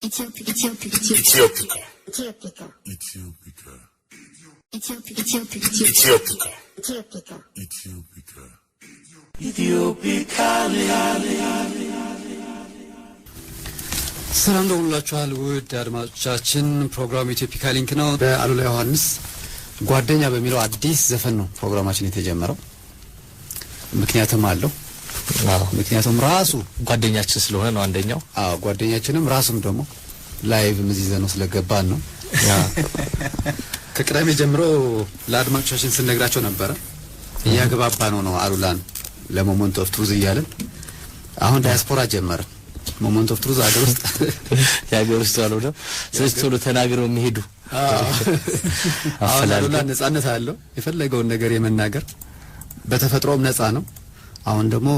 Ethiopia. Ethiopia. Ethiopia. Ethiopia. Ethiopia. Ethiopia. Ethiopia. Ethiopia. ሰላም ደውላችኋል ውድ አድማጮቻችን፣ ፕሮግራሙ ኢትዮፒካ ሊንክ ነው። በአሉላ ዮሐንስ ጓደኛ በሚለው አዲስ ዘፈን ነው ፕሮግራማችን የተጀመረው። ምክንያትም አለው። ምክንያቱም ራሱ ጓደኛችን ስለሆነ ነው አንደኛው። አዎ ጓደኛችንም ራሱም ደግሞ live እዚህ ይዘነው ስለገባን ነው። ከቅዳሜ ጀምሮ ለአድማጮቻችን ስንነግራቸው ነበረ። እያግባባ ነው አሉላን ለ Moment of Truth እያለን አሁን ዳያስፖራ ጀመረ። Moment of Truth ሀገር ውስጥ የሀገር ውስጥ አልሆነ። ስለዚህ ቶሎ ተናግረው የሚሄዱ አሁን አሉላ ነጻነት አለው የፈለገውን ነገር የመናገር በተፈጥሮም ነጻ ነው። አሁን ደግሞ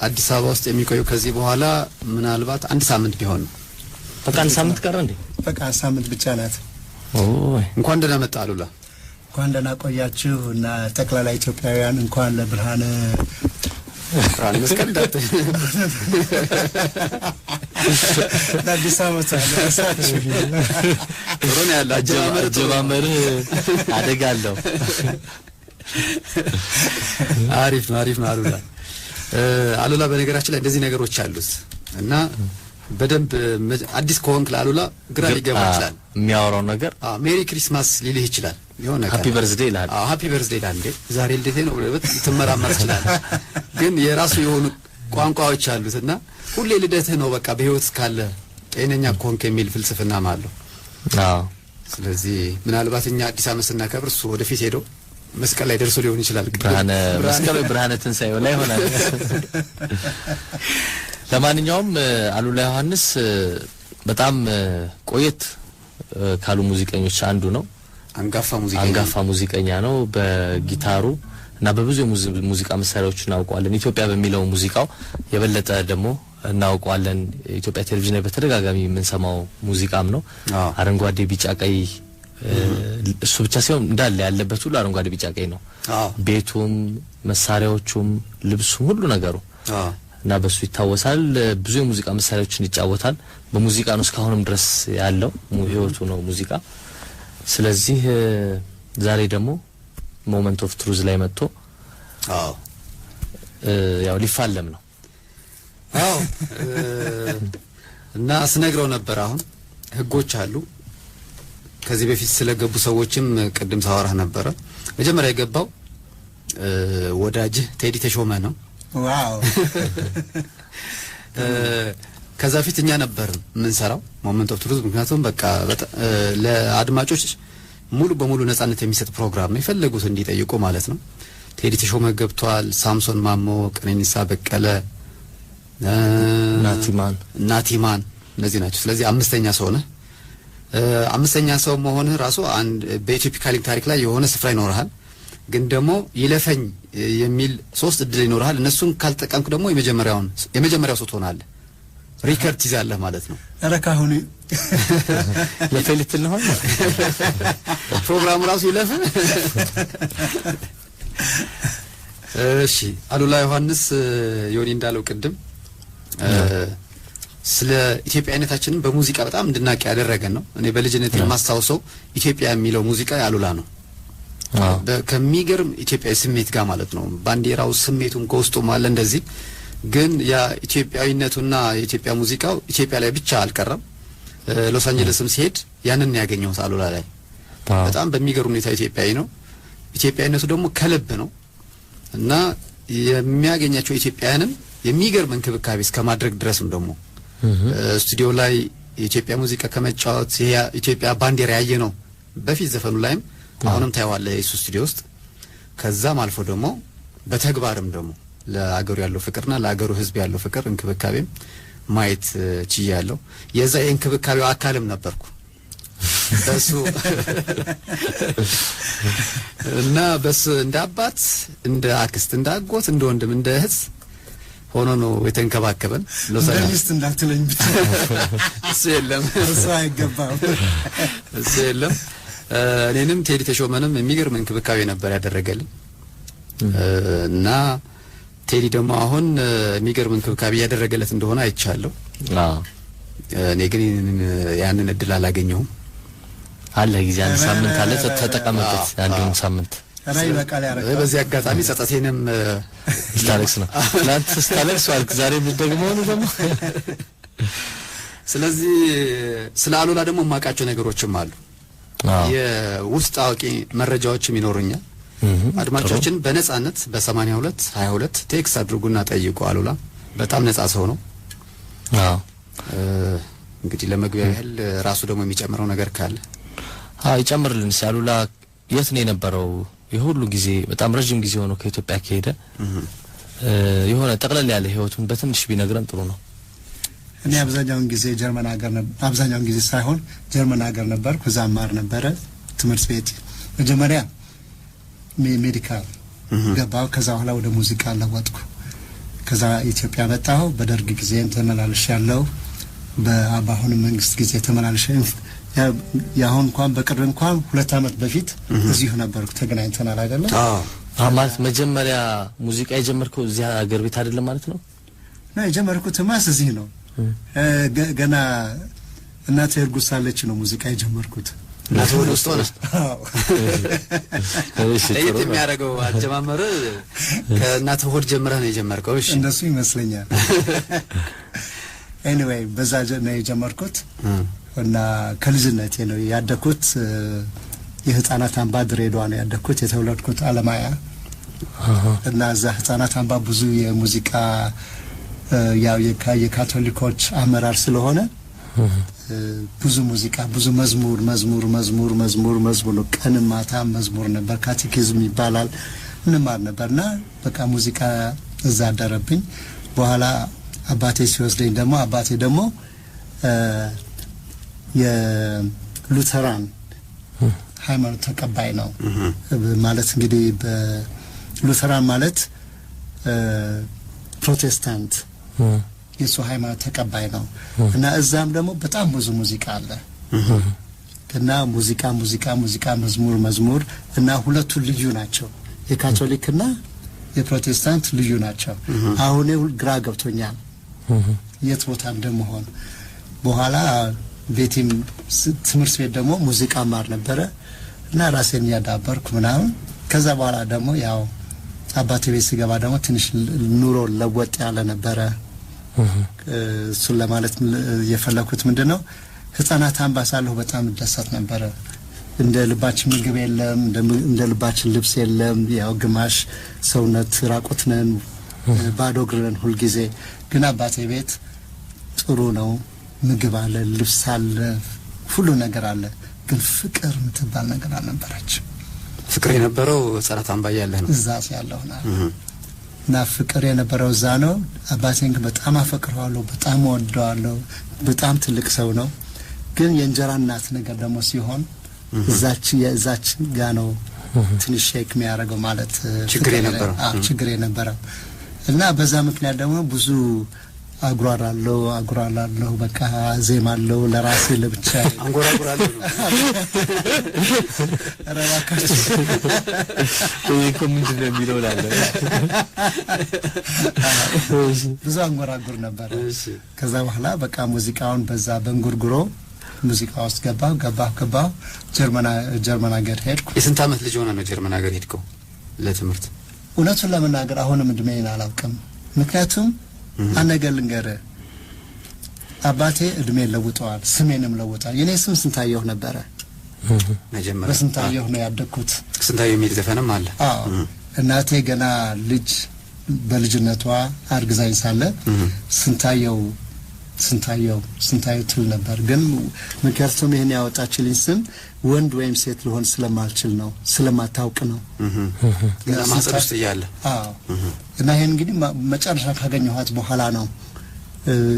አዲስ አበባ ውስጥ የሚቆዩ ከዚህ በኋላ ምናልባት አንድ ሳምንት ቢሆን ነው። በቃ አንድ ሳምንት ቀረ እንዴ? በቃ ሳምንት ብቻ ናት። ኦይ እንኳን ደህና መጣ አሉላ። እንኳን ደህና ቆያችሁ እና ጠቅላላ ኢትዮጵያውያን እንኳን ለብርሃነ ብርሃነ መስቀል እንዳትል ለአዲስ ዓመት አደረሳችሁ። ጥሩ ነው ያለ አጀማመር ጥሩ ነው። አጀማመርህ አደጋ አለው። አሪፍ ነው፣ አሪፍ ነው አሉላ። አሉላ በነገራችን ላይ እንደዚህ ነገሮች አሉት እና በደንብ አዲስ ከሆንክ ለአሉላ ግራ ሊገባ ይችላል። የሚያወራው ነገር Merry Christmas ሊልህ ይችላል። የሆነ ቀን Happy birthday ይልሃል። አዎ happy birthday ይልሃል። እንዴ ዛሬ ልደቴ ነው ብለህ ልትመራመር ትችላለህ። ግን የራሱ የሆኑ ቋንቋዎች አሉት እና ሁሌ ልደትህ ነው በቃ በህይወት ካለ ጤነኛ ከሆንክ የሚል ፍልስፍናም አለው። አዎ ስለዚህ ምናልባት እኛ አዲስ ዓመት ስናከብር እሱ ወደፊት ሄዶ መስቀል ላይ ደርሶ ሊሆን ይችላል። ብርሃነ መስቀል ወይ ብርሃነ ትንሣኤው ላይ ይሆናል። ለማንኛውም አሉላ ዮሐንስ በጣም ቆየት ካሉ ሙዚቀኞች አንዱ ነው። አንጋፋ ሙዚቀኛ አንጋፋ ሙዚቀኛ ነው። በጊታሩ እና በብዙ የሙዚቃ መሳሪያዎች እናውቀዋለን። ኢትዮጵያ በሚለው ሙዚቃው የበለጠ ደግሞ እናውቀዋለን። ኢትዮጵያ ቴሌቪዥን ላይ በተደጋጋሚ የምንሰማው ሙዚቃም ነው። አረንጓዴ፣ ቢጫ፣ ቀይ እሱ ብቻ ሳይሆን እንዳለ ያለበት ሁሉ አረንጓዴ፣ ቢጫ፣ ቀይ ነው። ቤቱም፣ መሳሪያዎቹም፣ ልብሱም ሁሉ ነገሩ እና በሱ ይታወሳል። ብዙ የሙዚቃ መሳሪያዎችን ይጫወታል። በሙዚቃ ነው እስካሁንም ድረስ ያለው ህይወቱ ነው ሙዚቃ። ስለዚህ ዛሬ ደግሞ Moment of Truth ላይ መጥቶ ያው ሊፋለም ነው። አዎ እና ስነግረው ነበር። አሁን ህጎች አሉ። ከዚህ በፊት ስለገቡ ሰዎችም ቅድም ሳወራህ ነበረ። መጀመሪያ የገባው ወዳጅህ ቴዲ ተሾመ ነው። Wow ከዛ ፊት እኛ ነበር የምንሰራው Moment of Truth። ምክንያቱም በቃ ለአድማጮች ሙሉ በሙሉ ነጻነት የሚሰጥ ፕሮግራም ነው፣ የፈለጉት እንዲጠይቁ ማለት ነው። ቴዲ ተሾመ ገብቷል፣ ሳምሶን ማሞ፣ ቀነኒሳ በቀለ፣ ናቲማን ናቲማን እነዚህ ናቸው። ስለዚህ አምስተኛ ሰው ነህ። አምስተኛ ሰው መሆንህ ራሱ አንድ በኢትዮፒካ ሊንክ ታሪክ ላይ የሆነ ስፍራ ይኖርሃል። ግን ደግሞ ይለፈኝ የሚል ሶስት እድል ይኖርሃል። እነሱን ካልጠቀምክ ደግሞ የመጀመሪያው ሰው ትሆናለህ። Record ትይዛለህ ማለት ነው። ኧረ ካሁኑ ለፌሊት ነው ፕሮግራሙ ራሱ ይለፍ። እሺ አሉላ ዮሐንስ ዮኒ እንዳለው ቅድም ስለ ኢትዮጵያዊነታችንን በሙዚቃ በጣም እንድናቅ ያደረገን ነው። እኔ በልጅነት የማስታውሰው ኢትዮጵያ የሚለው ሙዚቃ ያሉላ ነው። ከሚገርም ኢትዮጵያዊ ስሜት ጋር ማለት ነው። ባንዲራው ስሜቱን ከውስጡ አለ እንደዚህ። ግን ያ ኢትዮጵያዊነቱና የኢትዮጵያ ሙዚቃው ኢትዮጵያ ላይ ብቻ አልቀረም። ሎስ አንጀለስም ሲሄድ ያንን ያገኘሁት አሉላ ላይ በጣም በሚገርም ሁኔታ ኢትዮጵያዊ ነው። ኢትዮጵያዊነቱ ደግሞ ከልብ ነው እና የሚያገኛቸው ኢትዮጵያውያንን የሚገርም እንክብካቤ እስከ ማድረግ ድረስም ደግሞ ስቱዲዮ ላይ የኢትዮጵያ ሙዚቃ ከመጫወት የኢትዮጵያ ባንዲራ ያየ ነው በፊት ዘፈኑ ላይም አሁንም ታየዋለህ የሱ ስቱዲዮ ውስጥ። ከዛም አልፎ ደግሞ በተግባርም ደግሞ ለአገሩ ያለው ፍቅርና ለአገሩ ሕዝብ ያለው ፍቅር እንክብካቤም ማየት ችያለሁ። የዛ የእንክብካቤው አካልም ነበርኩ በሱ እና በሱ እንደ አባት፣ እንደ አክስት፣ እንደ አጎት፣ እንደ ወንድም፣ እንደ እህት ሆኖ ነው የተንከባከበን። እንደ ሚስት እንዳትለኝ ብቻ። እሱ የለም፣ እሱ አይገባም፣ እሱ የለም። እኔንም ቴዲ ተሾመንም የሚገርም እንክብካቤ ነበር ያደረገልን እና ቴዲ ደግሞ አሁን የሚገርም እንክብካቤ እያደረገለት እንደሆነ አይቻለሁ። እኔ ግን ያንን እድል አላገኘሁም። አለ ጊዜ አንድ ሳምንት አለ፣ ተጠቀምበት አንዱን ሳምንት። ራይ በቃል ያረካል። በዚህ አጋጣሚ ጸጸቴንም ስታለቅስ ነው። ትናንት ስታለቅስ ዋልክ፣ ዛሬ የምትደግመው ነው ደግሞ። ስለዚህ ስለ አሉላ ደግሞ የማውቃቸው ነገሮችም አሉ። የውስጥ አዋቂ መረጃዎችም ይኖሩኛል። አድማጮችን በነጻነት በ82 22 ቴክስ አድርጉና ጠይቁ። አሉላ በጣም ነጻ ሰው ነው። አዎ እንግዲህ ለመግቢያ ያህል ራሱ ደግሞ የሚጨምረው ነገር ካለ አዎ ይጨምርልን። አሉላ የት ነው የነበረው? የሁሉ ጊዜ በጣም ረጅም ጊዜ ሆኖ ከኢትዮጵያ ከሄደ የሆነ ጠቅለል ያለ ህይወቱን በትንሽ ቢነግረን ጥሩ ነው። እኔ አብዛኛውን ጊዜ ጀርመን ሀገር ነበር። አብዛኛውን ጊዜ ሳይሆን ጀርመን ሀገር ነበርኩ። እዛ እማር ነበረ ትምህርት ቤት። መጀመሪያ medical ገባሁ። ከዛ በኋላ ወደ ሙዚቃ ለወጥኩ። ከዛ ኢትዮጵያ መጣሁ። በደርግ ጊዜም ተመላልሻለሁ። በአሁኑ መንግስት ጊዜ ተመላልሼ ያሁን እንኳን በቅርብ እንኳን 2 ዓመት በፊት እዚሁ ነበርኩ። ተገናኝተናል አይደለም? አዎ። ማለት መጀመሪያ ሙዚቃ የጀመርከው እዚህ ሀገር ቤት አይደለም ማለት ነው? ነው የጀመርኩት ማስ እዚህ ነው። ገና እናቴ እርጉዝ ሳለች ነው ሙዚቃ የጀመርኩት። እናቴ ሆድ ውስጥ ሆነ? አዎ። እሺ፣ ለየት ጥሩ ነው። የሚያደርገው አጀማመር ከእናትህ ሆድ ጀምረህ ነው የጀመርከው። እሺ፣ እንደሱ ይመስለኛል። anyway በዛ ነው የጀመርኩት እና ከልጅነቴ ነው ያደኩት። የህፃናት አምባ ድሬዳዋ ነው ያደኩት። የተወለድኩት አለማያ እና እዛ ህፃናት አምባ ብዙ የሙዚቃ ያው የካቶሊኮች አመራር ስለሆነ ብዙ ሙዚቃ፣ ብዙ መዝሙር መዝሙር መዝሙር መዝሙር መዝሙር ነው። ቀንም ማታ መዝሙር ነበር። ካቴኪዝም ይባላል እንማር ነበርና በቃ ሙዚቃ እዛ አደረብኝ። በኋላ አባቴ ሲወስደኝ ደግሞ አባቴ ደግሞ የሉተራን ሃይማኖት ተቀባይ ነው። ማለት እንግዲህ በሉተራን ማለት ፕሮቴስታንት የሱ ሃይማኖት ተቀባይ ነው። እና እዛም ደግሞ በጣም ብዙ ሙዚቃ አለ። እና ሙዚቃ ሙዚቃ ሙዚቃ መዝሙር መዝሙር እና ሁለቱ ልዩ ናቸው። የካቶሊክና የፕሮቴስታንት ልዩ ናቸው። አሁን ግራ ገብቶኛል የት ቦታ እንደምሆን። በኋላ ቤቴም ትምህርት ቤት ደግሞ ሙዚቃ ማር ነበረ እና ራሴን እያዳበርኩ ምናምን። ከዛ በኋላ ደግሞ ያው አባቴ ቤት ስገባ ደግሞ ትንሽ ኑሮ ለወጥ ያለ ነበረ። እሱን ለማለት የፈለኩት ምንድነው ህፃናት አምባ ሳለሁ በጣም እደሰት ነበረ። እንደ ልባችን ምግብ የለም፣ እንደ ልባችን ልብስ የለም። ያው ግማሽ ሰውነት ራቁት ነን፣ ባዶ እግር ነን ሁልጊዜ። ግን አባቴ ቤት ጥሩ ነው፣ ምግብ አለ፣ ልብስ አለ፣ ሁሉ ነገር አለ። ግን ፍቅር የምትባል ነገር አልነበረችም። ፍቅር የነበረው ህፃናት አምባ እያለህ ነው? እዛ ያለሁ ነው። እና ፍቅር የነበረው እዛ ነው። አባቴን ግን በጣም አፈቅረዋለሁ፣ በጣም እወደዋለሁ። በጣም ትልቅ ሰው ነው። ግን የእንጀራ እናት ነገር ደግሞ ሲሆን እዛች ጋ ነው ትንሽ ሼክ የሚያደርገው ማለት ችግር የነበረው። አዎ፣ ችግር የነበረው። እና በዛ ምክንያት ደግሞ ብዙ አጉራራለሁ፣ በቃ ዜማለሁ ለራሴ ለብቻ አንጎራጉራለሁ ነው። ኧረ እባካችሁ። ይሄ እኮ ምንድን ነው የሚለው እላለሁ። ብዙ አንጎራጉር ነበር። ከዛ በኋላ በቃ ሙዚቃውን በዛ በእንጉርጉሮ ሙዚቃ ውስጥ ገባሁ ገባሁ ገባሁ። ጀርመን ሀገር ሄድኩ። የስንት ዓመት ልጅ ሆነህ ነው ጀርመን ሀገር ሄድከው ለትምህርት? እውነቱን ለመናገር አሁንም እድሜዬን አላውቅም። ምክንያቱም አንድ ነገር ልንገርህ፣ አባቴ እድሜን ለውጠዋል፣ ስሜንም ለውጠዋል። የኔ ስም ስንታየሁ ነበረ። መጀመሪያ በስንታየሁ ነው ያደግኩት። ስንታየሁ የሚል ዘፈንም አለ። አዎ። እናቴ ገና ልጅ በልጅነቷ አርግዛኝ ሳለ ስንታየው ስንታየው ስንታየው ትል ነበር። ግን ምክንያቱም ይሄን ያወጣችልኝ ስም ወንድ ወይም ሴት ልሆን ስለማልችል ነው፣ ስለማታውቅ ነው። ገና ማህፀን ውስጥ እያለ። አዎ። እና ይሄን እንግዲህ መጨረሻ ካገኘኋት በኋላ ነው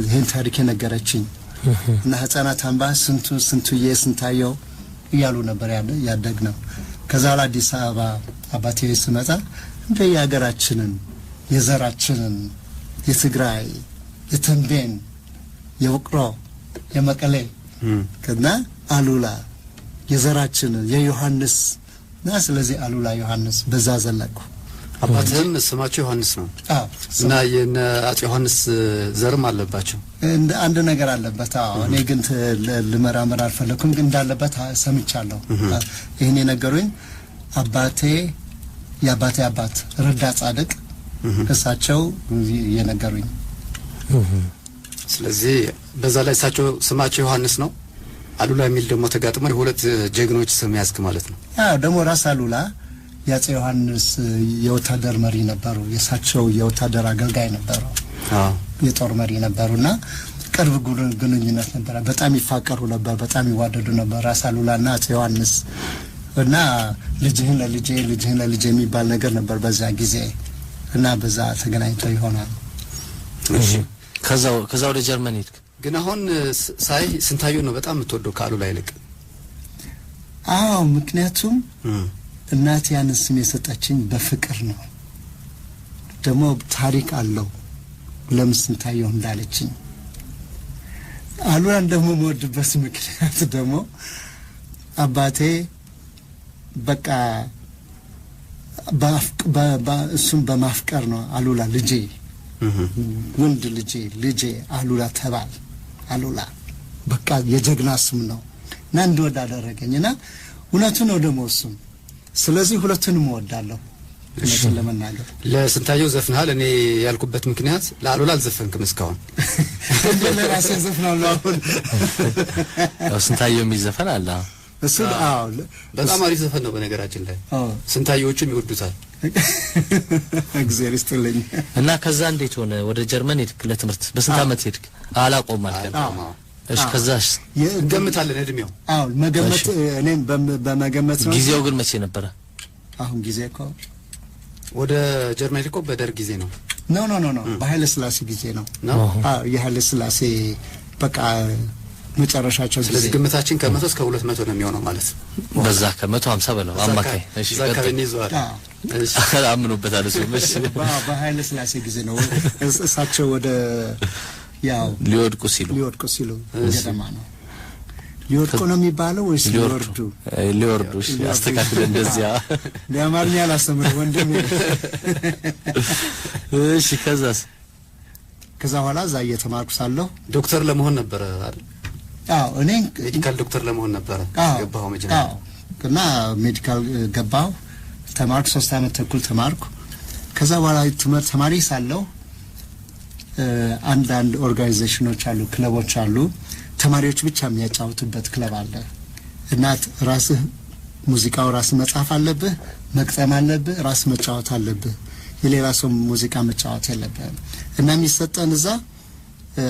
ይሄን ታሪክ የነገረችኝ። እና ህፃናት አምባ ስንቱ ስንቱዬ ስንታየው እያሉ ነበር ያደግነው። ከዛ በኋላ አዲስ አበባ አባቴ ቤት ስመጣ እንደ የሀገራችንን የዘራችንን የትግራይ የተንቤን የውቅሮ የመቀሌ እና አሉላ የዘራችንን የዮሐንስ እና ስለዚህ አሉላ ዮሐንስ በዛ ዘለቅኩ። አባትህም ስማቸው ዮሐንስ ነው። አዎ። እና የነ አፄ ዮሐንስ ዘርም አለባቸው። እንደ አንድ ነገር አለበት። አዎ፣ እኔ ግን ልመራመር አልፈለኩም፣ ግን እንዳለበት ሰምቻለሁ። ይህን የነገሩኝ አባቴ፣ የአባቴ አባት ረዳ ጻድቅ፣ እሳቸው የነገሩኝ። ስለዚህ በዛ ላይ እሳቸው ስማቸው ዮሐንስ ነው። አሉላ የሚል ደግሞ ተጋጥሞ የሁለት ጀግኖች ስም ያዝክ ማለት ነው። አዎ፣ ደግሞ ራስ አሉላ የአፄ ዮሐንስ የወታደር መሪ ነበሩ። የእሳቸው የወታደር አገልጋይ ነበሩ። የጦር መሪ ነበሩና ቅርብ ግንኙነት ነበረ። በጣም ይፋቀሩ ነበር። በጣም ይዋደዱ ነበር ራስ አሉላና አፄ ዮሐንስ። እና ልጅህን ለልጄ፣ ልጅህን ለልጄ የሚባል ነገር ነበር በዛ ጊዜ እና በዛ ተገናኝተው ይሆናል። እሺ። ከዛ ወደ ጀርመን ሄድክ። ግን አሁን ሳይ ስንታየሁ ነው በጣም የምትወደው ከአሉላ ይልቅ። አዎ፣ ምክንያቱም እናቴ ያንን ስም የሰጠችኝ በፍቅር ነው። ደግሞ ታሪክ አለው ለምን ስንታየሁ እንዳለችኝ። አሉላን ደግሞ የምወድበት ምክንያት ደግሞ አባቴ በቃ እሱን በማፍቀር ነው። አሉላ ልጄ፣ ወንድ ልጄ፣ ልጄ አሉላ ተባል። አሉላ በቃ የጀግና ስም ነው እና እንድወድ አደረገኝ እና እውነቱ ነው ደግሞ እሱም። ስለዚህ ሁለቱንም እወዳለሁ እውነቱን ለመናገር። ለስንታየሁ ዘፍንሃል። እኔ ያልኩበት ምክንያት ለአሉላ አልዘፈንክም እስካሁን። ለራሴ ዘፍናለሁ አሁን። ያው ስንታየሁ የሚል ዘፈን አለ። እሱ አዎ። በጣም አሪፍ ዘፈን ነው በነገራችን ላይ። ስንታየዎቹም ይወዱታል። እግዚአብሔር ይስጥልኝ። እና ከዛ እንዴት ሆነ? ወደ ጀርመን ሄድክ ለትምህርት። በስንት ዓመት ሄድክ? አላቆም አልከን። እሺ፣ ከዛስ? እንገምታለን እድሜው። አዎ፣ መገመት እኔም በመገመት ነው። ጊዜው ግን መቼ ነበረ? አሁን ጊዜ እኮ ወደ ጀርመን ሄድከው በደርግ ጊዜ ነው? No, no, no, no፣ በኃይለ ስላሴ ጊዜ ነው። ነው? አዎ፣ የኃይለ ስላሴ በቃ መጨረሻቸው ጊዜ። ስለዚህ ግምታችን ከ100 እስከ 200 ነው የሚሆነው ማለት ነው። በዛ ከ150 በለው አማካይ። እሺ። እዛ አካባቢ እንይዘዋለን። እሺ። አምኖበታል እሱም። እሺ። በኃይለ ስላሴ ጊዜ ነው፣ እሳቸው ወደ ያው ሊወድቁ ሲሉ። ሊወድቁ ሲሉ ገደማ ነው። ሊወድቁ ነው የሚባለው ወይስ ሊወርዱ? ሊወርዱ። እሺ፣ አስተካክል እንደዚያ። የአማርኛ አላስተምር ወንድሜ። እሺ፣ ከዛስ? ከዛ በኋላ እዛ እየተማርኩ ሳለሁ ዶክተር ለመሆን ነበረ አይደል? አዎ፣ እኔ medical doctor ለመሆን ነበረ ገባኸው መጀመሪያ። አዎ፣ እና medical ገባሁ፣ ተማርኩ። 3 ዓመት ተኩል ተማርኩ። ከዛ በኋላ ትምህርት ተማሪ ሳለሁ አንዳንድ organization ኖች አሉ፣ ክለቦች አሉ። ተማሪዎች ብቻ የሚያጫውቱበት ክለብ አለ እና ራስህ ሙዚቃው ራስህ መጻፍ አለብህ፣ መግጠም አለብህ፣ ራስህ መጫወት አለብህ። የሌላ ሰው ሙዚቃ መጫወት የለብህም። እና የሚሰጠን እዛ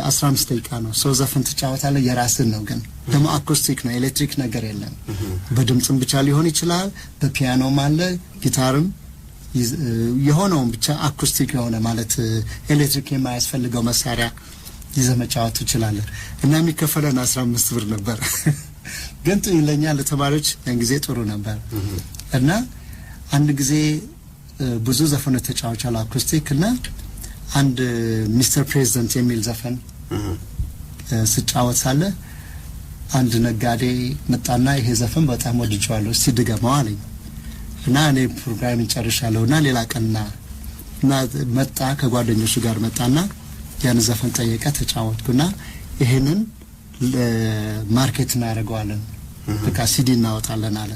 15 ደቂቃ ነው። ሰው ዘፈን ትጫወታለህ፣ የራስህን ነው፣ ግን ደግሞ acoustic ነው፣ ኤሌክትሪክ ነገር የለም። በድምፅም ብቻ ሊሆን ይችላል፣ በፒያኖም አለ፣ ጊታርም የሆነውን ብቻ acoustic የሆነ ማለት ኤሌክትሪክ የማያስፈልገው መሳሪያ ይዘህ መጫወት ትችላለህ። እና የሚከፈለን 15 ብር ነበር፣ ግን ለእኛ ለተማሪዎች ያን ጊዜ ጥሩ ነበር። እና አንድ ጊዜ ብዙ ዘፈኖች ተጫውቻለሁ acoustic እና አንድ Mister President የሚል ዘፈን ስጫወት ሳለ አንድ ነጋዴ መጣና ይሄ ዘፈን በጣም ወድጄዋለሁ፣ እስቲ ድገመው አለኝ። እና እኔ ፕሮግራም ጨርሻለሁ እና ሌላ ቀንና እና መጣ፣ ከጓደኞቹ ጋር መጣና ያን ዘፈን ጠየቀ። ተጫወትኩና ይሄንን market እናደርገዋለን፣ በቃ ሲዲ እናወጣለን አለ።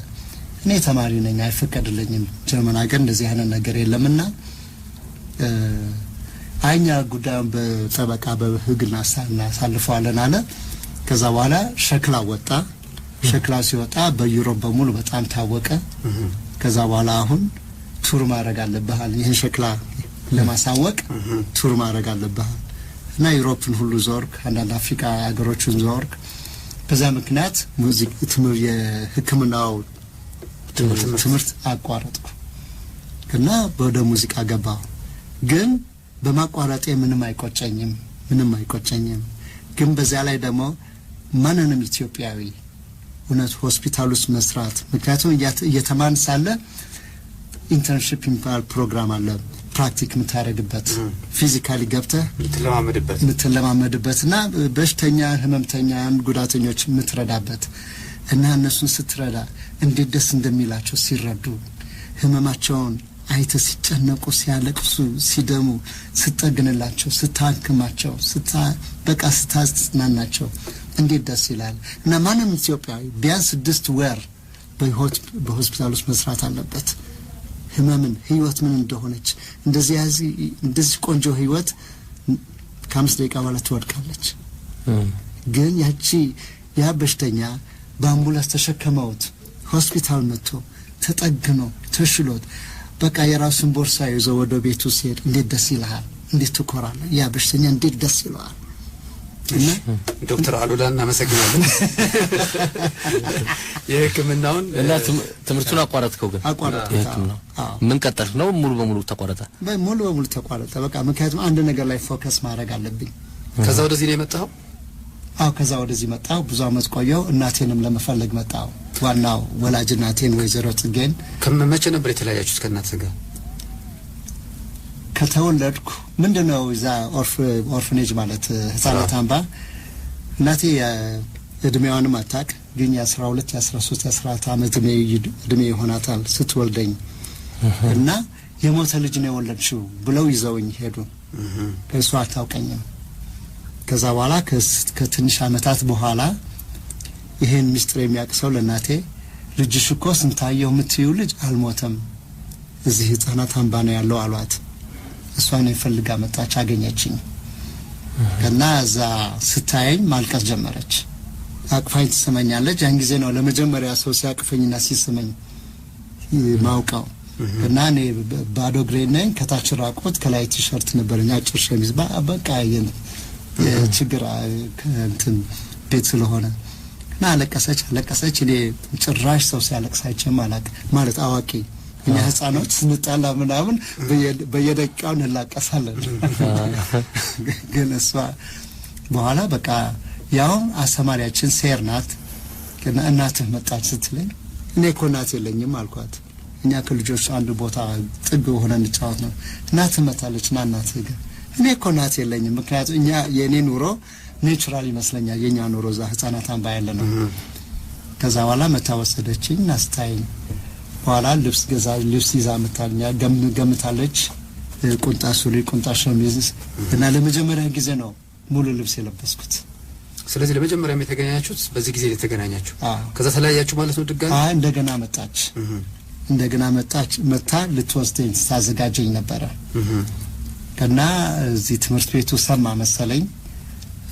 እኔ ተማሪ ነኝ፣ አይፈቀድልኝም። ጀርመን ሀገር እንደዚህ አይነት ነገር የለምና አይ እኛ ጉዳዩን በጠበቃ በህግ እናሳልፈዋለን አለ። ከዛ በኋላ ሸክላ ወጣ። ሸክላው ሲወጣ በ Europe በሙሉ በጣም ታወቀ። ከዛ በኋላ አሁን tour ማድረግ አለብህ አለ። ይህን ሸክላ ለማሳወቅ tour ማድረግ አለብህ እና Europe ን ሁሉ ዞርክ፣ አንዳንድ አፍሪካ ሀገሮችን ዞርክ። በዛ ምክንያት ሙዚክ የሕክምናው ትምህርት አቋረጥኩ እና ወደ ሙዚቃ ገባሁ። ግን በማቋረጤ ምንም አይቆጨኝም፣ ምንም አይቆጨኝም። ግን በዚያ ላይ ደግሞ ማንንም ኢትዮጵያዊ እውነት ሆስፒታል ውስጥ መስራት፣ ምክንያቱም እየተማርን ሳለ internship የሚባል ፕሮግራም አለ፣ practice የምታደርግበት፣ physically ገብተህ የምትለማመድበት። የምትለማመድበት እና በሽተኛ፣ ህመምተኛን፣ ጉዳተኞች የምትረዳበት እና እነሱን ስትረዳ እንዴት ደስ እንደሚላቸው ሲረዱ ህመማቸውን አይተ ሲጨነቁ፣ ሲያለቅሱ፣ ሲደሙ ስትጠግንላቸው፣ ስታክማቸው፣ በቃ ስታጽናናቸው እንዴት ደስ ይላል። እና ማንም ኢትዮጵያዊ ቢያንስ 6 ወር በህይወት በሆስፒታል ውስጥ መስራት አለበት። ህመምን፣ ህይወት ምን እንደሆነች፣ እንደዚህ እንደዚህ ቆንጆ ህይወት ከ5 ደቂቃ በኋላ ትወድቃለች። ግን ያቺ ያ በሽተኛ በአምቡላንስ ተሸክመውት ሆስፒታል መጥቶ ተጠግኖ ተሽሎት በቃ የራሱን ቦርሳ ይዞ ወደ ቤቱ ሲሄድ እንዴት ደስ ይልሃል! እንዴት ትኮራለህ! ያ በሽተኛ እንዴት ደስ ይለዋል! እና ዶክተር አሉላ እናመሰግናለን። የህክምናውን እና ትምህርቱን አቋረጥከው ግን? አቋረጥኩት። የህክምናው አዎ። ምን ቀጠልክ ነው ሙሉ በሙሉ ተቋረጠ? ሙሉ በሙሉ ተቋረጠ። በቃ ምክንያቱም አንድ ነገር ላይ focus ማድረግ አለብኝ። ከዛ ወደዚህ ነው የመጣኸው? አዎ፣ ከዛ ወደዚህ መጣሁ። ብዙ አመት ቆየሁ። እናቴንም ለመፈለግ መጣሁ። ዋናው ወላጅ እናቴን ወይዘሮ ጽጌን። ከመቼ ነበር የተለያያችሁት ከእናትህ ጋር? ከተወለድኩ፣ ምንድን ነው፣ እዛ orphanage ማለት ህጻናት አምባ። እናቴ እድሜዋንም አታውቅ፣ ግን የ12፣ የ13፣ የ14 ዓመት እድሜ ይሆናታል ስትወልደኝ እና የሞተ ልጅ ነው የወለድሽው ብለው ይዘውኝ ሄዱ። እሷ አታውቀኝም። ከዛ በኋላ ከትንሽ አመታት በኋላ ይሄን ምስጢር የሚያውቅ ሰው ለእናቴ ልጅሽ እኮ ስንታየው የምትዩ ልጅ አልሞተም፣ እዚህ ህጻናት አምባ ነው ያለው አሏት። እሷ እኔን ፈልጋ መጣች፣ አገኘችኝ እና እዛ ስታየኝ ማልቀስ ጀመረች። አቅፋኝ ትስመኛለች። ያን ጊዜ ነው ለመጀመሪያ ሰው ሲያቅፈኝና ሲስመኝ ማውቀው። እና እኔ ባዶ እግሬን ነኝ፣ ከታች ራቁት፣ ከላይ ቲሸርት ነበረኝ፣ አጭር ሸሚዝ፣ በቃ የችግር እንትን ቤት ስለሆነ። እና አለቀሰች፣ አለቀሰች። እኔ ጭራሽ ሰው ሲያለቅስ አይቼም አላውቅም። ማለት አዋቂ፣ እኛ ህፃኖች ስንጣላ ምናምን በየደቂቃው እንላቀሳለን። ግን እሷ በኋላ በቃ ያውም አስተማሪያችን ሴር ናት እና እናትህ መጣች ስትለኝ እኔ እኮ እናት የለኝም አልኳት። እኛ ከልጆች አንድ ቦታ ጥግ ሆነ እንጫወት ነው። እናትህ መታለች እና እናትህ ጋር፣ እኔ እኮ እናት የለኝም። ምክንያቱም እኛ የእኔ ኑሮ natural ይመስለኛል፣ የእኛ ኑሮ እዛ ህጻናት አምባ ያለ ነው። ከዛ በኋላ መታ ወሰደችኝ እና ስታየኝ በኋላ ልብስ ገዛ፣ ልብስ ይዛ መታልኛ ገምታለች። ቁምጣ ሱሪ፣ ቁምጣ ሸሚዝ እና ለመጀመሪያ ጊዜ ነው ሙሉ ልብስ የለበስኩት። ስለዚህ ለመጀመሪያም የተገናኛችሁት በዚህ ጊዜ ነው የተገናኛችሁ። አዎ። ከዛ ተለያያችሁ ማለት ነው ድጋሚ? አይ፣ እንደገና መጣች። እንደገና መጣች። መታ ልትወስደኝ ስታዘጋጀኝ ነበረ እና እዚህ ትምህርት ቤቱ ሰማ መሰለኝ።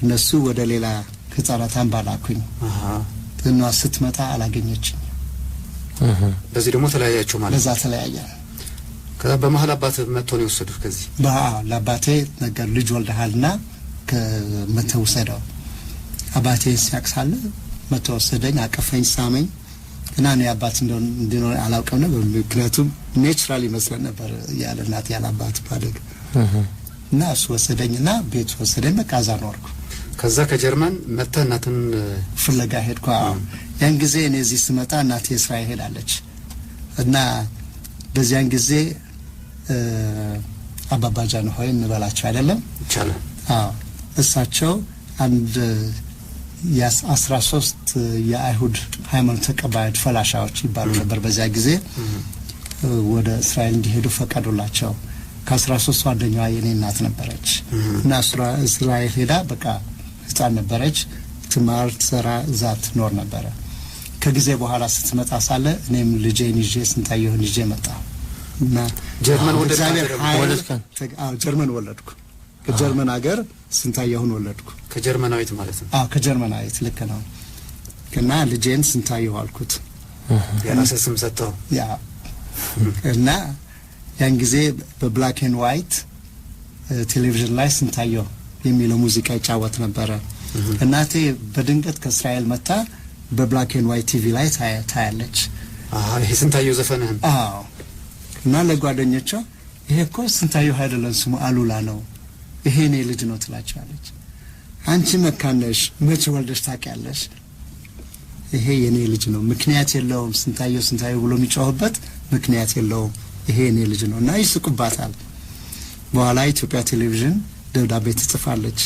እነሱ ወደ ሌላ ህጻናት አምባ ላኩኝ። እና ስትመጣ አላገኘችኝ። በዚህ ደግሞ ተለያያችሁ ማለት በዛ ነው። ተለያየ። ከዛ በመሀል አባት መጥቶ ነው የወሰዱት ከዚህ። ለአባቴ ነገር ልጅ ወልደሃልና መተህ ውሰደው። አባቴ ሲያቅሳለ መተህ ወሰደኝ፣ አቀፈኝ፣ ሳመኝ እና እኔ አባት እንዲኖር አላውቅም ነበር። ምክንያቱም natural ይመስለን ነበር ያለ እናት ያለ አባት ማደግ። እና እሱ ወሰደኝና ቤት ወሰደኝ። በቃ እዛ ኖርኩ። ከዛ ከጀርመን መጥተህ እናትን ፍለጋ ሄድኩ። አዎ። ያን ጊዜ እኔ እዚህ ስመጣ እናቴ እስራኤል ሄዳለች እና በዚያን ጊዜ አባባ ጃንሆይ እንበላቸው አይደለም? ይቻላል። አዎ፣ እሳቸው አንድ የ13 የአይሁድ ሃይማኖት ተቀባዮች፣ ፈላሻዎች ይባሉ ነበር በዚያ ጊዜ፣ ወደ እስራኤል እንዲሄዱ ፈቀዱላቸው። ከ13ቱ አንደኛዋ የኔ እናት ነበረች እና እስራኤል ሄዳ በቃ ህፃን ነበረች፣ ትማር፣ ትሰራ፣ እዛ ትኖር ነበረ። ከጊዜ በኋላ ስትመጣ ሳለ እኔም ልጄን ይዤ፣ ስንታየሁን ይዤ መጣ እና ጀርመን ወለድክ እግዚአብሔር አንተ ደግሞ? ኃይል ወለድክ? አዎ፣ ጀርመን ወለድኩ። ከጀርመን ሀገር ስንታየሁን ወለድኩ። ከጀርመናዊት ማለት ነው። አዎ፣ ከጀርመናዊት፣ ልክ ነው። እና ልጄን ስንታየሁ አልኩት። የራስህ ስም ሰጠው። Yeah፣ እና ያን ጊዜ በ black and white ቴሌቪዥን ላይ ስንታየሁ የሚለው ሙዚቃ ይጫወት ነበረ። እናቴ በድንገት ከእስራኤል መታ በ black and white TV ላይ ታያለች። ይሄ ስንታየሁ ዘፈንህን። አዎ፣ እና ለጓደኞቿ ይሄ እኮ ስንታየሁ አይደለም፣ ስሙ አሉላ ነው፣ ይሄ እኔ ልጅ ነው ትላቸዋለች። አንቺ መካን ነሽ፣ መቼ ወልደሽ ታውቂያለሽ? ይሄ የኔ ልጅ ነው፣ ምክንያት የለውም። ስንታየሁ ስንታየሁ ብሎ የሚጮህበት ምክንያት የለውም። ይሄ የኔ ልጅ ነው እና ይስቁባታል። በኋላ ኢትዮጵያ ቴሌቪዥን ደብዳቤ ትጽፋለች፣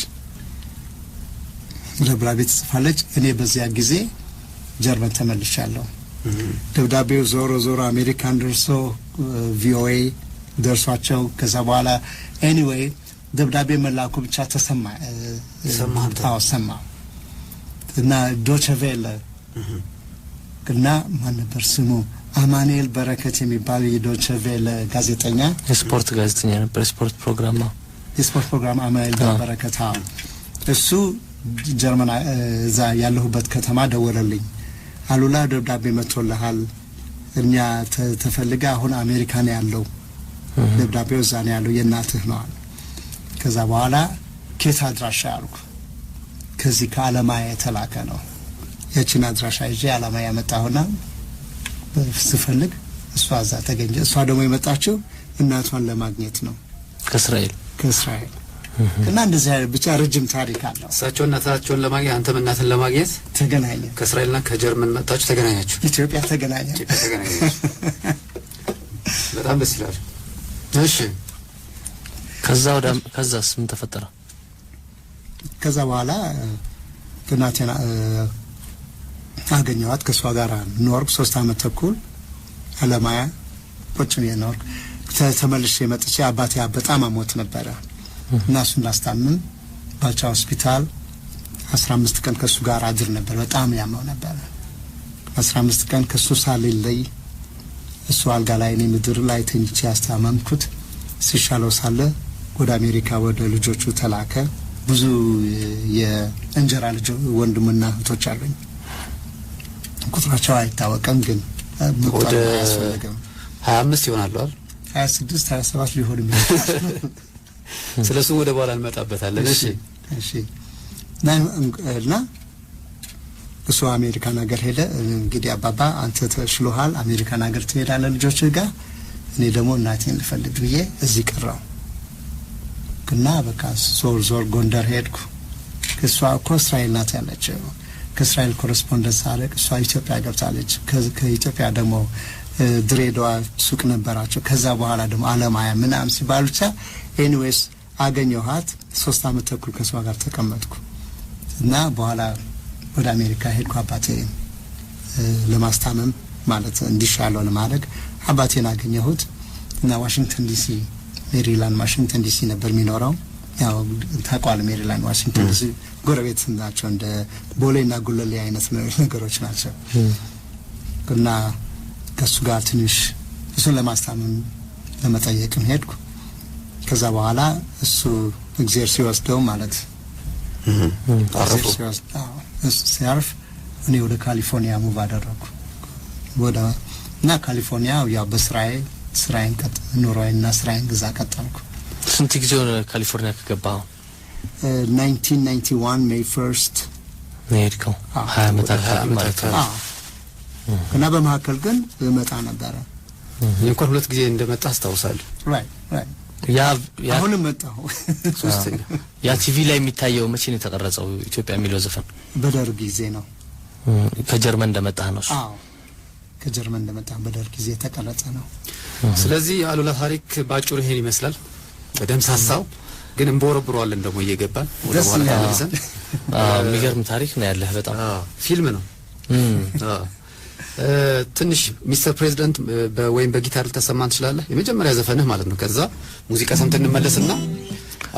ደብዳቤ ትጽፋለች። እኔ በዚያ ጊዜ ጀርመን ተመልሻለሁ። ደብዳቤው ዞሮ ዞሮ አሜሪካን ደርሶ ቪኦኤ ደርሷቸው ከዛ በኋላ anyway ደብዳቤ መላኩ ብቻ ተሰማ። ሰማህ አንተ? አዎ ሰማሁ። እና ዶቸ ቬለ እና ማን ነበር ስሙ፣ አማኑኤል በረከት የሚባል የዶቸ ቬለ ጋዜጠኛ። የስፖርት ጋዜጠኛ ነበር። የስፖርት ፕሮግራም ነው። የስፖርት ፕሮግራም አማኑኤል በረከት፣ አዎ። እሱ ጀርመን እዛ ያለሁበት ከተማ ደወለልኝ። አሉላ፣ ደብዳቤ መጥቶልሃል፣ እኛ ተፈልገ አሁን አሜሪካን ያለው፣ ደብዳቤው እዛ ነው ያለው፣ የእናትህ ነው አለ። ከዛ በኋላ ኬት አድራሻ አልኩ። ከዚህ ከአለማያ የተላከ ነው። ያችን አድራሻ ይዤ አለማያ መጣሁና ስፈልግ እሷ እዛ ተገኘ። እሷ ደግሞ የመጣችው እናቷን ለማግኘት ነው። ከእስራኤል። ከእስራኤል። እና እንደዚህ አይነት ብቻ ረጅም ታሪክ አለው። እሳቸው እናታቸውን ለማግኘት፣ አንተም እናትን ለማግኘት ተገናኘ። ከእስራኤልና ከጀርመን መጣችሁ፣ ተገናኛችሁ። ኢትዮጵያ ተገናኘ። ኢትዮጵያ ተገናኛችሁ። በጣም ደስ ይላል። እሺ። ከዛ ወደ ከዛስ ምን ተፈጠረ? ከዛ በኋላ እናቴን አገኘኋት። ከእሷ ጋር ኖርኩ 3 አመት ተኩል፣ አለማያ ቁጭ ብዬ ኖርኩ። ተመልሼ መጥቼ አባቴ በጣም አሞት ነበረ እና እሱን ላስታምም ባልቻ ሆስፒታል 15 ቀን ከእሱ ጋር አድር ነበር። በጣም ያመው ነበረ። 15 ቀን ከእሱ ሳልለይ፣ እሱ አልጋ ላይ እኔ ምድር ላይ ተኝቼ ያስታመምኩት። ሲሻለው ሳለ ወደ አሜሪካ ወደ ልጆቹ ተላከ። ብዙ የእንጀራ ልጆ ወንድምና እህቶች አሉኝ። ቁጥራቸው አይታወቅም፣ ግን መቁጠር ወደ አያስፈልግም። 25 ይሆናሉ አይደል? 26፣ 27 ሊሆን ይችላል። ስለ እሱ ወደ በኋላ እንመጣበታለን። እሺ። እሺ፣ እና እሱ አሜሪካን ሀገር ሄደ። እንግዲህ አባባ አንተ ተሽሎሃል፣ አሜሪካን ሀገር ትሄዳለህ ልጆችህ ጋር፣ እኔ ደግሞ እናቴን ልፈልግ ብዬ እዚህ ቀረው እና በቃ ዞር ዞር ጎንደር ሄድኩ። እሷ እኮ እስራኤል ናት ያለችው። ከእስራኤል correspondence አደረግ፣ እሷ ኢትዮጵያ ገብታለች። ከኢትዮጵያ ደግሞ ድሬዳዋ ሱቅ ነበራቸው። ከዛ በኋላ ደግሞ አለማያ ምናምን ሲባል ብቻ anyways አገኘኋት። 3 አመት ተኩል ከእሷ ጋር ተቀመጥኩ እና በኋላ ወደ አሜሪካ ሄድኩ አባቴ ለማስታመም፣ ማለት እንዲሻለው ለማድረግ። አባቴን አገኘሁት እና ዋሽንግተን ዲሲ፣ ሜሪላንድ ዋሽንግተን ዲሲ ነበር የሚኖረው። ያው ታውቀዋለህ፣ ሜሪላንድ ዋሽንግተን ዲሲ ጎረቤት ናቸው። እንደ ቦሌና ጉለሌ አይነት ነገሮች ናቸው። እና ከእሱ ጋር ትንሽ እሱን ለማስታመም ለመጠየቅም ሄድኩ። ከዛ በኋላ እሱ እግዜር ሲወስደው ማለት አረፉ። አዎ፣ እሱ ሲያርፍ እኔ ወደ ካሊፎርኒያ move አደረግኩ ወደ እና ካሊፎርኒያ ያው በስራዬ ስራዬን ቀጥ ኑሮዬንና ስራዬን እዛ ቀጠልኩ። ስንት ጊዜ ሆነ ካሊፎርኒያ ከገባህ? 1991 May 1st ነው የሄድከው? አዎ። 20 ዓመት ወደ 20 አካባቢ ዓመት ማለት ነው። አካባቢ። አዎ። እና በመካከል ግን እመጣ ነበረ። እኔ እንኳን ሁለት ጊዜ እንደመጣ አስታውሳለሁ። Right. ያ አሁንም መጣሁ። ሶስተኛ። ያ ቲቪ ላይ የሚታየው መቼ ነው የተቀረጸው? ኢትዮጵያ የሚለው ዘፈን? በደርግ ጊዜ ነው። ከጀርመን እንደመጣህ ነው እሱ? አዎ፣ ከጀርመን እንደመጣ በደርግ ጊዜ የተቀረጸ ነው። ስለዚህ የአሉላ ታሪክ በአጭሩ ይሄን ይመስላል። በደምሳሳው ግን እንቦረብረዋለን ደግሞ እየገባን ወደ ደስ በኋላ ይላል። ተመልሰን። አዎ፣ የሚገርም ታሪክ ነው ያለህ በጣም። አዎ፣ ፊልም ነው። አዎ። ትንሽ Mister President ወይም በጊታር ልታሰማን ትችላለህ? የመጀመሪያ ዘፈንህ ማለት ነው። ከዛ ሙዚቃ ሰምተን እንመለስና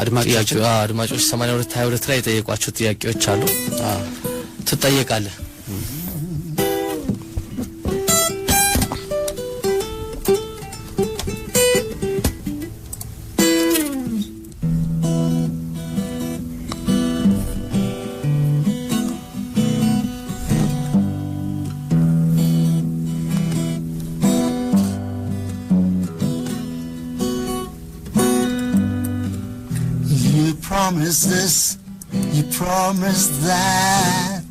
አድማጮቻችን ጥያቄ አድማጮች 82 22 ላይ የጠየቋቸው ጥያቄዎች አሉ። ትጠየቃለህ። You promised this, you promised that.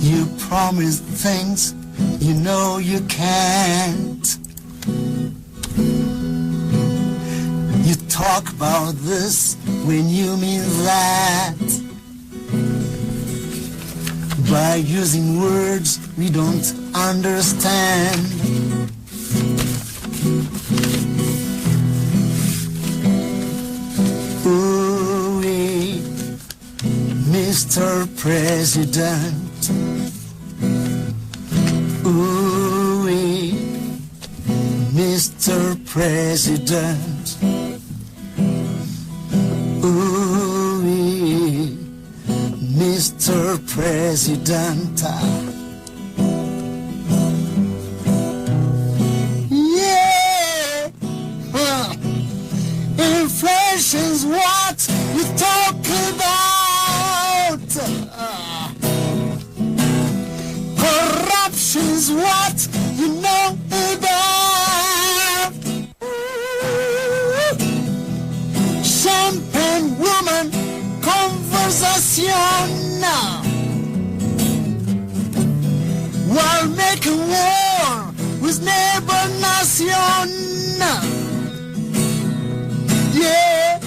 You promised things you know you can't. You talk about this when you mean that. By using words we don't understand. Ooh, Mr. President. Ooh, Mr. President. Ooh, Mr. President. Yeah. Inflation's what you talk about. Corruption's what you know about. Ooh. Champagne woman conversation while making war with neighbor nation. Yeah.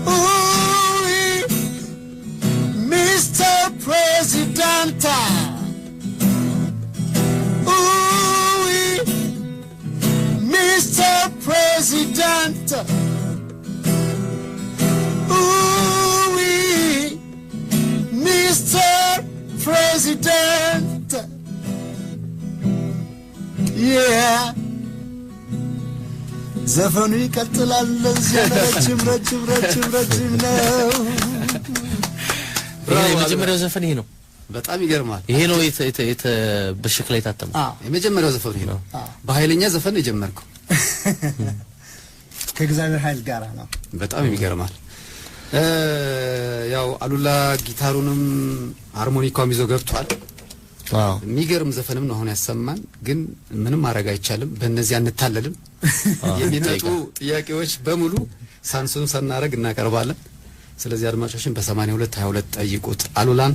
Ooh, Mr. President. Ooh, Mr. President. Ooh, Mr. President. Yeah. ዘፈኑ ይቀጥላል። ለዚያ ረጅም ረጅም ረጅም ረጅም ነው። ይሄ የመጀመሪያው ዘፈን ይሄ ነው። በጣም ይገርማል። ይሄ ነው በሸክላ የታተመው። የመጀመሪያው ዘፈን ይሄ ነው። በኃይለኛ ዘፈን ነው የጀመርከው። ከእግዚአብሔር ኃይል ጋር ነው። በጣም ይገርማል። ያው አሉላ ጊታሩንም ሃርሞኒካውም ይዞ ገብቷል። የሚገርም ዘፈንም ነው አሁን ያሰማን። ግን ምንም ማድረግ አይቻልም። በእነዚህ አንታለልም። የሚመጡ ጥያቄዎች በሙሉ ሳንሱን ሳናረግ እናቀርባለን። ስለዚህ አድማጮችን በ82 22 ጠይቁት። አሉላን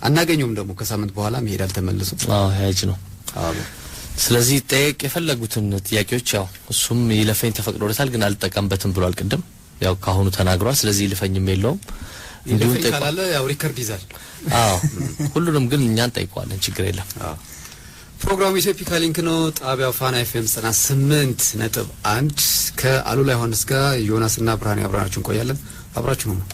አናገኘውም ደግሞ ከሳምንት በኋላ መሄድ አልተመልሶ። አዎ ያጅ ነው። ስለዚህ ጠየቅ የፈለጉትን ጥያቄዎች ያው እሱም ይለፈኝ ተፈቅዶለታል፣ ግን አልጠቀምበትም ብሏል። ቅድም ያው ካሁኑ ተናግሯል። ስለዚህ ይለፈኝም የለውም። እንዲሁም ጠይቋል። ያው record ይዛል። አዎ ሁሉንም ግን እኛን ጠይቀዋለን፣ ችግር የለም። አዎ ፕሮግራሙ ኢትዮፒካ ሊንክ ነው። ጣቢያው ፋና ኤፍኤም 98.1 ከአሉላ ዮሐንስ ጋር ዮናስና ብርሃኔ አብራናችሁ እንቆያለን። አብራችሁ ነው።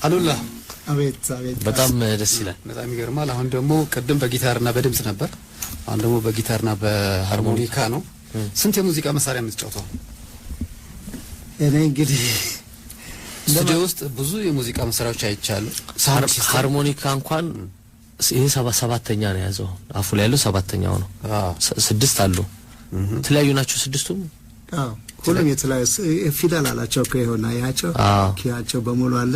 አሉላ አቤት አቤት፣ በጣም ደስ ይላል። በጣም ይገርማል። አሁን ደግሞ ቅድም በጊታርና በድምጽ ነበር፣ አሁን ደግሞ በጊታርና በሃርሞኒካ ነው። ስንት የሙዚቃ መሳሪያ የምትጫወተው? እኔ እንግዲህ ስቱዲዮ ውስጥ ብዙ የሙዚቃ መሳሪያዎች አይቻሉ። ሃርሞኒካ እንኳን ይሄ 7ኛ ነው ያዘው። አፉ ላይ ያለው 7ኛው ነው። 6 አሉ። የተለያዩ ናቸው ስድስቱም። አዎ ሁሉም የተለያዩ ፊደል አላቸው እኮ ይሆና ያቸው ኪያቸው በሙሉ አለ።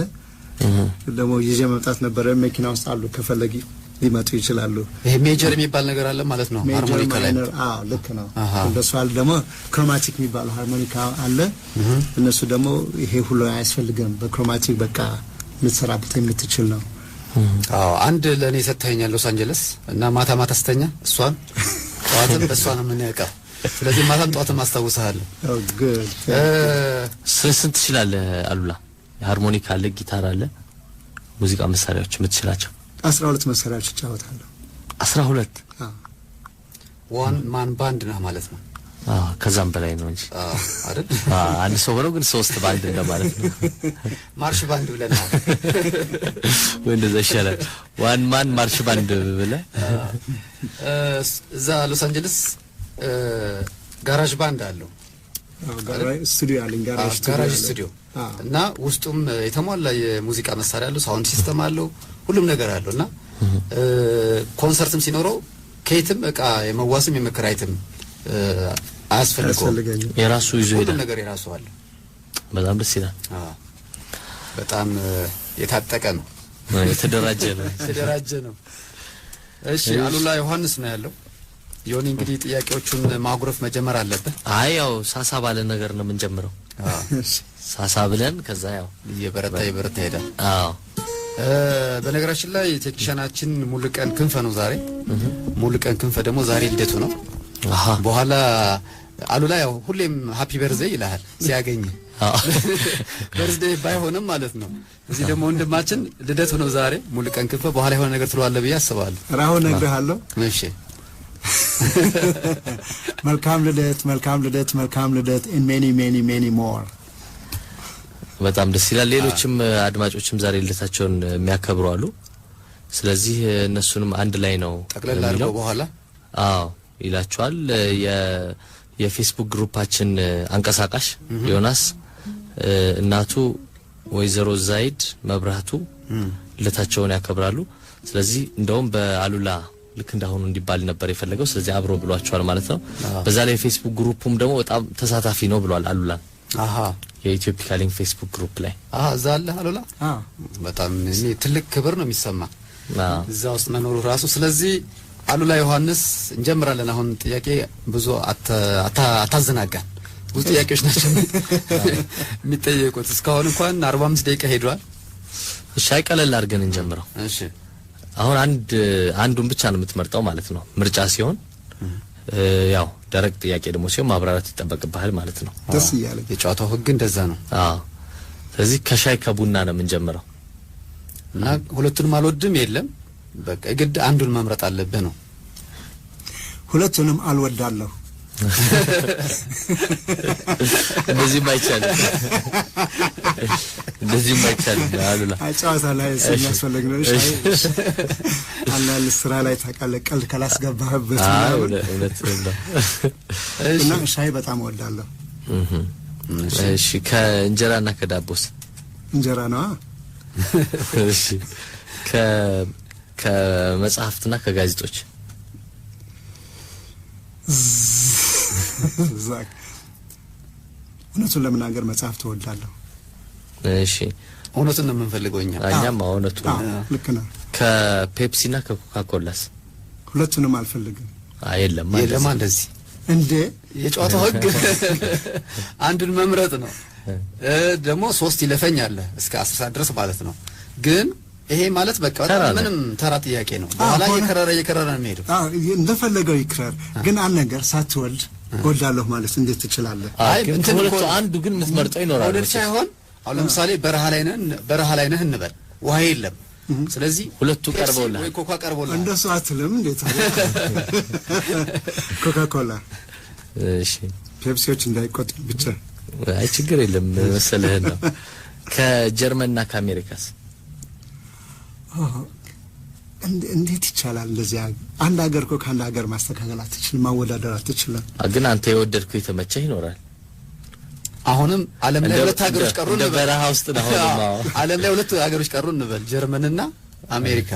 ደግሞ ይዤ መምጣት ነበረ። መኪና ውስጥ አሉ፣ ከፈለጊ ሊመጡ ይችላሉ። ይሄ major የሚባል ነገር አለ ማለት ነው ሃርሞኒካ ላይ። አዎ ልክ ነው። እንደሱ አለ። ደግሞ chromatic የሚባለው ሃርሞኒካ አለ። እነሱ ደግሞ ይሄ ሁሉ አያስፈልግም፣ በ chromatic በቃ ልትሰራበት የምትችል ነው። አዎ አንድ ለኔ ሰጥተኸኛል ሎስ አንጀለስ እና ማታ ማታ ስተኛ እሷን ጠዋትም በእሷ ነው የምንያውቀው። ስለዚህ ማታም ጠዋትም አስታውስሃለሁ። Oh good። ስንት ትችላለህ አሉላ? ሃርሞኒካ አለ፣ ጊታር አለ፣ ሙዚቃ መሳሪያዎች የምትችላቸው? 12 መሳሪያዎች እጫወታለሁ። 12? አዎ። One man band ነው ማለት ነው። አዎ ከዛም በላይ ነው እንጂ። አዎ አይደል? አዎ አንድ ሰው ብለው ግን 3 ባንድ እንደማለት ነው። ማርሽ ባንድ ብለናል ወይ እንደዛ ይሻላል። One man ማርሽ ባንድ ብለህ። እዛ ሎስ አንጀለስ ጋራዥ ባንድ አለው። ስቱዲዮ አለኝ፣ ጋራዥ ስቱዲዮ እና ውስጡም የተሟላ የሙዚቃ መሳሪያ አለው፣ sound system አለው፣ ሁሉም ነገር አለው። እና ኮንሰርትም ሲኖረው ከየትም እቃ የመዋስም የመከራየትም አያስፈልገውም። የራሱ ይዞ ሁሉም ይሄዳል። ነገር የራሱ አለ። በጣም ደስ ይላል። አዎ በጣም የታጠቀ ነው፣ የተደራጀ ነው። የተደራጀ ነው። እሺ አሉላ ዮሐንስ ነው ያለው። ዮኒ እንግዲህ ጥያቄዎቹን ማጉረፍ መጀመር አለብህ። አይ ያው ሳሳ ባለ ነገር ነው የምንጀምረው። ሳሳ ብለን ከዛ ያው እየበረታ እየበረታ ይሄዳል። አዎ። በነገራችን ላይ ቴክኒሻናችን ሙሉቀን ክንፈ ነው ዛሬ። ሙሉቀን ክንፈ ደግሞ ዛሬ ልደቱ ነው። በኋላ አሉላ ያው ሁሌም happy birthday ይልሃል ሲያገኝ፣ birthday ባይሆንም ማለት ነው። እዚህ ደግሞ ወንድማችን ልደቱ ነው ዛሬ ሙሉቀን ክንፈ። በኋላ የሆነ ነገር ትለዋለህ ብዬ አስባለሁ። ራሁ እነግርሃለሁ። እሺ። መልካም ልደት፣ መልካም ልደት፣ መልካም ልደት and many, many, many more። በጣም ደስ ይላል። ሌሎችም አድማጮችም ዛሬ ልደታቸውን የሚያከብሩ አሉ። ስለዚህ እነሱንም አንድ ላይ ነው ጠቅለል አድርገው የሚለው። በኋላ አዎ ይላቸዋል። የፌስቡክ group ኣችን አንቀሳቃሽ ዮናስ እናቱ ወይዘሮ ዛይድ መብራቱ ልደታቸውን ያከብራሉ። ስለዚህ እንደውም በአሉላ ልክ እንዳሁኑ እንዲባል ነበር የፈለገው። ስለዚህ አብሮ ብሏቸዋል ማለት ነው። በዛ ላይ የፌስቡክ group ኡም ደግሞ በጣም ተሳታፊ ነው ብሏል አሉላን፣ የኢትዮፒካ ሊንክ ፌስቡክ group ላይ። እዛ አለ አሉላ። አዎ። በጣም እኔ ትልቅ ክብር ነው የሚሰማ እዛ ውስጥ መኖሩ ራሱ። ስለዚህ አሉላ ዮሐንስ እንጀምራለን። አሁን ጥያቄ ብዙ አታዘናጋን። ብዙ ጥያቄዎች ናቸው የሚጠየቁት። እስካሁን እንኳን 45 ደቂቃ ሄዷል። እሺ፣ አይ ቀለል አድርገን እንጀምረው። እሺ። አሁን አንዱን ብቻ ነው የምትመርጠው ማለት ነው። ምርጫ ሲሆን ያው ደረቅ ጥያቄ ደግሞ ሲሆን ማብራራት ይጠበቅብሃል ማለት ነው። ደስ እያለኝ። የጨዋታው ህግ እንደዛ ነው። አዎ። ስለዚህ ከሻይ ከቡና ነው የምንጀምረው። እና ሁለቱንም አልወድም የለም። በቃ የግድ አንዱን መምረጥ አለብህ ነው። ሁለቱንም አልወዳለሁ። እንደዚህም አይቻልም። እንደዚህም አይቻልም አሉላ። አይ ጨዋታ ላይ ስለሚያስፈልግ ነው። ሻይ አንዳንድ ስራ ላይ ታውቃለህ፣ ቀልድ ካላስገባህበት ምናምን። እውነት ነው። እና ሻይ በጣም እወዳለሁ። እሺ፣ ከእንጀራና ከዳቦስ? እንጀራ ነዋ። እሺ፣ ከመጽሐፍትና ከጋዜጦች? ዛክ፣ እውነቱን ለመናገር መጽሐፍ ትወዳለሁ። እሺ። እውነቱን ነው የምንፈልገው እኛ። እኛም እውነቱ ነው። አዎ፣ ልክ ነው። ከፔፕሲና ከኮካኮላስ? ሁለቱንም አልፈልግም። አይ የለም። የለማ እንደዚህ። እንዴ! የጨዋታው ህግ አንዱን መምረጥ ነው። ደግሞ ሶስት ይለፈኝ አለ እስከ 10 ሰዓት ድረስ ማለት ነው። ግን ይሄ ማለት በቃ በጣም ተራ ነው። ምንም ተራ ጥያቄ ነው። በኋላ እየከረረ እየከረረ ነው የሚሄደው። አዎ፣ እንደፈለገው ይክረር። ግን አንድ ነገር ሳትወልድ እወዳለሁ ማለት እንዴት ትችላለህ? አይ ግን እንትን ከሁለቱ እኮ ነው። አንዱ ግን የምትመርጠው ይኖራል። መውደድ መቼስ። ሳይሆን አሁን ለምሳሌ በረሃ ላይ ነህ፣ በረሃ ላይ ነህ እንበል፣ ውሃ የለም። ስለዚህ ሁለቱ ፔፕሲ ቀርበውልሃል። ወይ ኮካ ቀርቦልሃል። እንደሱ አትልም። እንዴት ኮካኮላ። እሺ። ፔፕሲዎች እንዳይቆጡ ብቻ። አይ ችግር የለም መሰለህን ነው። ከጀርመንና ከአሜሪካስ? እንዴት ይቻላል እንደዚህ? አንድ ሀገር እኮ ከአንድ ሀገር ማስተካከል አትችልም፣ ማወዳደር አትችልም። ግን አንተ የወደድከው የተመቸህ ይኖራል። አሁንም ዓለም ላይ ሁለት ሀገሮች ቀሩ እንደ እንበል። በረሃ ውስጥ ነው አሁንም። አዎ። ዓለም ላይ ሁለት ሀገሮች ቀሩ እንበል፣ ጀርመንና አሜሪካ።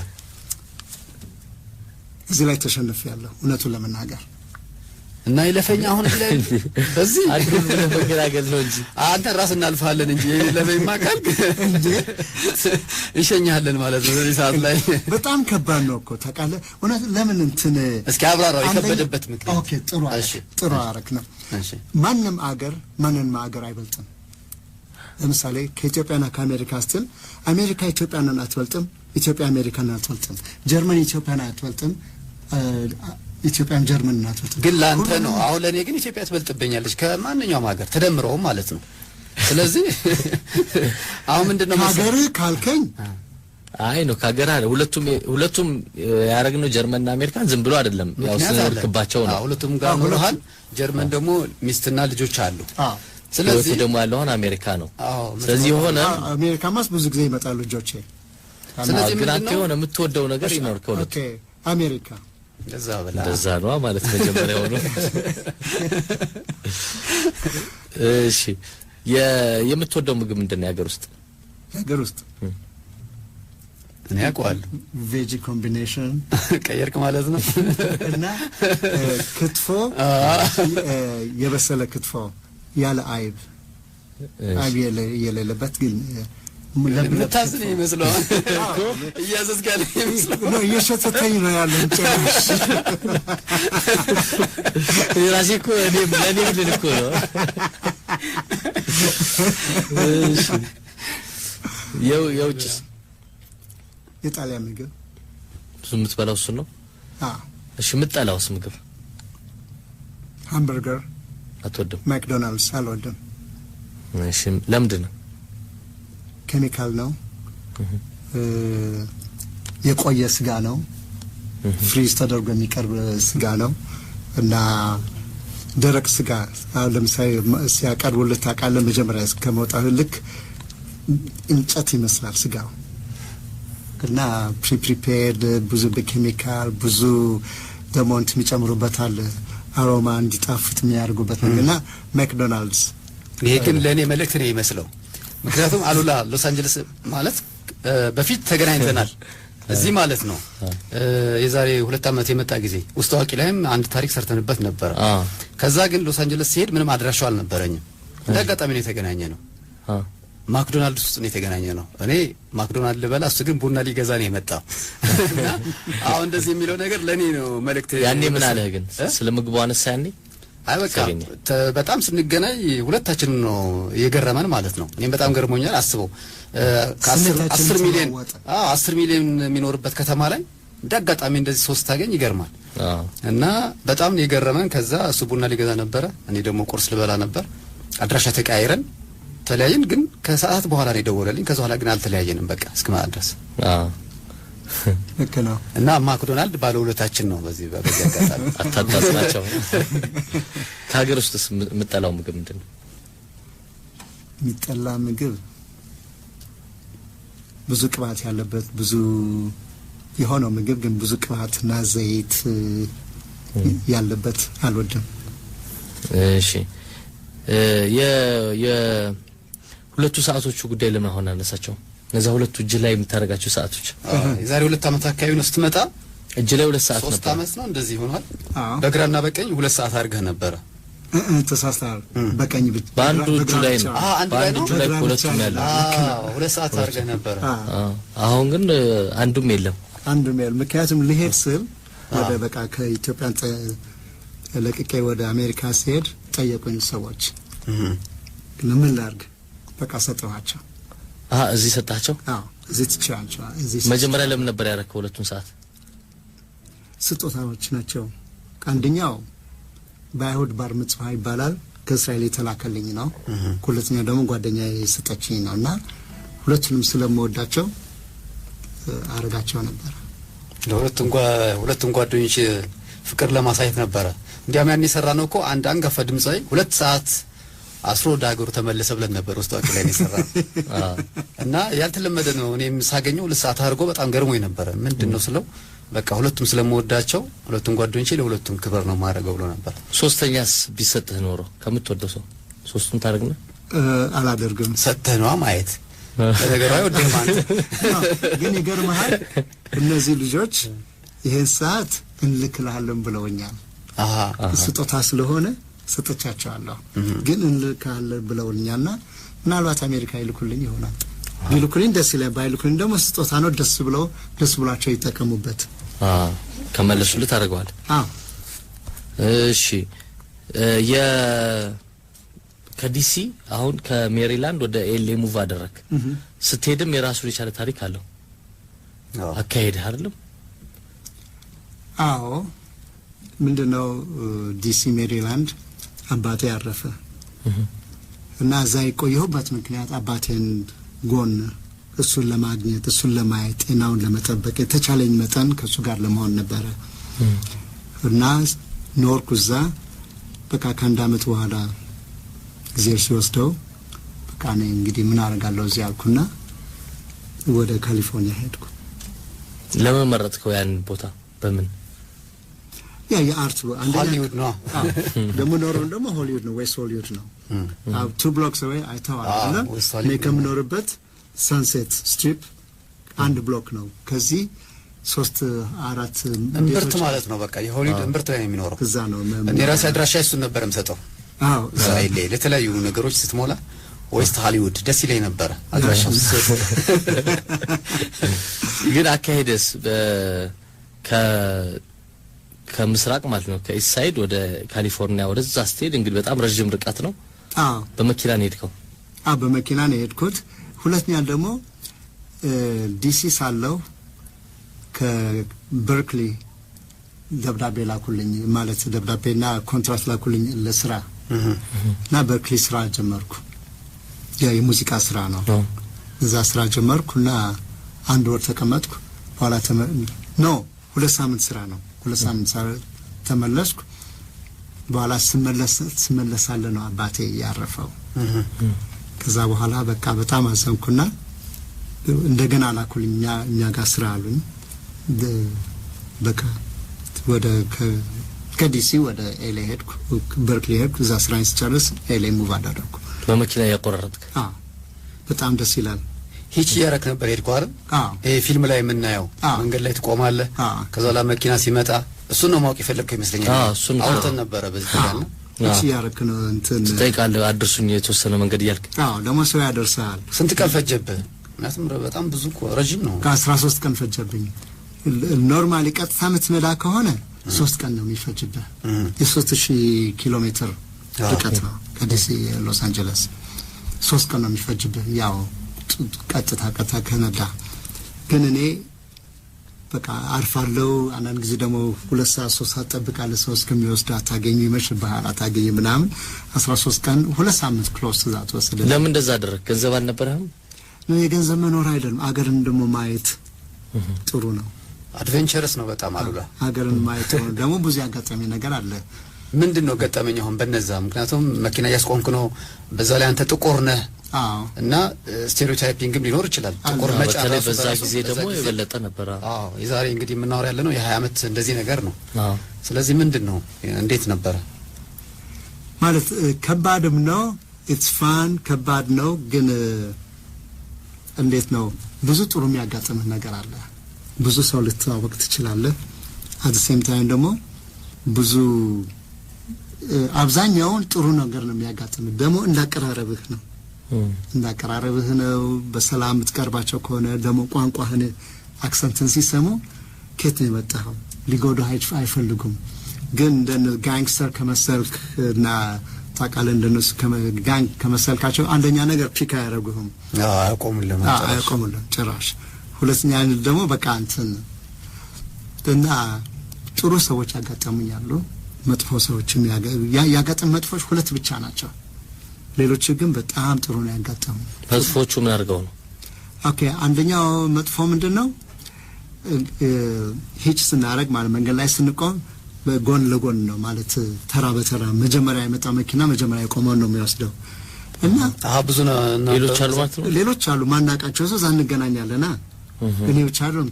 እዚህ ላይ ተሸንፌያለሁ እውነቱን ለመናገር። እና ይለፈኝ አሁን እዚህ ላይ በዚህ አንዱን ብለህ መገላገል ነው እንጂ። አንተን ራስ እናልፋለን እንጂ ይለፈኝማ ካልክ እንሸኛለን ማለት ነው በዚህ ሰዓት ላይ። በጣም ከባድ ነው እኮ ታውቃለህ። እውነት ለምን እንትን እስኪ አብራራው የከበደበት ምክንያት። Okay፣ ጥሩ አደረክ፣ ጥሩ አደረክ ነው። ማንም አገር ማንንም አገር አይበልጥም። ለምሳሌ ከኢትዮጵያና ከአሜሪካ ስትል አሜሪካ ኢትዮጵያንን አትበልጥም፣ ኢትዮጵያ አሜሪካን አትበልጥም፣ ጀርመን ኢትዮጵያን አትበልጥም፣ ኢትዮጵያም ጀርመንን አትበልጥም። ግን ለአንተ ነው። አሁን ለእኔ ግን ኢትዮጵያ ትበልጥብኛለች ከማንኛውም ሀገር ተደምረውም ማለት ነው። ስለዚህ አሁን ምንድነው መሰለህ ከሀገርህ ካልከኝ አይ ነው ከሀገር አለ። ሁለቱም ያደረግነው ጀርመንና አሜሪካን ዝም ብሎ አይደለም፣ ያው ምክንያት አለ። ስንልክባቸው ነው። አዎ፣ ሁለቱም ጋር ኖረሃል። ጀርመን ደግሞ ሚስትና ልጆች አሉ። ስለዚህ ህይወቱ ደግሞ ያለው አሁን አሜሪካ ነው። አዎ፣ ስለዚህ የሆነ አሜሪካማስ ብዙ ጊዜ ይመጣሉ ልጆቼ። ስለዚህ ግን አንተ ምንድነው የሆነ የምትወደው ነገር ይኖር ከሁለቱ። Okay፣ አሜሪካ። እንደዛ በላ። እንደዛ ነው ማለት መጀመሪያው ነው። እሺ፣ የምትወደው ምግብ ምንድን ነው የሀገር ውስጥ? የሀገር ውስጥ እኔ አውቀዋለሁ። Veggie combination ቀየርክ ማለት ነው። እና ክትፎ፣ የበሰለ ክትፎ ያለ አይብ፣ አይብ የሌለበት ግን ለብ ለብ። የምታዝን ይመስለዋል። እያዘዝክ ያለ ይመስለዋል። ነው፣ እየሸተተኝ ነው ያለው ጭራሽ። ራሴ እኮ እኔም ለእኔም ልል እኮ ነው። እሺ፣ የውጭስ? የጣሊያን ምግብ። ብዙ የምትበላው እሱን ነው? አዎ። እሺ፣ የምትጠላውስ ምግብ? ሃምበርገር። አትወድም? ማክዶናልድስ አልወድም። እሺ፣ ለምንድን ነው? ኬሚካል ነው፣ የቆየ ስጋ ነው፣ freeze ተደርጎ የሚቀርብ ስጋ ነው እና ደረቅ ስጋ አሁን ለምሳሌ ሲያቀርቡልህ ታውቃለህ፣ መጀመሪያ ከመውጣቱ ልክ እንጨት ይመስላል ስጋው እና prepared ብዙ በኬሚካል፣ ብዙ ደግሞ እንትን የሚጨምሩበት አለ፣ aroma እንዲጣፍጥ የሚያደርጉበት ነገር እና ማክዶናልድስ። ይሄ ግን ለእኔ መልእክት ነው ይመስለው። ምክንያቱም አሉላ ሎስ አንጀለስ ማለት በፊት ተገናኝተናል እዚህ ማለት ነው። የዛሬ 2 ዓመት የመጣ ጊዜ ውስጥ አዋቂ ላይም አንድ ታሪክ ሰርተንበት ነበረ። ከዛ ግን ሎስ አንጀለስ ሲሄድ ምንም አድራሻው አልነበረኝም። እንደ አጋጣሚ ነው የተገናኘ ነው። ማክዶናልድ ውስጥ ነው የተገናኘ ነው። እኔ ማክዶናልድ ልበላ፣ እሱ ግን ቡና ሊገዛ ነው የመጣው። እና አሁን እንደዚህ የሚለው ነገር ለእኔ ነው መልእክት። ያኔ ምን አለህ ግን? ስለ ምግቡ አነሳ ያኔ? አይ በቃ ሲያገኘ። በጣም ስንገናኝ ሁለታችንን ነው የገረመን ማለት ነው። እኔም በጣም ገርሞኛል። አስበው ስሜታችን 10 ሚሊዮን ተለዋወጠ። አዎ፣ 10 ሚሊዮን የሚኖርበት ከተማ ላይ እንደ አጋጣሚ እንደዚህ ሶስት ታገኝ ይገርማል። እና በጣም ነው የገረመን። ከዛ እሱ ቡና ሊገዛ ነበረ፣ እኔ ደግሞ ቁርስ ልበላ ነበር። አድራሻ ተቀያይረን ተለያየን። ግን ከሰዓት በኋላ ነው የደወለልኝ። ከዛ በኋላ ግን አልተለያየንም በቃ እስክመጣ ድረስ። ልክ ነው። እና ማክዶናልድ ባለውለታችን ነው በዚህ አጋጣሚ። አታጣጥላቸው። ከሀገር ውስጥስ የምጠላው ምግብ ምንድን ነው? የሚጠላ ምግብ ብዙ ቅባት ያለበት፣ ብዙ የሆነው ምግብ ግን ብዙ ቅባትና ዘይት ያለበት አልወድም። እሺ፣ የሁለቱ ሰዓቶቹ ጉዳይ ለምን አሁን አነሳቸው? እነዛ ሁለቱ እጅ ላይ የምታደርጋቸው ሰዓቶች። የዛሬ 2 ዓመት አካባቢ ነው ስትመጣ። እጅ ላይ 2 ሰዓት ሶስት ነበር። ዓመት ነው እንደዚህ ሆኗል። አዎ። በግራና በቀኝ 2 ሰዓት አድርገህ ነበረ። ተሳስተሃል። በቀኝ ብቻ። በአንዱ እጁ በግራ ላይ ብቻ። ነው። አንዱ ላይ በአንዱ ነው? እጁ ላይ በግራ ሁለቱም ብቻ። ያለው። አዎ፣ 2 ሰዓት አድርገህ ነበረ። አዎ። አሁን ግን አንዱም የለም። አንዱ ሜል ምክንያቱም ልሄድ ስል ወደ በቃ ከኢትዮጵያ ለቅቄ ወደ አሜሪካ ሲሄድ ጠየቁኝ ሰዎች። ምን ላድርግ? በቃ ሰጠኋቸው። እዚህ ሰጣቸው። አዎ፣ እዚህ ትቼዋቸው እዚህ። መጀመሪያ ለምን ነበር ያደረከው ሁለቱን ሰዓት? ስጦታዎች ናቸው። አንደኛው በአይሁድ ባር ምጽዋ ይባላል፣ ከእስራኤል የተላከልኝ ነው። ሁለተኛው ደግሞ ጓደኛ የሰጠችኝ ነው እና ሁለቱንም ስለምወዳቸው አረጋቸው ነበር። ለሁለቱም ጓደኞች ፍቅር ለማሳየት ነበረ። እንዲያም ያን የሰራ ነው እኮ አንድ አንጋፋ ድምፃዊ 2 ሰዓት አስሮ ወደ ሀገሩ ተመለሰ ብለን ነበር ውስጥ አዋቂ ላይ ነው የሰራ ነው። እና ያልተለመደ ነው። እኔም ሳገኘው 2 ሰዓት አድርጎ በጣም ገርሞኝ ነበረ። ምንድን ነው ስለው በቃ ሁለቱም ስለምወዳቸው ሁለቱም ጓደኞቼ ለሁለቱም ክብር ነው ማድረገው ብሎ ነበር። ሶስተኛስ ቢሰጥህ ኖሮ ከምትወደው ሰው ሶስቱን ታደርግ ነው? አላደርግም። ሰጥተህ ነዋ ማየት። ለነገሩ አይወድህም አንተ። ግን ይገርምሃል፣ እነዚህ ልጆች ይሄን ሰዓት እንልክልሃለን ብለውኛል። ስጦታ ስለሆነ ሰጥቻቸዋለሁ። ግን እንልክልሃለን ብለውኛልና ምናልባት አሜሪካ ይልኩልኝ ይሆናል። ቢልኩልኝ ደስ ይላል። ባይልኩልኝ ደግሞ ስጦታ ነው። ደስ ብሏቸው ይጠቀሙበት። ከመለሱልህ ታደርገዋል። አዎ። እሺ፣ የ ከዲሲ አሁን ከሜሪላንድ ወደ ኤልኤ move አደረግ። ስትሄድም የራሱን የቻለ ታሪክ አለው። አካሄድህ አይደለም? አዎ፣ ምንድነው፣ ዲሲ ሜሪላንድ አባቴ ያረፈ እና እዛ የቆየሁበት ምክንያት አባቴን ጎን እሱን ለማግኘት፣ እሱን ለማየት፣ ጤናውን ለመጠበቅ፣ የተቻለኝ መጠን ከእሱ ጋር ለመሆን ነበረ እና ኖርኩ እዛ። በቃ ከአንድ አመት በኋላ ጊዜ ሲወስደው በቃ እኔ እንግዲህ ምን አደርጋለሁ እዚህ አልኩና ወደ ካሊፎርኒያ ሄድኩ። ለምን መረጥከው ያን ቦታ? በምን? ያ የ art አንደኛ ሆሊውድ ነው። ደግሞ ኖረው ደግሞ ሆሊውድ ነው፣ ዌስት ሆሊውድ ነው። Two blocks away አይተዋል አይደለም? ዌስት ሆሊውድ። እኔ ከምኖርበት Sunset Strip አንድ block ነው። ከዚህ ሶስት አራት እምብርት ቤቶች ማለት ነው። በቃ የሆሊውድ እምብርት ላይ ነው የሚኖረው። እዛ ነው። እኔ ራሴ አድራሻ እሱን ነበር የምሰጠው። እዛ ላይ ለተለያዩ ነገሮች ስትሞላ ዌስት ሆሊውድ ደስ ይለኝ ነበረ አድራሻው ስሰጥ። ግን አካሄደስ ከምስራቅ ማለት ነው ከ east side ወደ ካሊፎርኒያ ወደዛ ስትሄድ እንግዲህ በጣም ረዥም ርቀት ነው። አዎ። በመኪና ነው የሄድከው? አዎ፣ በመኪና ነው የሄድኩት። ሁለተኛ ደግሞ ዲሲ ሳለሁ ከበርክሊ ደብዳቤ ላኩልኝ፣ ማለት ደብዳቤና ኮንትራት ላኩልኝ ለስራ እና በርክሊ ስራ ጀመርኩ። ያ የሙዚቃ ስራ ነው። እዛ ስራ ጀመርኩ እና አንድ ወር ተቀመጥኩ። በኋላ no 2 ሳምንት ስራ ነው። 2 ሳምንት ስራ ተመለስኩ። በኋላ ስመለሳለ ነው አባቴ ያረፈው። ከዛ በኋላ በቃ በጣም አዘንኩና እንደገና ላኩልኝ፣ እኛ ጋር ስራ አሉኝ። በቃ ወደ ከዲሲ ወደ LA ሄድኩ፣ በርክሊ ሄድኩ። እዛ ስራዬን ስጨርስ LA move አደረግኩ። በመኪና እያቆራረጥክ? አዎ፣ በጣም ደስ ይላል። Hitch እያረክ ነበር ሄድከው አይደል? አዎ። ይሄ ፊልም ላይ የምናየው አዎ። መንገድ ላይ ትቆማለህ፣ ከዛ በኋላ መኪና ሲመጣ እሱን ነው ማወቅ የፈለግከው ይመስለኛል። አዎ፣ እሱን ነው። አውርተን ነበረ በዚህ ዙሪያ እና Hitch እያረክ ነው እንትን ትጠይቃለህ፣ አድርሱኝ የተወሰነ መንገድ እያልክ። አዎ፣ ደግሞ ሰው ያደርሰሃል። ስንት ቀን ፈጀብህ? ምክንያቱም በጣም ብዙ እኮ ረጅም ነው። ከ13 ቀን ፈጀብኝ። Normally ቀጥታ የምትነዳ ከሆነ 3 ቀን ነው የሚፈጅብህ። የ3000 ኪሎ ሜትር ርቀት ነው ከዲሲ ሎስ አንጀለስ። 3 ቀን ነው የሚፈጅብህ ያው ቀጥታ ቀጥታ ከነዳ። ግን እኔ በቃ አርፋለሁ። አንዳንድ ጊዜ ደግሞ 2 ሰዓት 3 ሰዓት ጠብቃለሁ ሰው እስከሚወስድ፣ አታገኙ፣ ይመሽብሃል፣ አታገኝ ምናምን። 13 ቀን 2 ሳምንት close that ወሰደ። ለምን እንደዛ አደረግ? ገንዘብ አልነበረህም? ነው የገንዘብ መኖር አይደለም፣ አገርን ደግሞ ማየት ጥሩ ነው። Adventurous ነው በጣም አሉላ። ሀገርን ማየት ጥሩ ነው። ደግሞ ብዙ ያጋጠመኝ ነገር አለ። ምንድን ነው ገጠመኝ አሁን በነዛ? ምክንያቱም መኪና እያስቆምክ ነው፣ በዛ ላይ አንተ ጥቁር ነህ እና stereotyping ም ሊኖር ይችላል። ጥቁር መጫን በተለይ ራሱ በዛ በራሱ ጊዜ በዛ ደግሞ ጊዜ የበለጠ ነበረ። አዎ፣ የዛሬ እንግዲህ የምናወራ ያለ ነው የ20 ዓመት እንደዚህ ነገር ነው። ስለዚህ ምንድን ነው እንዴት ነበረ? ማለት ከባድም ነው። It's fun፣ ከባድ ነው ግን እንዴት ነው፣ ብዙ ጥሩ የሚያጋጥምህ ነገር አለ። ብዙ ሰው ልትተዋወቅ ትችላለህ። At same time ደግሞ ብዙ አብዛኛውን ጥሩ ነገር ነው የሚያጋጥምህ። ደግሞ እንዳቀራረብህ ነው እንዳቀራረብህ ነው። በሰላም የምትቀርባቸው ከሆነ ደግሞ ቋንቋህን accent ን ሲሰሙ ከየት ነው የመጣኸው ሊጎዱህ አይፈልጉም። ግን እንደ gangster ከመሰልክ እና ታውቃለህ እንደነሱ gang ከመሰልካቸው አንደኛ ነገር pick አያደርጉህም። አዎ፣ አያቆሙልህም ጭራሽ። አያቆሙልህም ጭራሽ። ሁለተኛ ደግሞ በቃ እንትን እና ጥሩ ሰዎች ያጋጠሙኛሉ፣ መጥፎ ሰዎችም ያጋጠሙ መጥፎች ሁለት ብቻ ናቸው። ሌሎቹ ግን በጣም ጥሩ ነው ያጋጠሙ። መጥፎቹ ምን አድርገው ነው? Okay፣ አንደኛው መጥፎ ምንድን ነው? Hitch ስናደርግ ማለት መንገድ ላይ ስንቆም በጎን ለጎን ነው፣ ማለት ተራ በተራ መጀመሪያ የመጣ መኪና መጀመሪያ የቆመውን ነው የሚወስደው እና አሀ፣ ብዙ ነው ሌሎች አሉ ማለት ነው። ሌሎች አሉ ማናቃቸው ሰው እዛ እንገናኛለና እኔ ብቻ አይደለም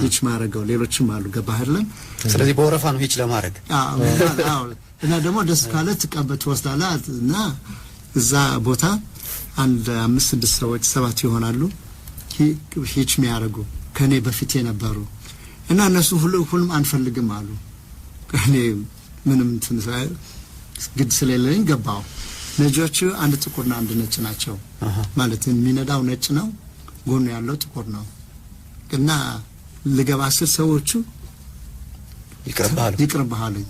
hitch ማድረገው፣ ሌሎችም አሉ። ገባህ አይደለም? ስለዚህ በወረፋ ነው hitch ለማድረግ። አዎ። እና ደግሞ ደስ ካለ ትቀበል ትወስዳለህ። እና እዛ ቦታ አንድ አምስት ስድስት ሰዎች ሰባት ይሆናሉ hitch የሚያደርጉ ከእኔ በፊት የነበሩ እና እነሱ ሁሉም አንፈልግም አሉ። እኔ ምንም እንትን ግድ ስለሌለኝ ገባው። ነጂዎቹ አንድ ጥቁርና አንድ ነጭ ናቸው። ማለት የሚነዳው ነጭ ነው፣ ጎኑ ያለው ጥቁር ነው። እና ልገባ ስል ሰዎቹ ይቅርብሃል። ይቅርብህ አሉኝ።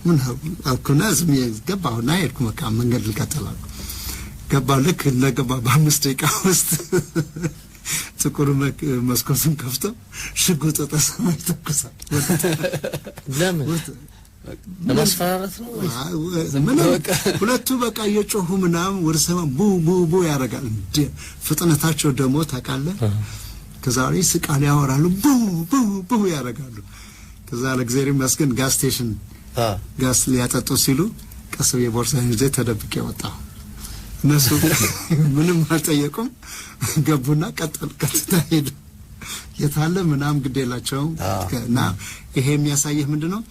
ምን አልኩና ዝም ብዬ ገባሁና ሄድኩ። በቃ መንገድ ልቀጥል አልኩ። ገባሁ። ልክ እንደገባ በ5 ደቂቃ ውስጥ ጥቁር መስኮቱን ከፍቶ ሽጉጥ ወደ ሰማይ ተኩሳል። ለምን? ለማስፈራራት ነው ወይስ? ምንም ሁለቱ በቃ እየጮሁ ምናምን ወደ ሰማይ ቡ ቡ ቡ ያደርጋል። እንዴ፣ ፍጥነታቸው ደግሞ ታውቃለህ። ከዛ ወዲህ ይስቃሉ፣ ያወራሉ፣ ቡ ቡ ቡ ያደርጋሉ። ከዛ ለእግዚአብሔር ይመስገን gas station gas ሊያጠጡ ሲሉ ቀስ ብዬ ቦርሳዬን ይዤ ተደብቄ ወጣሁ። እነሱ ምንም አልጠየቁም። ገቡና ቀጠል ቀጥታ ሄዱ። የታለ ምናምን ግድ የላቸውም። እና ይሄ የሚያሳይህ ምንድን ነው?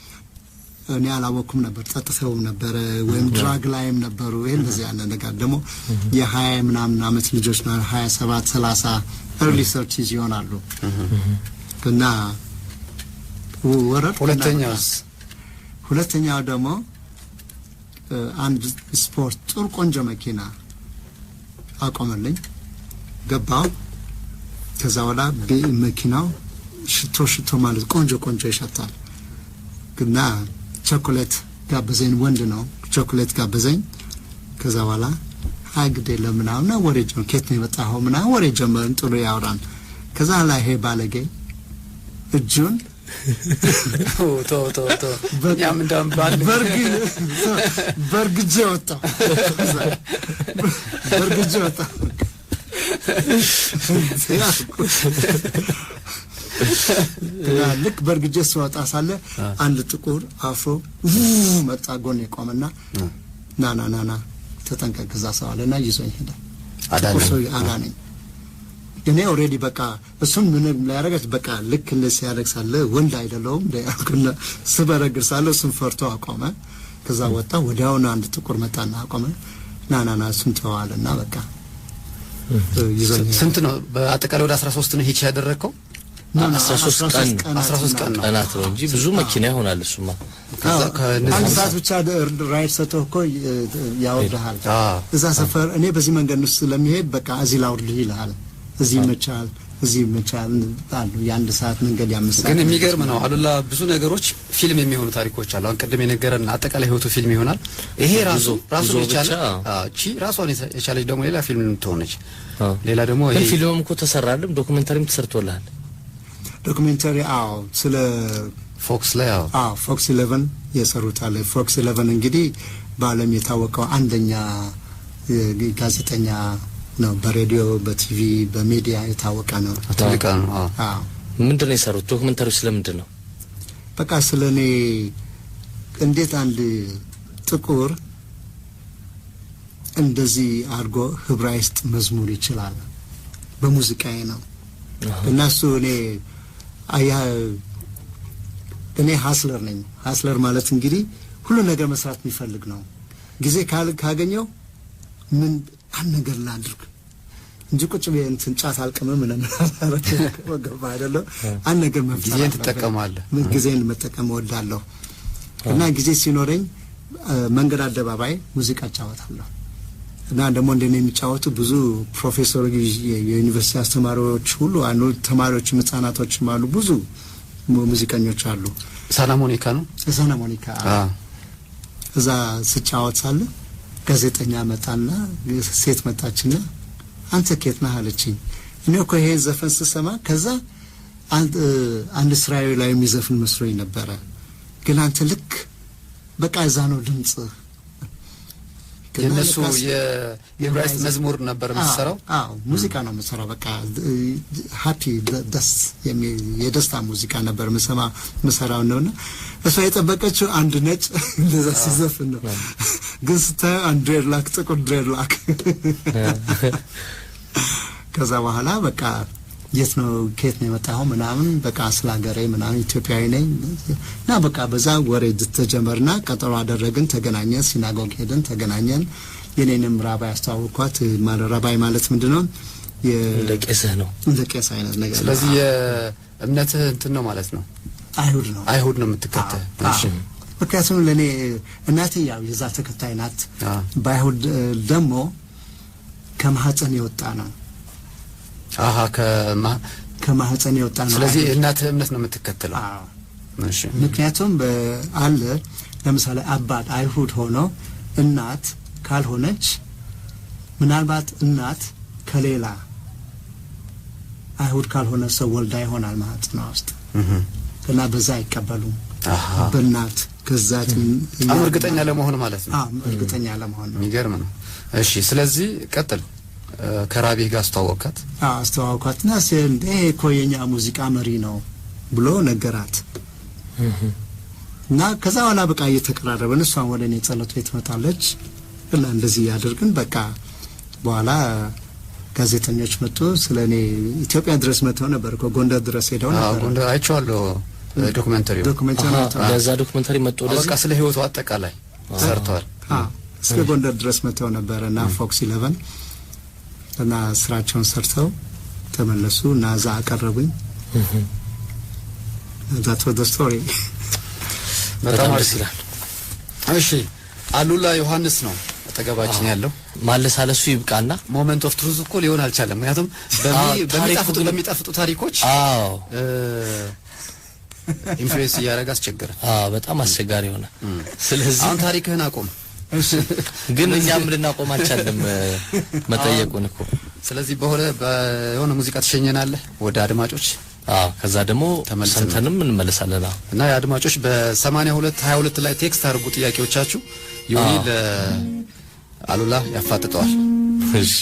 እኔ አላወኩም ነበር። ጠጥተውም ነበረ ወይም drug ላይም ነበሩ። ይሄ እንደዚህ ያለ ነገር ደግሞ የ20 ምናምን አመት ልጆች ና 27 30 early 30s ይሆናሉ እና ወረድኩ። ሁለተኛውስ? ሁለተኛው ደግሞ አንድ ስፖርት ጥሩ ቆንጆ መኪና አቆመልኝ። ገባው። ከዛ በኋላ መኪናው ሽቶ ሽቶ ማለት ቆንጆ ቆንጆ ይሸታል እና ቸኮሌት ጋበዘኝ። ወንድ ነው። ቸኮሌት ጋበዘኝ። ከዛ በኋላ አይ ግድ የለም ምናምን ወሬ ጀመርን። ከየት ነው የመጣኸው ምናምን ወሬ ጀመርን። ጥሩ ያወራን። ከዛ ላይ ይሄ ባለጌ እጁን ቶ ቶ ቶ እኛም እንዳውም ባል በርግጄ ወጣሁ፣ በርግጄ ወጣሁ። እና ልክ በርግጄ ስወጣ ሳለ አንድ ጥቁር አፍሮ መጣ፣ ጎን የቆመና ና ና ና ና ተጠንቀቅ፣ እዛ ሰው አለና ይዞኝ ሄደ። ጥቁር ሰው አዳነኝ። እኔ already በቃ እሱን ምንም ላያረጋች በቃ ልክ እንደዚህ ሲያደርግ ሳለ ወንድ አይደለሁም ያልኩና ስበረግር ሳለ እሱን ፈርቶ አቆመ። ከዛ ወጣ። ወዲያውኑ አንድ ጥቁር መጣና አቆመ። ና ና ና እሱን ተዋልና በቃ ይዞኝ ሄደ። ስንት ነው በአጠቃላይ? ወደ 13 ነው hitch ያደረግከው? 13 ቀን። 13 ቀን ነው። ቀናት ነው እንጂ ብዙ መኪና ይሆናል እሱማ። ከዛ ከእነዚህ አንድ ሰዓት ብቻ ride ሰጥቶ እኮ ያወርድሃል። እዛ ሰፈር እኔ በዚህ መንገድ ውስጥ ስለሚሄድ በቃ እዚህ ላውርድህ ይልሃል። እዚህ ይመቻል፣ እዚህ ይመቻል አሉ። የአንድ ሰዓት መንገድ፣ የ5 ሰዓት ግን የሚገርም ነው አሉላ፣ ብዙ ነገሮች ፊልም የሚሆኑ ታሪኮች አሉ። አሁን ቅድም የነገረን አጠቃላይ ህይወቱ ፊልም ይሆናል። ይሄ ራሱ ራሱን ጉዞ የቻለ ብቻ። አዎ፣ እቺ ራሷን የቻለች ደግሞ ሌላ ፊልም ትሆነች። ሌላ ደግሞ ግን ይሄ ፊልምም እኮ ተሰራልም documentary ም ተሰርቶልሃል። Documentary አዎ፣ ስለ Fox ላይ አዎ። አዎ፣ Fox 11 የሰሩት አለ። Fox 11 እንግዲህ በዓለም የታወቀው አንደኛ ጋዜጠኛ ነው። በሬዲዮ፣ በቲቪ፣ በሚዲያ የታወቀ ነው። ትልቅ ነው። አዎ። አዎ። ምንድን ነው የሰሩት? Documentary ው ስለምንድን ነው? በቃ ስለ እኔ፣ እንዴት አንድ ጥቁር እንደዚህ አድርጎ ህብራይስጥ መዝሙር ይችላል፣ በሙዚቃዬ ነው። እና እሱ እኔ አያ እኔ hustler ነኝ። Hustler ማለት እንግዲህ ሁሉ ነገር መስራት የሚፈልግ ነው። ጊዜ ካገኘው ምን አንድ ነገር ላድርግ እንጂ ቁጭ ብዬ እንትን ጫት አልቅምም ምናምን ገባ አይደለም። አንድ ነገር መፍጠር ጊዜን አለብን። ትጠቀማለህ። ምን ጊዜን መጠቀም እወዳለሁ። እና ጊዜ ሲኖረኝ መንገድ አደባባይ ሙዚቃ እጫወታለሁ። እና ደግሞ እንደኔ የሚጫወቱ ብዙ ፕሮፌሰሮች፣ የዩኒቨርሲቲ አስተማሪዎች ሁሉ አሉ። ተማሪዎችም ህጻናቶችም አሉ። ብዙ ሙዚቀኞች አሉ። ሳና ሞኒካ ነው። ሳና ሞኒካ። እዛ ስጫወት ሳለ ጋዜጠኛ መጣና፣ ሴት መጣችና አንተ ኬት ነህ አለችኝ። እኔ እኮ ይሄ ዘፈን ስሰማ ከዛ አንድ እስራኤላዊ ላይ የሚዘፍን መስሎኝ ነበረ፣ ግን አንተ ልክ በቃ እዛ ነው ድምጽህ። የእነሱ የዕብራይስጥ መዝሙር ነበር የምትሰራው? አዎ፣ ሙዚቃ ነው የምሰራው። በቃ happy ደስ የሚል የደስታ ሙዚቃ ነበር ምሰራው ነውና እሷ የጠበቀችው አንድ ነጭ እንደዛ ሲዘፍን ነው። ግን ስታየው አንድ dreadlock፣ ጥቁር dreadlock። ከዛ በኋላ በቃ የት ነው፣ ከየት ነው የመጣኸው ምናምን፣ በቃ ስለ ሀገሬ ምናምን፣ ኢትዮጵያዊ ነኝ እና በቃ በዛ ወሬ ተጀመርና ቀጠሮ አደረግን፣ ተገናኘን፣ synagogue ሄድን፣ ተገናኘን። የኔንም rabbi አስተዋወቅኳት። ማለት rabbi ማለት ምንድን ነው? እንደ ቄስህ ነው። እንደ ቄስ አይነት ነገር ነው። ስለዚህ የእምነትህ እንትን ነው ማለት ነው። አይሁድ ነው። አይሁድ ነው የምትከተል። አዎ። ምክንያቱም ለእኔ እናቴ ያው የዛ ተከታይ ናት። በአይሁድ ደግሞ ከማህፀን የወጣ ነው። አሀ ከማ ከማህፀን የወጣ ነው። ስለዚህ አይሁድ። እናትህ እምነት ነው የምትከተለው። አዎ። እሺ። ምክንያቱም አለ፣ ለምሳሌ አባት አይሁድ ሆኖ እናት ካልሆነች፣ ምናልባት እናት ከሌላ አይሁድ ካልሆነ ሰው ወልዳ ይሆናል ማህፀኗ ውስጥ እና በዛ አይቀበሉም። በእናት ከዛ በጣም እርግጠኛ ለመሆን ማለት ነው። አዎ፣ እርግጠኛ ለመሆን ነው። የሚገርም ነው። እሺ፣ ስለዚህ ቀጥል። ከራቢህ ጋር አስተዋወቅካት? አዎ፣ አስተዋወኳትና እንደ ይሄ እኮ የኛ ሙዚቃ መሪ ነው ብሎ ነገራት። እና ከዛ በኋላ በቃ እየተቀራረበን እሷን ወደ እኔ ጸሎት ቤት ትመጣለች እና እንደዚህ እያደርግን በቃ በኋላ ጋዜጠኞች መጡ። ስለ እኔ ኢትዮጵያ ድረስ መጥተው ነበር እኮ፣ ጎንደር ድረስ ሄደው ነበር። ጎንደር አይቼዋለሁ documentary ው። Documentary መጥተው ለዛ documentary መጡ ወደዚህ። በቃ ስለ ህይወቱ አጠቃላይ ሰርተዋል። አዎ፣ እስከ ጎንደር ድረስ መጥተው ነበር እና Fox 11 እና ስራቸውን ሰርተው ተመለሱ እና እዛ አቀረቡኝ። That was the story. በጣም አሪፍ። ደስ ይላል። እሺ፣ አሉላ ዮሐንስ ነው አጠገባችን ያለው። ማለሳለሱ ይብቃና Moment of truth እኮ ሊሆን አልቻለም። ምክንያቱም ታሪኩ በሚጣፍጡ ግን በሚጣፍጡ ታሪኮች influence እያደረገ አስቸገረ። አዎ፣ በጣም አስቸጋሪ ሆነ። ስለዚህ አሁን ታሪክህን አቁም። ግን እኛም ልናቆም አልቻልንም መጠየቁን እኮ። ስለዚህ በሆነ ሙዚቃ ትሸኘናለህ ወደ አድማጮች። አዎ፣ ከዛ ደግሞ ተመልሰን ሰምተንም እንመለሳለን። አዎ። እና የአድማጮች በ8222 ላይ text አድርጉ ጥያቄዎቻችሁ። ዮኒ ለአሉላ ያፋጥጠዋል። እሺ።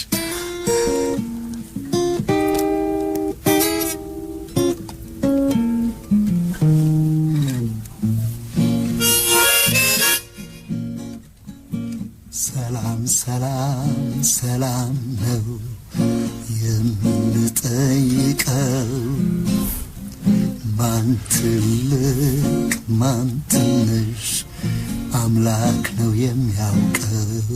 ሰላም ሰላም ሰላም ነው የምንጠይቀው፣ ማን ትልቅ ማን ትንሽ አምላክ ነው የሚያውቀው።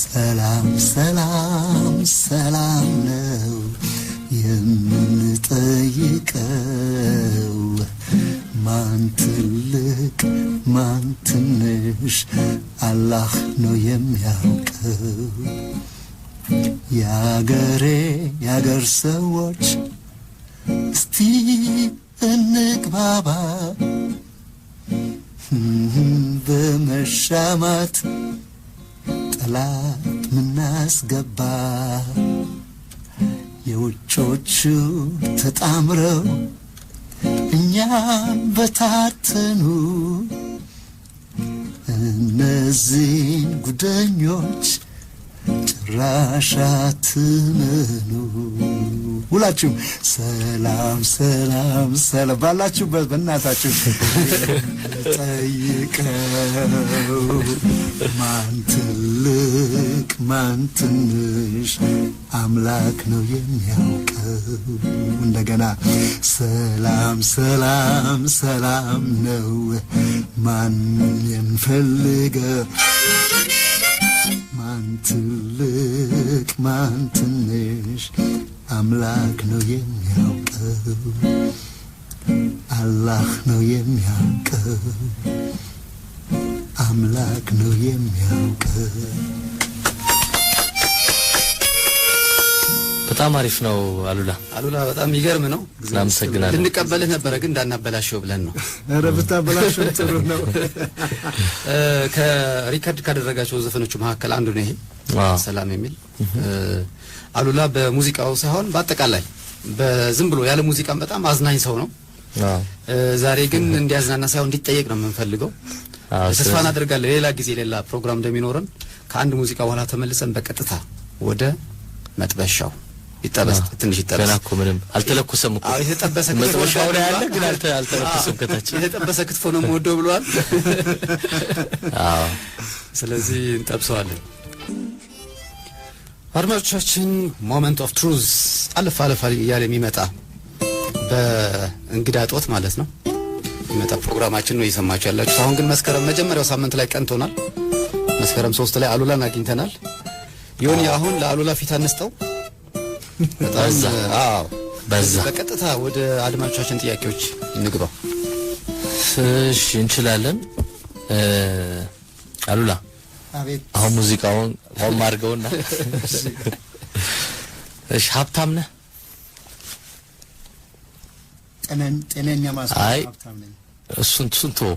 ሰላም ሰላም ሰላም ነው የምንጠይቀው፣ ማን ትልቅ ማን ትንሽ አላህ ነው የሚያውቀው። የአገሬ የአገር ሰዎች እስቲ እንግባባ፣ በመሻማት ጠላት ምናስገባ፣ የውጮቹ ተጣምረው እኛን በታተኑ፣ እነዚህን ጉደኞች ጭራሽ አትመኑ። ሁላችሁም ሰላም ሰላም ሰላም ባላችሁበት በእናታችሁ ጠይቀው፣ ማን ትልቅ ማን ትንሽ አምላክ ነው የሚያውቀው። እንደገና ሰላም ሰላም ሰላም ነው ማን የምፈልገው፣ ማን ትልቅ ማን ትንሽ አምላክ ነው የሚያውቀው፣ አላህ ነው የሚያውቀው፣ አምላክ ነው የሚያውቀው። በጣም አሪፍ ነው አሉላ። አሉላ በጣም የሚገርም ነው። እናመሰግናለን። ልንቀበልህ ነበረ ግን እንዳናበላሸው ብለን ነው። ኧረ ብታበላሸው ጥሩ ነው። ከ record ካደረጋቸው ዘፈኖቹ መካከል አንዱ ነው ይሄ ሰላም የሚል። አሉላ በሙዚቃው ሳይሆን በአጠቃላይ በዝም ብሎ ያለ ሙዚቃም በጣም አዝናኝ ሰው ነው። ዛሬ ግን እንዲያዝናና ሳይሆን እንዲጠየቅ ነው የምንፈልገው። ተስፋ እናደርጋለን ሌላ ጊዜ ሌላ ፕሮግራም እንደሚኖረን። ከአንድ ሙዚቃ በኋላ ተመልሰን በቀጥታ ወደ መጥበሻው ይጠበስ፣ ትንሽ ይጠበስ። ገና እኮ ምንም አልተለኮሰም እኮ። አዎ፣ የተጠበሰ ክትፎ መጥበሻው ላይ አለ ግን አልተለኮሰም ከታች። የተጠበሰ ክትፎ ነው የምወደው ብሏል። አዎ። ስለዚህ እንጠብሰዋለን። አድማጮቻችን moment of truth አለፍ አለፍ እያለ የሚመጣ በእንግዳ ጦት ማለት ነው የሚመጣ ፕሮግራማችን ነው እየሰማችሁ ያላችሁት። አሁን ግን መስከረም መጀመሪያው ሳምንት ላይ ቀንቶናል። መስከረም 3 ላይ አሉላን አግኝተናል። ዮኒ አሁን ለአሉላ ፊት አንስጠው በጣም አዎ፣ በዛ። በቀጥታ ወደ አድማጮቻችን ጥያቄዎች እንግባ። እሺ እንችላለን። አሉላ አቤት። አሁን ሙዚቃውን ቆም አድርገውና፣ እሺ ሀብታም ነህ? ጤነኛ ማስዋብ አይ። ሀብታም ነኝ። እሱን ተወው።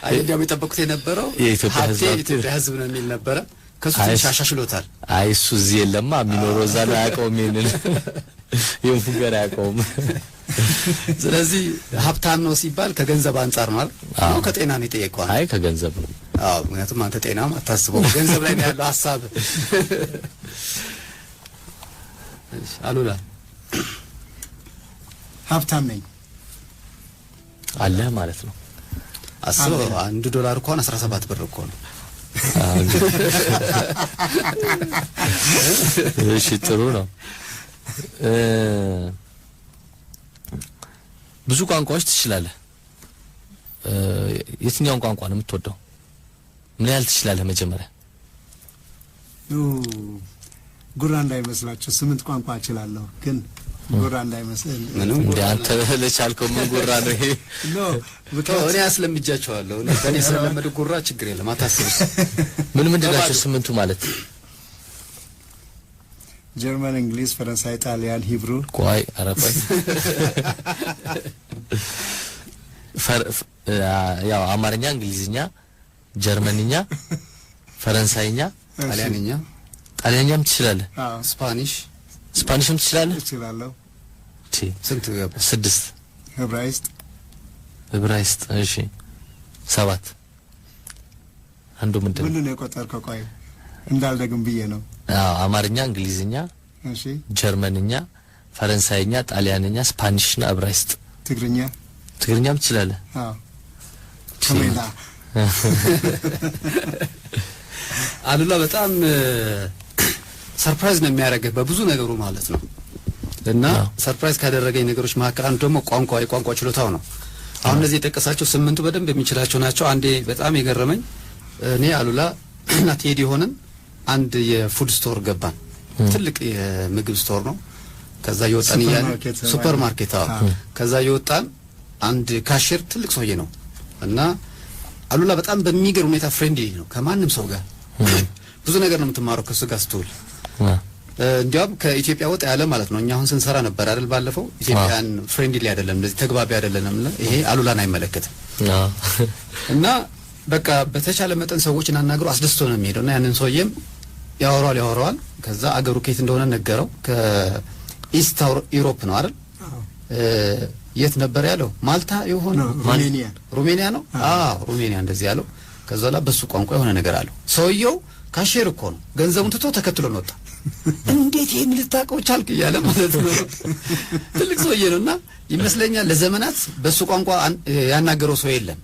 አይ እንዲያውም የጠበቁት የነበረው የኢትዮጵያ ሀብቴ ሕዝብ ሀብቴ የኢትዮጵያ ሕዝብ ነው የሚል ነበረ። ከሱ አይ፣ ትንሽ አሻሽሎታል። አይ እሱ እዚህ የለማ፣ የሚኖረው እዛ ነው፣ አያውቀውም። ይሄንን ይሄን ፉገር አያውቀውም። ስለዚህ ሀብታም ነው ሲባል ከገንዘብ አንጻር ነው አይደል? አዎ። ነው ከጤና ነው የጠየቀው። አይ ከገንዘብ ነው። አዎ፣ ምክንያቱም አንተ ጤናም አታስበው ገንዘብ ላይ ነው ያለው ሀሳብ። እሺ አሉላ ሀብታም ነኝ። አለህ ማለት ነው። አስበው፣ $1 እንኳን 17 ብር እኮ ነው። አዎ፣ እንግዲህ። እሺ ጥሩ ነው። ብዙ ቋንቋዎች ትችላለህ። የትኛውን ቋንቋ ነው የምትወደው? ምን ያህል ትችላለህ? መጀመሪያ ጉራ እንዳይመስላችሁ 8 ቋንቋ እችላለሁ፣ ግን ጉራ እንዳይመስል። ምንም እንደ አንተ ለቻልከው ምን ጉራ ነው ይሄ? No እኔ አስለምጃቸዋለሁ። እኔ በእኔ ስለለመዱ ጉራ ችግር የለም አታስብ። ምን ምንድን ናቸው 8ቱ ማለት? ጀርመን፣ እንግሊዝ፣ ፈረንሳይ፣ ጣሊያን፣ Hebrew። ቆይ ኧረ ቆይ። ያው አማርኛ፣ እንግሊዝኛ፣ ጀርመንኛ፣ ፈረንሳይኛ፣ ጣሊያንኛ፣ ጣሊያንኛም ትችላለህ? አዎ። Spanish፣ Spanish ም ትችላለህ? እችላለሁ። ስንት ገባ? 6። ዕብራይስጥ። ዕብራይስጥ። እሺ 7። አንዱ ምንድን ነው? ምንድን ነው የቆጠርከው? ቆይ እንዳልደግም ብዬ ነው። አዎ አማርኛ፣ እንግሊዝኛ፣ እሺ፣ ጀርመንኛ፣ ፈረንሳይኛ፣ ጣሊያንኛ፣ Spanish ና ዕብራይስጥ። ትግርኛ። ትግርኛም ትችላለህ? አዎ ከሜላ። አሉላ በጣም surprise ነው የሚያደርግህ በብዙ ነገሩ ማለት ነው። እና surprise ካደረገኝ ነገሮች መካከል አንዱ ደግሞ ቋንቋ የቋንቋ ችሎታው ነው። አሁን እነዚህ የጠቀሳቸው 8ቱ በደንብ የሚችላቸው ናቸው። አንዴ በጣም የገረመኝ እኔ አሉላ እና ቴዲ ሆነን አንድ የ food store ገባን። ትልቅ የምግብ store ነው። ከዛ የወጣን እያለ ሱፐር ማርኬት። አዎ ከዛ የወጣን አንድ cashier ትልቅ ሰውዬ ነው እና አሉላ በጣም በሚገርም ሁኔታ friendly ነው ከማንም ሰው ጋር። ብዙ ነገር ነው የምትማረው ከሱ ጋር ስትውል። እንዲያውም ከኢትዮጵያ ወጣ ያለ ማለት ነው። እኛ አሁን ስንሰራ ነበር አይደል ባለፈው ኢትዮጵያን friendly አይደለም፣ እንደዚህ ተግባቢ አይደለንም። ይሄ አሉላን አይመለከትም። እና በቃ በተቻለ መጠን ሰዎችን አናግሮ አስደስቶ ነው የሚሄደው። እና ያንን ሰውዬም ያወራዋል። ከዛ አገሩ ከየት እንደሆነ ነገረው። ከ East Europe ነው አይደል? የት ነበር ያለው? ማልታ የሆነ ሩሜኒያ። ሩሜኒያ ነው። አዎ ሩሜኒያ እንደዚህ ያለው። ከዛ ላይ በሱ ቋንቋ የሆነ ነገር አለው። ሰውየው cashier እኮ ነው፣ ገንዘቡን ትቶ ተከትሎ ወጣ። እንዴት ይሄን ልታውቀው ቻልክ እያለ ማለት ነው። ትልቅ ሰውዬ ነውና ይመስለኛል ለዘመናት በሱ ቋንቋ ያናገረው ሰው የለም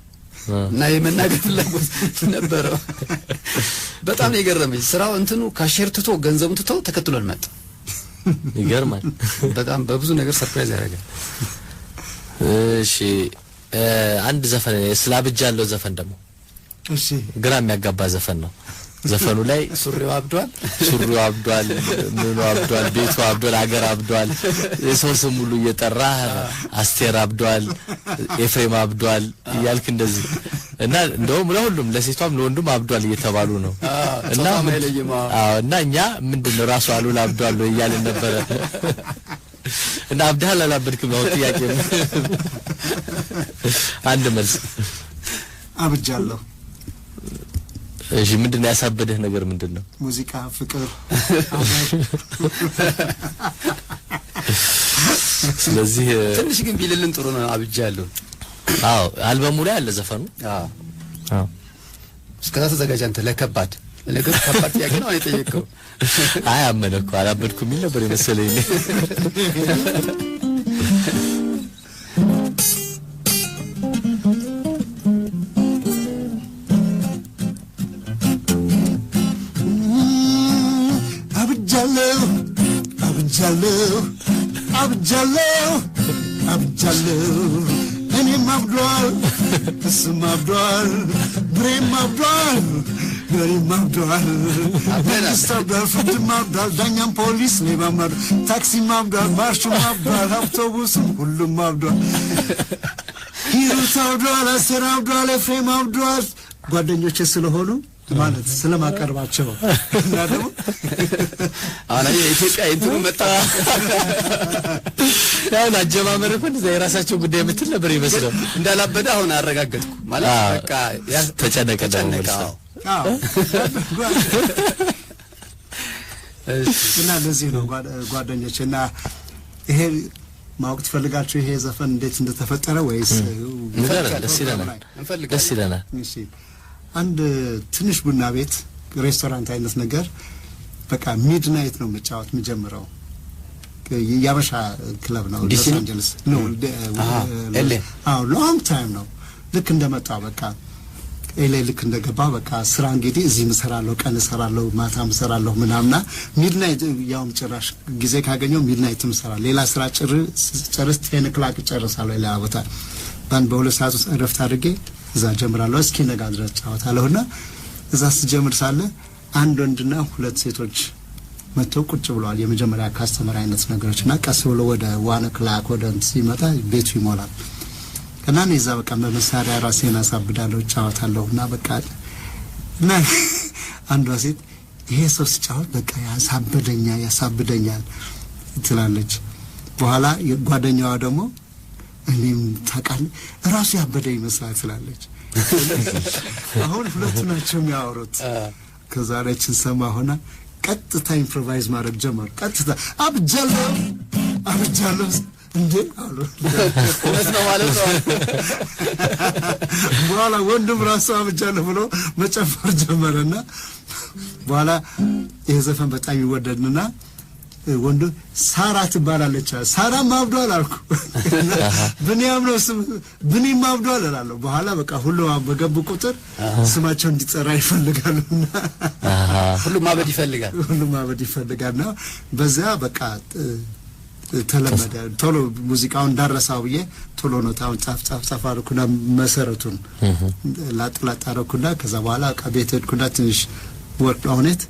እና የመናገር ፍላጎት ነበረው። በጣም ነው የገረመኝ። ስራው እንትኑ cashier ትቶ ገንዘቡን ትቶ ተከትሎን መጣ። ይገርማል። በጣም በብዙ ነገር surprise ያደርጋል። እሺ አንድ ዘፈን ስላብጃለሁ ዘፈን ደግሞ እሺ፣ ግራ የሚያጋባ ዘፈን ነው። ዘፈኑ ላይ ሱሪው አብዷል፣ ሱሪው አብዷል፣ ምኑ አብዷል፣ ቤቱ አብዷል፣ አገር አብዷል፣ የሰው ስም ሁሉ እየጠራ አስቴር አብዷል፣ ኤፍሬም አብዷል እያልክ እንደዚህ እና እንደውም ለሁሉም ለሴቷም ለወንዱም አብዷል እየተባሉ ነው። እና አዎ እና እኛ ምንድነው ራሱ አሉላ አብዷል ነው እያልን ነበረ። እና አብዳል አላበድክም ነው ጥያቄ። አንድ መልስ አብጃለሁ። እሺ ምንድነው ያሳበደህ ነገር ምንድነው? ሙዚቃ፣ ፍቅር። ስለዚህ ትንሽ ግን ቢልልን ጥሩ ነው። አብጃለሁ። አዎ አልበሙ ላይ አለ ዘፈኑ። አዎ አዎ እስከዛ ተዘጋጅ አንተ ለከባድ ለነገሩ ከባድ ጥያቄ ነው የጠየቀው። አይ አመነ እኮ አላበድኩም የሚል ነበር የመሰለኝ። አብጃለሁ አብጃለሁ አብጃለሁ አብጃለሁ እኔም አብዷል እሱም አብዷል ብሬም አብዷል ገሪም አብዷል መንግስት አብዷል ፍርድም አብዷል ዳኛም ፖሊስ ሌባም አብዷል ታክሲም አብዷል ማርሹም አብዷል አውቶቡስም ሁሉም አብዷል ሂሩት አብዷል አስቴር አብዷል ኤፍሬም አብዷል ጓደኞቼ ስለሆኑ ማለት ስለማቀርባቸው እና ደግሞ አሁን የኢትዮጵያ እንትኑ መጣ። ያው አጀማመር እኮ እንደዛ የራሳቸው ጉዳይ የምትል ነበር ይመስለው። እንዳላበደ አሁን አረጋገጥኩ ማለት በቃ ተጨነቀ ደግሞ ተጨነቀ። አዎ እና ለዚህ ነው ጓደኞቼ። እና ይሄ ማወቅ ትፈልጋችሁ ይሄ ዘፈን እንዴት እንደተፈጠረ ወይስ? ደስ ይለናል፣ ደስ ይለናል። እሺ አንድ ትንሽ ቡና ቤት ሬስቶራንት አይነት ነገር በቃ midnight ነው መጫወት የምጀምረው። ያበሻ ክለብ ነው ሎስ አንጀለስ ነው። LA። አዎ long time ነው። ልክ እንደመጣው በቃ LA ልክ እንደገባ በቃ ስራ እንግዲህ እዚህም እሰራለሁ፣ ቀን እሰራለሁ፣ ማታም እሰራለሁ ምናምና midnight ያውም ጭራሽ ጊዜ ካገኘው midnight ም እሰራለሁ። ሌላ ስራ ጨርስ 10 o'clock እጨርሳለሁ። ሌላ ቦታ በአንድ በሁለት ሰዓት ውስጥ እረፍት አድርጌ እዛ ጀምራለሁ። እስኪ ነጋ ድረስ እጫወታለሁና እዛ ስጀምር ሳለ አንድ ወንድና ሁለት ሴቶች መጥተው ቁጭ ብለዋል። የመጀመሪያ customer አይነት ነገሮች እና ቀስ ብሎ ወደ 1 o'clock ወደ እንትን ሲመጣ ቤቱ ይሞላል። እና እኔ እዛ በቃ በመሳሪያ ራሴን አሳብዳለሁ፣ እጫወታለሁ እና በቃ እና አንዷ ሴት ይሄ ሰው ሲጫወት በቃ ያሳብደኛል ያሳብደኛል ትላለች። በኋላ ጓደኛዋ ደግሞ እኔም ታውቃለህ ራሱ ያበደ ይመስላል ትላለች። አሁን ሁለቱ ናቸው የሚያወሩት። ከዛ ላይችን ሰማ ሆና ቀጥታ improvise ማድረግ ጀመሩ። ቀጥታ አብጃለሁ አብጃለሁ እንዴ አሉ። እውነት ነው ማለት ነው። በኋላ ወንድም ራሱ አብጃለሁ ብሎ መጨፈር ጀመረና በኋላ ይህ ዘፈን በጣም ይወደድንና ወንዱ ሳራ ትባላለች አለ። ሳራም አብዷል አልኩ። ብንያም ነው ስም፣ ብኒም አብዷል እላለሁ። በኋላ በቃ ሁሉም በገቡ ቁጥር ስማቸው እንዲጠራ ይፈልጋሉና ሁሉም ማበድ ይፈልጋል። ሁሉም ማበድ ይፈልጋልና በዚያ በቃ ተለመደ። ቶሎ ሙዚቃውን እንዳረሳው ብዬ ቶሎ ኖታውን ጻፍ ጻፍ ጻፍ አደረኩና መሰረቱን ላጥ ላጥ አደረኩና ከዛ በኋላ በቃ ቤት ሄድኩና ትንሽ work on it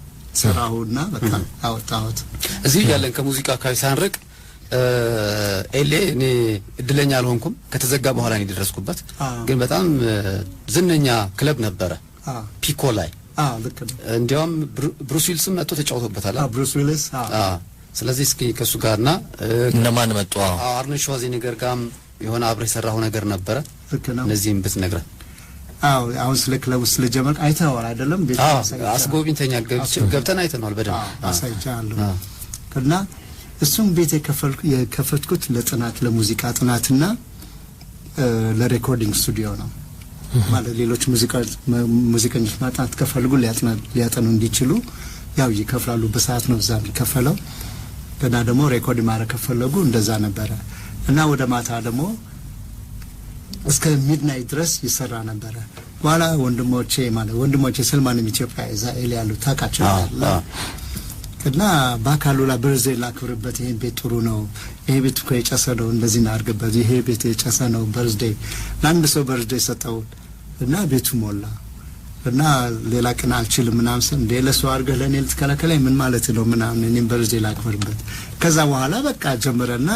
ሰራሁና በቃ አወጣሁት። እዚሁ እያለን ከሙዚቃ አካባቢ ሳንርቅ LA እኔ እድለኛ አልሆንኩም። ከተዘጋ በኋላ ነው የደረስኩበት። ግን በጣም ዝነኛ ክለብ ነበረ ፒኮ ላይ። አዎ፣ ልክ ነው። እንዲያውም ብሩስ ዊልስም መጥቶ ተጫውቶበታል። ብሩስ ዊሊስ፣ አዎ። ስለዚህ እስኪ ከእሱ ጋርና እነማን መጡ? አርኖልድ ሽዋርዜኔገር ጋርም የሆነ አብረህ የሰራኸው ነገር ነበረ። ልክ ነው። እነዚህም ብትነግረን። አዎ፣ አሁን ስለ ክለቡ ስለጀመርክ አይተኸዋል አይደለም? ቤት አሳይቻለሁ። አስጎብኝተኛል። ገብተን አይተነዋል በደንብ። አሳይቻለሁ። እና እሱም ቤት የከፈትኩት ለጥናት፣ ለሙዚቃ ጥናትና ለ recording studio ነው። ማለት ሌሎች ሙዚቀኞች ማጥናት ከፈልጉ ሊያጠኑ እንዲችሉ ያው ይከፍላሉ። በሰዓት ነው እዛ የሚከፈለው። እና ደግሞ record ማድረግ ከፈለጉ እንደዛ ነበረ። እና ወደ ማታ ደግሞ እስከ midnight ድረስ ይሰራ ነበረ። በኋላ ወንድሞቼ፣ ማለት ወንድሞቼ ስል ማንም ኢትዮጵያ እዛ LA ያሉ ታውቃቸዋለህ። እና በአካሉ ላይ birthday ላክብርበት፣ ይሄን ቤት ጥሩ ነው፣ ይሄ ቤት እኮ የጨሰ ነው፣ እንደዚህ እናድርግበት፣ ይሄ ቤት የጨሰ ነው፣ birthday ለአንድ ሰው birthday ሰጠው እና ቤቱ ሞላ። እና ሌላ ቀን አልችልም ምናምን ስል፣ እንዴ ለሰው አድርገህ ለእኔ ልትከለከለኝ ምን ማለት ነው ምናምን፣ እኔም birthday ላክብርበት። ከዛ በኋላ በቃ ጀመረና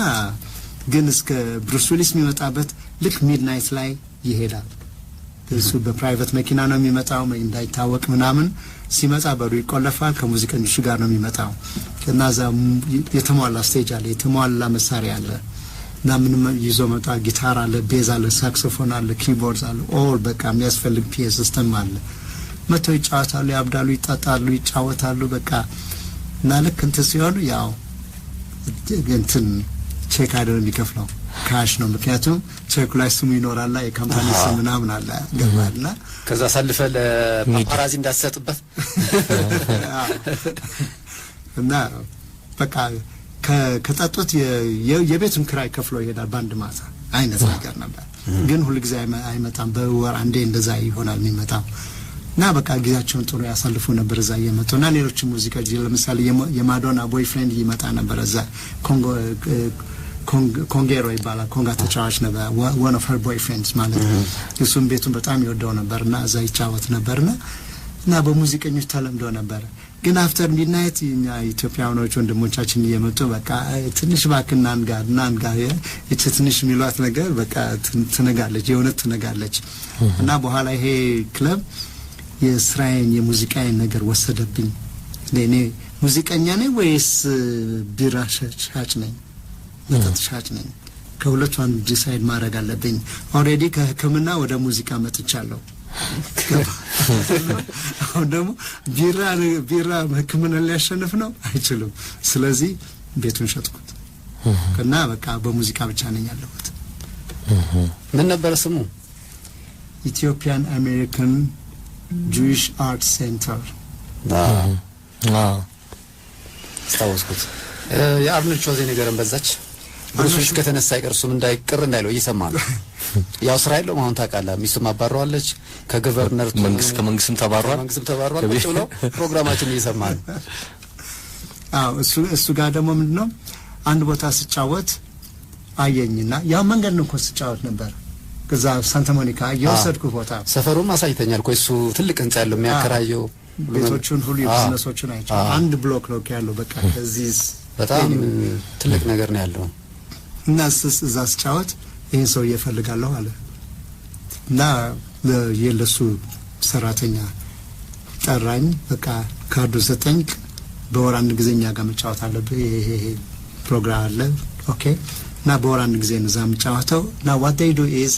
ግን እስከ ብሩስ ዊሊስ የሚመጣበት ልክ midnight ላይ ይሄዳል። እሱ በ private መኪና ነው የሚመጣው እንዳይታወቅ ምናምን። ሲመጣ በሩ ይቆለፋል። ከሙዚቀኞቹ ጋር ነው የሚመጣው እና እዛ የተሟላ stage አለ፣ የተሟላ መሳሪያ አለ እና ምንም ይዞ መጣ። ጊታር አለ፣ bass አለ፣ ሳክሶፎን አለ፣ keyboard አለ፣ all በቃ የሚያስፈልግ PA system አለ። መጥተው ይጫወታሉ፣ ያብዳሉ፣ ይጠጣሉ፣ ይጫወታሉ። በቃ እና ልክ እንትን ሲሆኑ ያው እንትን ቼክ አይደለም የሚከፍለው፣ cash ነው። ምክንያቱም ቼኩ ላይ ስሙ ይኖራላ፣ የ company ስም ምናምን አለ፣ ገባልና ከዛ አሳልፈ ለ paparazzi እንዳትሰጥበት። እና በቃ ከጠጡት የቤቱን ክራይ ከፍሎ ይሄዳል በአንድ ማታ አይነት ነገር ነበር። ግን ሁልጊዜ አይመጣም። በወር አንዴ እንደዛ ይሆናል የሚመጣው። እና በቃ ጊዜያቸውን ጥሩ ያሳልፉ ነበር እዛ እየመጡ። እና ሌሎች ሙዚቃ ለምሳሌ የማዶና boyfriend ይመጣ ነበር እዛ፣ ኮንጎ conguero ይባላል፣ conga ተጫዋች ነበር፣ one of her boyfriends ማለት ነው። እሱም ቤቱን በጣም ይወደው ነበር እና እዛ ይጫወት ነበርና እና በሙዚቀኞች ተለምዶ ነበር። ግን after midnight እኛ ኢትዮጵያውያኖች ወንድሞቻችን እየመጡ በቃ ትንሽ እባክህ እናንጋ እናንጋ፣ እቺ ትንሽ የሚሏት ነገር በቃ ትነጋለች፣ የእውነት ትነጋለች። እና በኋላ ይሄ ክለብ የስራዬን የሙዚቃዬን ነገር ወሰደብኝ። እኔ ሙዚቀኛ ነኝ ወይስ ቢራ ሻጭ ነኝ፣ መጠጥ ሻጭ ነኝ? ከሁለቱ አንዱ decide ማድረግ አለብኝ። Already ከሕክምና ወደ ሙዚቃ መጥቻለሁ። አሁን ደግሞ ቢራ ሕክምና ሊያሸንፍ ነው፣ አይችልም። ስለዚህ ቤቱን ሸጥኩት እና በቃ በሙዚቃ ብቻ ነኝ ያለሁት። ምን ነበረ ስሙ? Ethiopian American Jewish Art Center። አስታወስኩት። የአርኖልድ ሽዋርዜኔገርን በዛች ብሩስ ዊሊስ ከተነሳ አይቀር እሱም እንዳይቅር እንዳይለው እየሰማ ነው። ያው ስራ የለውም አሁን ታውቃለህ። ሚስቱም አባረዋለች ከ governor መንግስት ከመንግስትም ተባሯል። ከመንግስትም ተባሯል። ቁጭ ብለው ፕሮግራማችን እየሰማ ነው። አዎ፣ እሱ ጋር ደግሞ ምንድነው አንድ ቦታ ስጫወት አየኝና ያው መንገድ ነው እኮ ስጫወት ነበር። ከዛ ሳንታ ሞኒካ የወሰድኩ ቦታ ሰፈሩም አሳይተኛል እኮ፣ እሱ ትልቅ ህንጻ ያለው የሚያከራየው ቤቶቹን ሁሉ የቢዝነሶቹን አይቼ አንድ block ነው ያለው በቃ ከዚህ በጣም ትልቅ ነገር ነው ያለው። እና እዛ ስጫወት ይህን ሰው እፈልጋለሁ አለ እና የለሱ ሰራተኛ ጠራኝ። በቃ ካርዱ ሰጠኝ። በወር አንድ ጊዜ እኛ ጋር መጫወት አለብህ፣ ይሄ ይሄ ፕሮግራም አለ። Okay፣ እና በወር አንድ ጊዜ ነው እዛ የምጫወተው። እና what they do is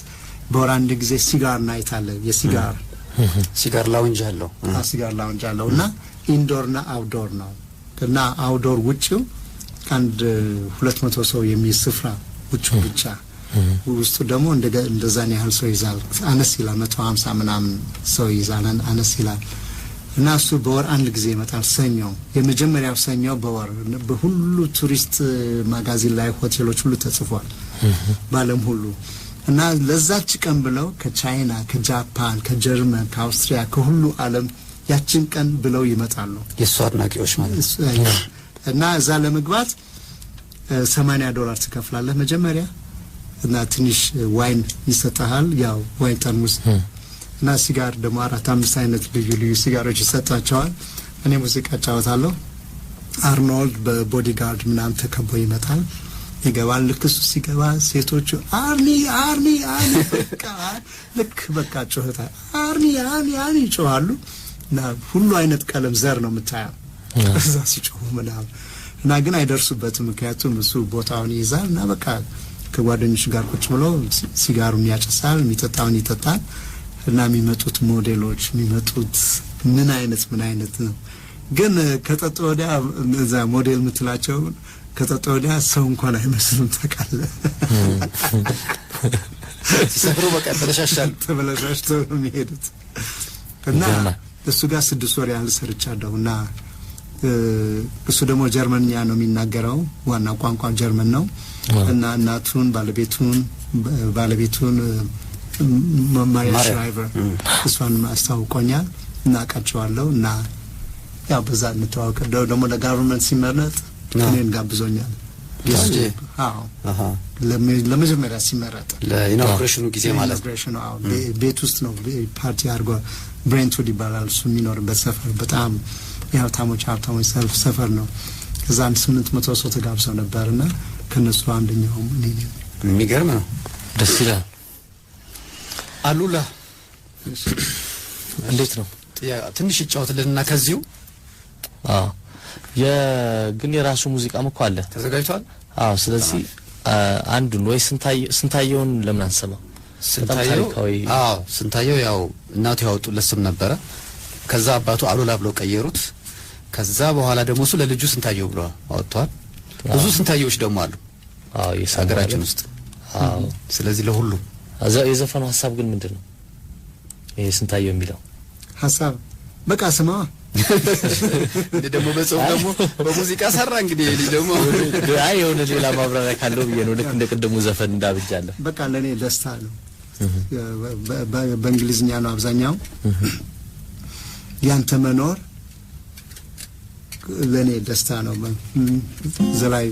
በወር አንድ ጊዜ cigar night አለ፣ የ cigar cigar lounge አለው። Cigar lounge አለው እና indoor እና outdoor ነው። እና outdoor ውጭው አንድ 200 ሰው የሚይዝ ስፍራ ውጭው ብቻ፣ ውስጡ ደግሞ እንደዛን ያህል ሰው ይዛል። አነስ ይላል፣ 150 ምናምን ሰው ይዛል፣ አነስ ይላል። እና እሱ በወር አንድ ጊዜ ይመጣል። ሰኞ፣ የመጀመሪያው ሰኞ በወር። በሁሉ tourist magazine ላይ፣ ሆቴሎች ሁሉ ተጽፏል በዓለም ሁሉ። እና ለዛች ቀን ብለው ከቻይና፣ ከጃፓን፣ ከጀርመን፣ ከአውስትሪያ፣ ከሁሉ ዓለም ያችን ቀን ብለው ይመጣሉ። የእሱ አድናቂዎች ማለት ነው። እና እዛ ለመግባት $80 ትከፍላለህ መጀመሪያ እና ትንሽ wine ይሰጠሃል። ያው wine ጠርሙስ እና ሲጋር ደግሞ አራት አምስት አይነት ልዩ ልዩ ሲጋሮች ይሰጣቸዋል። እኔ ሙዚቃ እጫወታለሁ። አርኖልድ በ bodyguard ምናምን ተከቦ ይመጣል፣ ይገባል። ልክ እሱ ሲገባ ሴቶቹ "አርኒ፣ አርኒ፣ አርኒ" በቃ ልክ በቃ ጩኸታ "አርኒ፣ አርኒ፣ አርኒ" ይጮሃሉ። እና ሁሉ አይነት ቀለም ዘር ነው የምታየው እዛ ሲጮሁ ምናምን። እና ግን አይደርሱበትም፣ ምክንያቱም እሱ ቦታውን ይይዛል እና በቃ ከጓደኞቹ ጋር ቁጭ ብሎ ሲጋሩን ያጨሳል፣ የሚጠጣውን ይጠጣል። እና የሚመጡት ሞዴሎች የሚመጡት ምን አይነት ምን አይነት ነው። ግን ከጠጡ ወዲያ እዛ ሞዴል የምትላቸው ከጠጡ ወዲያ ሰው እንኳን አይመስሉም፣ ታውቃለህ። ሲሰክሩ በቃ ተበለሻሻል። ተበለሻሽተው ነው የሚሄዱት። እና ይገርማል። እሱ ጋር 6 ወር ያህል ሰርቻለሁ። እና እሱ ደግሞ ጀርመንኛ ነው የሚናገረው፣ ዋና ቋንቋ ጀርመን ነው። እና እናቱን ባለቤቱን ማሪያ ማሪያ። ሽራይቨር እሷን አስታውቆኛል፣ እናውቃቸዋለሁ። እና ያው በዛ እንተዋወቅ። ደግሞ ለ government ሲመረጥ እኔን ጋብዞኛል። የሱ? አዎ፣ ለመጀመሪያ ሲመረጥ ለ inauguration ኑ ጊዜ ማለት ነው። Inauguration ኑ፣ አዎ። ቤት ውስጥ ነው ፓርቲ አድርጎ። ብሬንትውድ ይባላል እሱ የሚኖርበት ሰፈር፣ በጣም የሀብታሞች ሀብታሞች ሰፈር ነው። ከዛ አንድ 800 ሰው ተጋብዘው ነበር እና ከነሱ አንደኛውም እኔ ነኝ። የሚገርም ነው። ደስ ይላል። አሉላ እንዴት ነው? ትንሽ ይጫወትልንና ከዚሁ አዎ፣ ግን የራሱ ሙዚቃም እኮ አለ። ተዘጋጅቷል። አዎ፣ ስለዚህ አንዱን ወይ ስንታየውን ለምን አንሰማ? በጣም ስንታየው ታሪካዊ። አዎ፣ ስንታየው ያው እናቱ ያወጡለት ስም ነበረ። ከዛ አባቱ አሉላ ብለው ቀየሩት። ከዛ በኋላ ደግሞ እሱ ለልጁ ስንታየው ብሎ አወጥቷል። ብዙ ስንታየዎች ደግሞ አሉ አዎ፣ የሰማሁ ሀገራችን አለ። ውስጥ። አዎ። ስለዚህ ለሁሉም የዘፈኑ ሀሳብ ግን ምንድን ነው? ይሄ ስንታየው የሚለው ሀሳብ በቃ ስማዋ። እንደ ደግሞ በጽሁፍ ደግሞ በሙዚቃ ሰራ እንግዲህ ይሄ ልጅ ደግሞ። አይ፣ የሆነ ሌላ ማብራሪያ ካለው ብዬ ነው። ልክ እንደ ቅድሙ ዘፈን እንዳብጃለሁ። በቃ ለእኔ ደስታ ነው። በእንግሊዝኛ ነው አብዛኛው። ያንተ መኖር ለእኔ ደስታ ነው። the ላይ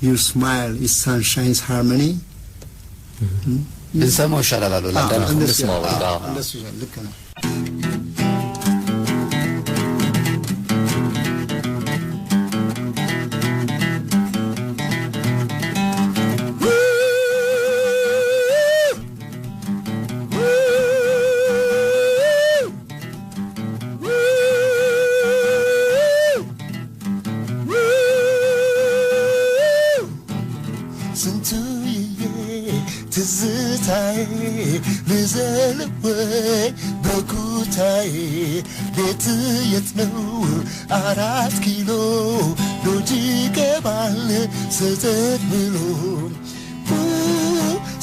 your smile is sunshine's harmony። ብንሰማው ይሻላል አሉላ። እንዳልከው። እንስማው በቃ። እንደሱ ይሻላል። ልክ ነው። ስንቱዬ ትዝታዬ ልዘልወይ በኩታዬ፣ ቤት የት ነው? አራት ኪሎ ሎጅ ይገባል ስህተት ብሎ።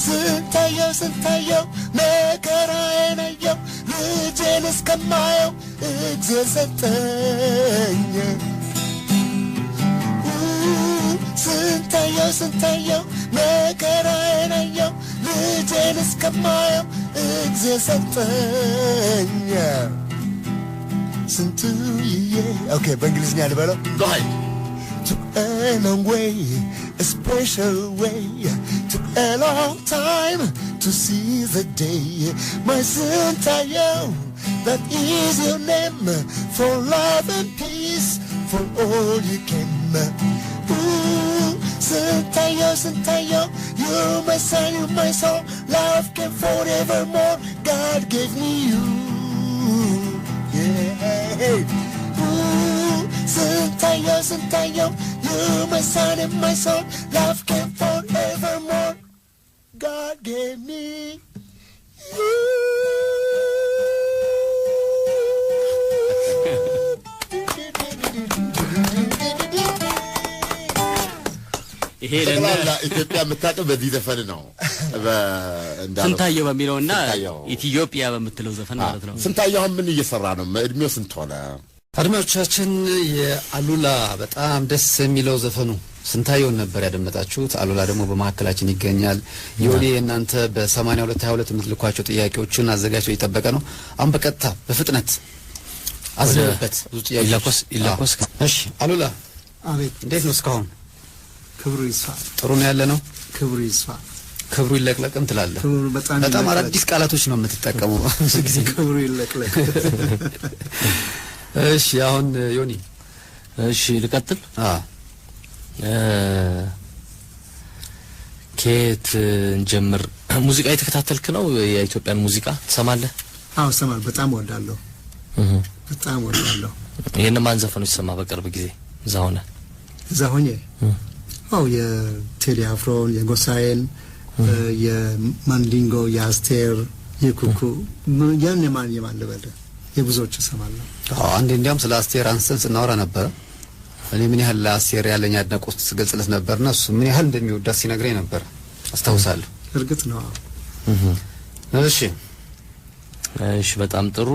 ስንታየው ስንታየው መከራዬን አየው፣ ልጄን እስከማየው እግዜር ሰጠኝ። ስንታየው ስንታየው መከራዬን አየው፣ ልጄን እስከማየው እግዜር ሰጠኝ። ስንቱዬ፣ okay፣ በእንግሊዝኛ ልበለው። Go ahead. Took a long way, a special way. Took a long time to see the day. My Sintayehu, that is your name. For love and peace, for all you came. Ooh, Sintayehu, Sintayehu, you're my son, you're my soul. Love came forevermore. God gave me you. Yeah. Ooh, Sintayehu, Sintayehu, you're my son and my soul. Love came forevermore. God gave me you. ይሄ ለነ ጠቅላላ ኢትዮጵያ የምታውቀው በዚህ ዘፈን ነው። እንዳለው ስንታየው በሚለውና ስንታየው። ኢትዮጵያ በምትለው ዘፈን ማለት ነው። ስንታየው አሁን ምን እየሰራ ነው? እድሜው ስንት ሆነ? አድማጮቻችን፣ የአሉላ በጣም ደስ የሚለው ዘፈኑ ስንታየውን ነበር ያደመጣችሁት። አሉላ ደግሞ በመካከላችን ይገኛል። ዮኒ፣ እናንተ በ8222 የምትልኳቸው ጥያቄዎችን አዘጋጅቶ እየጠበቀ ነው። አሁን በቀጥታ በፍጥነት አዝንብበት ብዙ ጥያቄዎች። ይለኮስ። አዎ። እሺ አሉላ፣ አቤት። እንዴት ነው እስካሁን? ክብሩ ይስፋ። ጥሩ ነው ያለ ነው። ክብሩ ይስፋ። ክብሩ ይለቅለቅም ትላለህ። ክብሩ በጣም በጣም ይለቅለቅ። አዳዲስ ቃላቶች ነው የምትጠቀመው ብዙ ጊዜ። ክብሩ ይለቅለቅ። እሺ አሁን ዮኒ። እሺ ልቀጥል። አዎ። ከየት እንጀምር? ሙዚቃ የተከታተልክ ነው? የኢትዮጵያን ሙዚቃ ትሰማለህ? አዎ እሰማለሁ። በጣም እወዳለሁ። በጣም እወዳለሁ። ይህን ማን ዘፈኖች ሰማ በቅርብ ጊዜ እዛ ሆነ? እዛ ሆኜ አዎ የቴዲ አፍሮን፣ የጎሳዬን፣ የማንዲንጎ፣ የአስቴር፣ የኩኩ፣ ያን የማን የማን ልበል፣ የብዙዎች እሰማለሁ። አዎ፣ አንዴ እንዲያውም ስለ አስቴር አንስተን ስናወራ ነበረ። እኔ ምን ያህል ለአስቴር ያለኝ አድናቆት ስገልጽለት ነበርና እሱ ምን ያህል እንደሚወዳት ሲነግረኝ ነበር፣ አስታውሳለሁ። እርግጥ ነው። አዎ። እሺ። እሺ በጣም ጥሩ።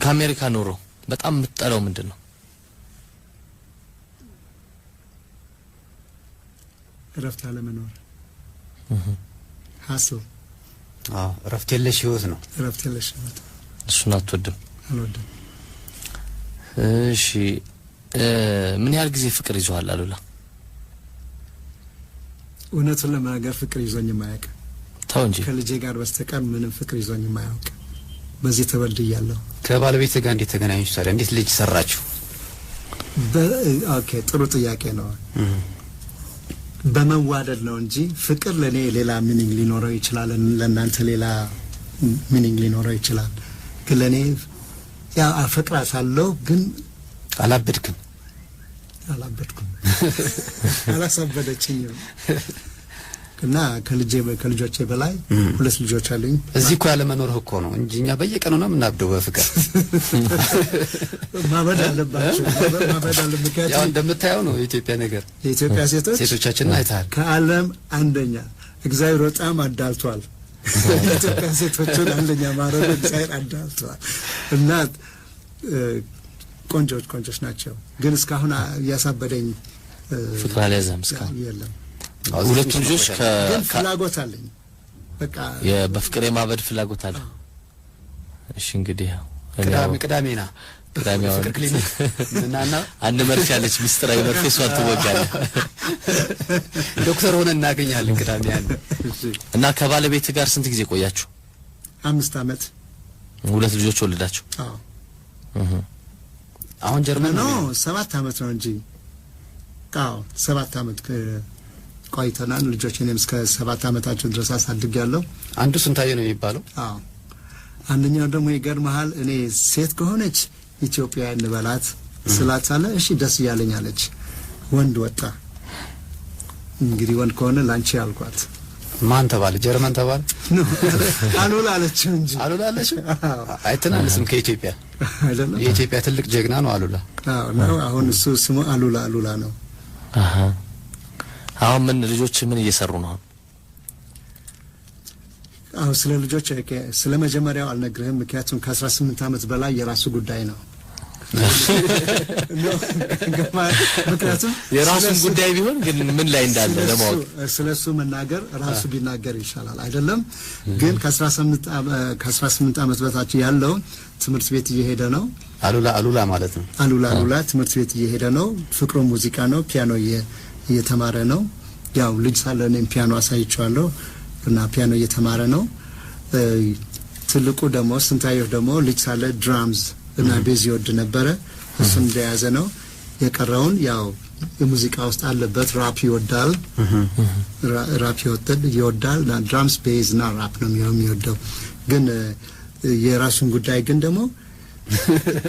ከአሜሪካ ኑሮ በጣም የምትጠላው ምንድን ነው? እረፍት አለመኖር፣ hustle። አዎ፣ እረፍት የለሽ ህይወት ነው። እረፍት የለሽ ህይወት። እሱን አትወድም? አልወድም። እሺ፣ ምን ያህል ጊዜ ፍቅር ይዞሃል አሉላ? እውነቱን ለመናገር ፍቅር ይዞኝ የማያውቅ። ተው እንጂ። ከልጄ ጋር በስተቀር ምንም ፍቅር ይዞኝ የማያውቅ። በዚህ ተበድያለሁ። ከባለቤት ጋር እንዴት ተገናኛችሁ ታዲያ? እንዴት ልጅ ሰራችሁ? Okay፣ ጥሩ ጥያቄ ነው። በመዋደድ ነው እንጂ ፍቅር ለእኔ ሌላ meaning ሊኖረው ይችላል፣ ለእናንተ ሌላ meaning ሊኖረው ይችላል። ግን ለእኔ ያው አፈቅራታለሁ ግን አላበድክም? አላበድኩም፣ አላሳበደችኝም። እና ከልጆቼ በላይ፣ ሁለት ልጆች አሉኝ። እዚህ እኮ ያለ መኖርህ እኮ ነው እንጂ እኛ በየቀኑ ነው የምናብደው በፍቅር። ማበድ አለባቸው፣ ማበድ አለ ያው ምክንያቱም እንደምታየው ነው የኢትዮጵያ ነገር። የኢትዮጵያ ሴቶች ሴቶቻችንን አይተሃል። ከዓለም አንደኛ። እግዚአብሔር በጣም አዳልቷል። የኢትዮጵያ ሴቶችን አንደኛ ማድረጉ እግዚአብሔር አዳልቷል። እና ቆንጆች ቆንጆች ናቸው። ግን እስካሁን እያሳበደኝ ፍቅር አልያዘህም እስካሁን? የለም። ሁለቱ ልጆች ግን ፍላጎት አለኝ። በቃ በፍቅር የማበድ ፍላጎት አለ። እሺ እንግዲህ ያው እኔ ቅዳሜ ያው ቅዳሜ ና ቅዳሜ አሁን ፍቅር ክሊኒክ እናና አንድ መርፌ አለች፣ ምስጢራዊ መርፌ፣ እሷን ትወጋለህ። ዶክተር ሆነ እናገኛለን ቅዳሜ ያን። እና ከባለቤት ጋር ስንት ጊዜ ቆያችሁ? 5 አመት። ሁለት ልጆች ወለዳችሁ? አዎ። አሁን ጀርመን No ነው። 7 አመት ነው እንጂ። አዎ፣ 7 አመት ቆይተናል። ልጆቼንም እስከ 7 አመታቸው ድረስ አሳድጌያለሁ። አንዱ ስንታየ ነው የሚባለው። አዎ፣ አንደኛው ደግሞ ይገርምሃል፣ እኔ ሴት ከሆነች ኢትዮጵያ እንበላት ስላት አለ እሺ ደስ እያለኝ አለች። ወንድ ወጣ። እንግዲህ ወንድ ከሆነ ላንቺ አልኳት። ማን ተባለ? ጀርመን ተባለ? No፣ አሉላ አለችው እንጂ። አሉላ አለች። አይተናነስም ከኢትዮጵያ። አይደለም። የኢትዮጵያ ትልቅ ጀግና ነው አሉላ። አዎ ነው። አሁን እሱ ስሙ አሉላ አሉላ ነው። አሃ። አሁን ምን ልጆች ምን እየሰሩ ነው? አሁን አሁን ስለ ልጆች okay፣ ስለ መጀመሪያው አልነግርህም፣ ምክንያቱም ከ18 ዓመት በላይ የራሱ ጉዳይ ነው። No፣ ምክንያቱም የራሱን ስለሱ- ጉዳይ ቢሆን ግን ምን ላይ እንዳለ ለማወቅ። ስለ እሱ መናገር ራሱ ቢናገር ይሻላል አይደለም። ግን ከ18 ዓመት በታች ያለው ትምህርት ቤት እየሄደ ነው። አሉላ አሉላ ማለት ነው። አሉላ አሉላ ትምህርት ቤት እየሄደ ነው። ፍቅሩ ሙዚቃ ነው። ፒያኖ እየተማረ ነው። ያው ልጅ ሳለ እኔም ፒያኖ አሳይቼዋለሁ እና ፒያኖ እየተማረ ነው። ትልቁ ደግሞ ስንታየሁ ደግሞ ልጅ ሳለ drums እና bass ይወድ ነበረ። እሱን እንደያዘ ነው። የቀረውን ያው የሙዚቃ ውስጥ አለበት። ራፕ ይወዳል። ራፕ ይወዳል እና drums፣ bass እና ራፕ ነው የሚወደው። ግን የራሱን ጉዳይ ግን ደግሞ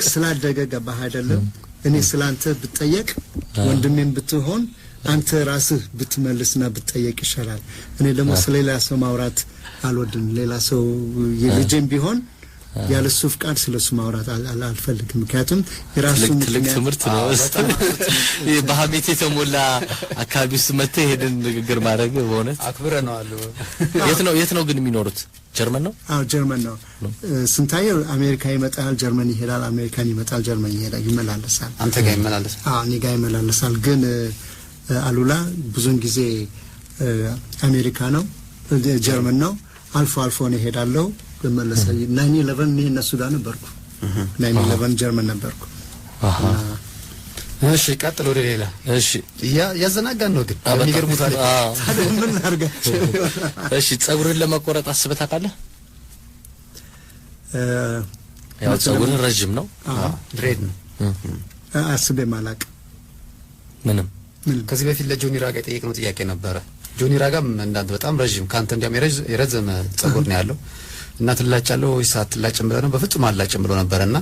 ስላደገ ገባህ አይደለም? እኔ ስላንተ ብጠየቅ፣ ወንድሜም ብትሆን አንተ ራስህ ብትመልስና ብትጠየቅ ይሻላል። እኔ ደግሞ ስለ ሌላ ሰው ማውራት አልወድም። ሌላ ሰው የልጄም ቢሆን ያለ እሱ ፍቃድ ስለ እሱ ማውራት አልፈልግም። ምክንያቱም የራሱ ትልቅ ትልቅ ምክንያት ትምህርት ነው። ይህ በሀሜት የተሞላ አካባቢ ውስጥ መጥተህ ይሄንን ንግግር ማድረግ በእውነት አክብረነዋል። የት ነው ግን የሚኖሩት? ጀርመን ነው? አዎ፣ ጀርመን ነው። ስንታየው አሜሪካ ይመጣል፣ ጀርመን ይሄዳል፣ አሜሪካን ይመጣል፣ ጀርመን ይሄዳል፣ ይመላለሳል። አንተ ጋር ይመላለስ። አዎ፣ እኔ ጋር ይመላለሳል። ግን አሉላ ብዙውን ጊዜ አሜሪካ ነው፣ ጀርመን ነው። አልፎ አልፎ ነው እሄዳለሁ፣ እመለሳለሁ። 9/11 እኔ እነሱ ጋር ነበርኩ። 9/11 ጀርመን ነበርኩ። እሺ፣ ቀጥል ወደ ሌላ። እሺ። ያዘናጋን ነው ግን የሚገርሙ ታሪክ። ታዲያ ምን ላድርጋቸው? እሺ፣ ጸጉርህን ለመቆረጥ አስበህ ታውቃለህ? ያው ጸጉርህ ረዥም ነው። Dread ነው። አስቤም አላቅም። ምንም? ምንም። ከዚህ በፊት ለጆኒ ራጋ የጠየቅነው ጥያቄ ነበረ። ጆኒ ራጋም እንዳንተ በጣም ረዥም፣ ከአንተ እንዲያውም የረዘመ ጸጉር ነው ያለው እና ትላጫለህ ወይስ አትላጭም ብለህ ነው፣ በፍጹም አላጭም ብሎ ነበረ። እና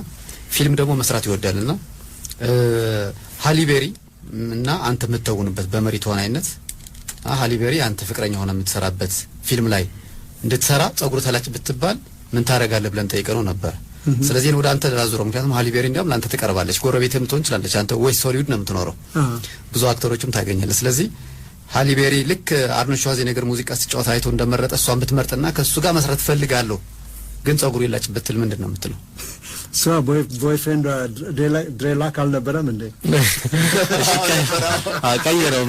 ፊልም ደግሞ መስራት ይወዳል። እና ሃሊ ቤሪ እና አንተ የምትተውንበት በመሪ ተዋናይነት፣ ሃሊ ቤሪ አንተ ፍቅረኛ ሆነ የምትሰራበት ፊልም ላይ እንድትሰራ ጸጉር ተላጭ ብትባል ምን ታደርጋለህ ብለን ጠይቀነው ነበር። ስለዚህ ወደ አንተ ላዙረው፣ ምክንያቱም ሃሊ ቤሪ እንዲያውም ለአንተ ትቀርባለች፣ ጎረቤትም ትሆን ትችላለች። አንተ ዌስት ሆሊውድ ነው የምትኖረው፣ ብዙ actor ኦችም ታገኛለህ። ስለዚህ ሃሊ ቤሪ ልክ አርኖልድ ሽዋርዜኔገር ሙዚቃ ሲጫወት አይቶ እንደመረጠ እሷን ብትመርጥና ከእሱ ጋር መስራት እፈልጋለሁ ግን ጸጉሩ ይላጭ ብትል ምንድን ነው የምትለው? እሷ boyfriend dreadlock አልነበረም እንዴ? ቀይረው፣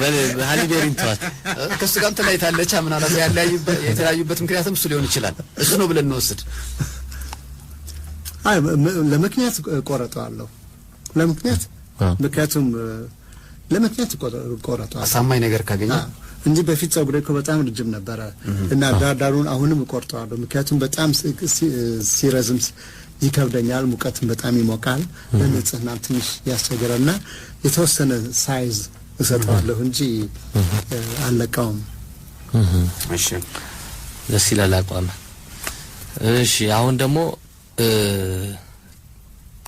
ሃሊ ቤሪን ተዋት። ከእሱ ጋርም ተለያይታለች። ምናልባት የተለያዩበት ምክንያትም እሱ ሊሆን ይችላል። እሱ ነው ብለን እንወስድ። አይ፣ ለምክንያት ቆረጠዋለሁ። ለምክንያት፣ ምክንያቱም ለምክንያት ቆረጠዋለሁ። አሳማኝ ነገር ካገኘ። እንጂ በፊት ጸጉሬ እኮ በጣም ረጅም ነበረ እና ዳርዳሩን አሁንም እቆርጠዋለሁ። ምክንያቱም በጣም ሲረዝም ይከብደኛል፣ ሙቀትም በጣም ይሞቃል፣ ለንጽህናም ትንሽ ያስቸግራል እና የተወሰነ size እሰጠዋለሁ እንጂ አልለቀውም። እሺ። ደስ ይላል አቋም። እሺ፣ አሁን ደግሞ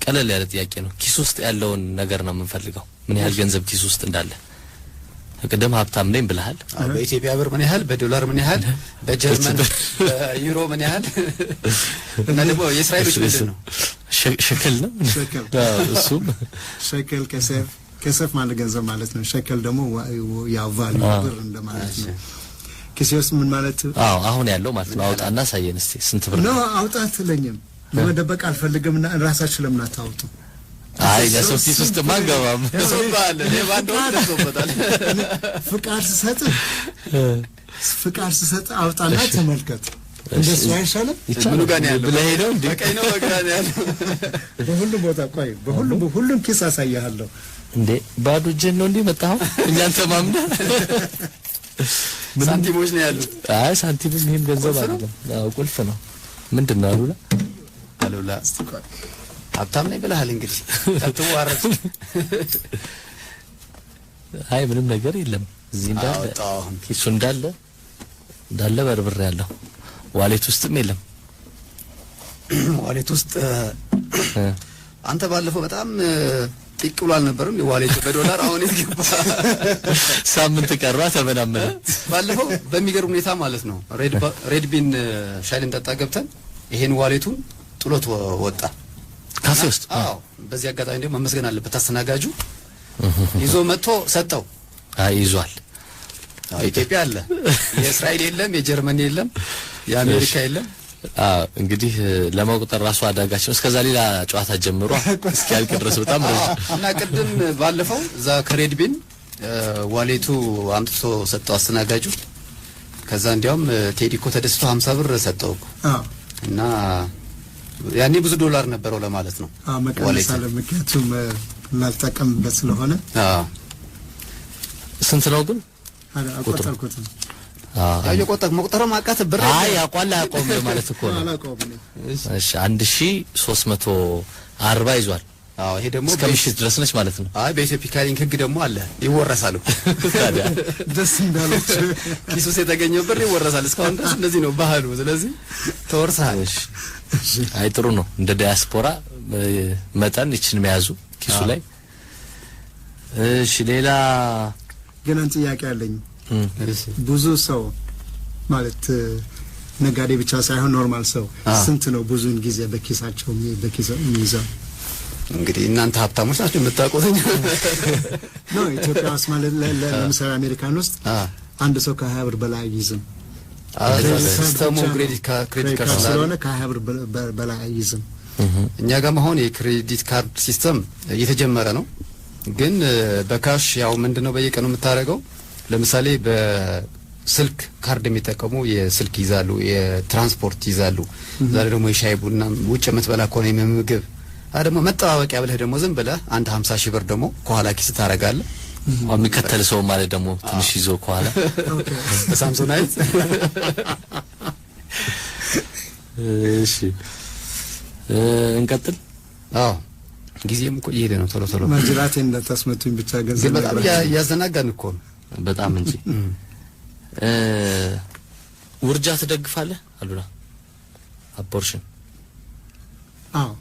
ቀለል ያለ ጥያቄ ነው። ኪስ ውስጥ ያለውን ነገር ነው የምንፈልገው። ምን ያህል ገንዘብ ኪስ ውስጥ እንዳለ። ቅድም ሀብታም ነኝ ብለሃል። አዎ፣ በኢትዮጵያ ብር ምን ያህል፣ በዶላር ምን ያህል፣ በጀርመን በዩሮ ምን ያህል እና ደግሞ የእስራኤሎች ምንድን ነው? ሸከል ነው። ሸከል። አዎ፣ እሱም ሸከል כסף፣ כסף ማለት ገንዘብ ማለት ነው። ሸከል ደግሞ ያው value ብር እንደማለት ነው። ኪሴ ውስጥ ምን ማለት? አዎ፣ አሁን ያለው ማለት ነው። አውጣና አሳየን እስቲ ስንት ብር No፣ ነው? አውጣ አትለኝም። ለመደበቅ አልፈልግም እና ራሳችሁ ለምን አታውጡ? አይ፣ ለሰው ኪስ ውስጥ አንገባም። ደርሶብሃል። ሌባ እንደሆነ ደርሶበታል። ፍቃድ ስሰጥ አውጣና ተመልከት። እንደሱ አይሻልም? ምኑ ጋር ነው ያለው? ብለህ ሄደው እንዴ? በቀኝ ነው በግራ ነው ያለው? በሁሉም ቦታ፣ ቆይ፣ በሁሉም ኪስ አሳያለሁ። እንዴ፣ ባዶ እጅህን ነው እንዴ መጣኸው? እኛን ተማምነህ? ሳንቲሞች ነው ያሉት። አይ፣ ሳንቲምም ይሄም ገንዘብ ቁልፍ ነው? አይደለም። አዎ፣ ቁልፍ ነው። ምንድን ነው አሉላ? አሉላ ሀብታም ነኝ ብለሃል። እንግዲህ እንዳትዋረድ። አይ፣ ምንም ነገር የለም እዚህ እንዳለ አወጣው አሁን። ኪሱ እንዳለ እንዳለ በርብሬ ያለው wallet ውስጥም የለም። Wallet ውስጥ አንተ ባለፈው በጣም ጢቅ ብሎ አልነበርም? የ wallet በዶላር አሁን የት ገባ? ሳምንት ቀሯ ተመናመነ። ባለፈው በሚገርም ሁኔታ ማለት ነው ሬድ ቢን ሻይ ልንጠጣ ገብተን ይሄን wallet ኡን ጥሎት ወጣ። ካፌ ውስጥ? አዎ። በዚህ አጋጣሚ ደግሞ መመስገን አለበት አስተናጋጁ፣ ይዞ መጥቶ ሰጠው። አይ፣ ይዟል። አዎ፣ ኢትዮጵያ አለ፣ የእስራኤል የለም፣ የጀርመን የለም፣ የአሜሪካ የለም። አዎ፣ እንግዲህ ለመቁጠር ራሱ አዳጋች ነው። እስከዛ ሌላ ጨዋታ ጀምሮ እስኪያልቅ ድረስ በጣም ረጅም። እና ቅድም ባለፈው እዛ ከሬድ ቢን wallet ኡ አምጥቶ ሰጠው አስተናጋጁ። ከዛ እንዲያውም ቴዲ እኮ ተደስቶ 50 ብር ሰጠው እኮ። አዎ። እና ያኔ ብዙ ዶላር ነበረው ለማለት ነው። አዎ፣ መቀነስ Wallet። አለ፣ ምክንያቱም ላልጠቀምበት ስለሆነ። አዎ። ስንት ነው ግን? አልቆጠርኩትም። ያው የቆጠር መቁጠርም አቃተህ ብር። አይ፣ ያውቋል አያውቀውም ለማለት እኮ ነው። አላውቀውም እኔ። እሺ፣ 1340 ይዟል። አዎ፣ ይሄ ደግሞ እስከ ምሽት ድረስ ነች ማለት ነው። አይ፣ በኢትዮፒካ ሊንክ ህግ ደግሞ አለ፣ ይወረሳል እኮ። ታዲያ። ደስ እንዳላችሁ። ኪስ ውስጥ የተገኘው ብር ይወረሳል። እስካሁን ድረስ እንደዚህ ነው ባህሉ። ስለዚህ ተወርሰሃል። እሺ፣ አይ፣ ጥሩ ነው። እንደ ዲያስፖራ መጠን ይችን መያዙ ኪሱ ላይ። እሺ፣ ሌላ? ግን አንድ ጥያቄ አለኝ። ብዙ ሰው ማለት ነጋዴ ብቻ ሳይሆን normal ሰው ስንት ነው ብዙውን ጊዜ በኪሳቸው የሚይዘው? እንግዲህ እናንተ ሀብታሞች ናችሁ የምታውቁት። No፣ ኢትዮጵያ ውስጥ ማለት ለምሳሌ አሜሪካን ውስጥ አንድ ሰው ከ20 ብር በላይ አይይዝም። System ኡ credit card ስለሆነ ከ20 ብር በላይ አይይዝም። እኛ ጋር አሁን የ credit card system እየተጀመረ ነው። ግን በ cash ያው ምንድነው በየቀኑ የምታደርገው፣ ለምሳሌ በስልክ ካርድ የሚጠቀሙ የስልክ ይዛሉ፣ የትራንስፖርት ይዛሉ። ዛሬ ደግሞ የሻይ ቡና ውጭ የምትበላ ከሆነ የምግብ ደግሞ መጠባበቂያ ብለህ ደግሞ ዝም ብለህ አንድ 50 ሺህ ብር ደግሞ ከኋላ ኪስ ታደርጋለህ። የሚከተል ሰው ማለት ደግሞ ትንሽ ይዞ ከኋላ በሳምሶናይት። እሺ፣ እንቀጥል። አዎ፣ ጊዜም እኮ እየሄደ ነው ቶሎ ቶሎ። ማጅራቴን እንዳታስመቱኝ ብቻ ገንዘብ ግን በጣም እያዘናጋን እኮ ነው። በጣም እንጂ። ውርጃ ትደግፋለህ አሉላ? Abortion? አዎ፣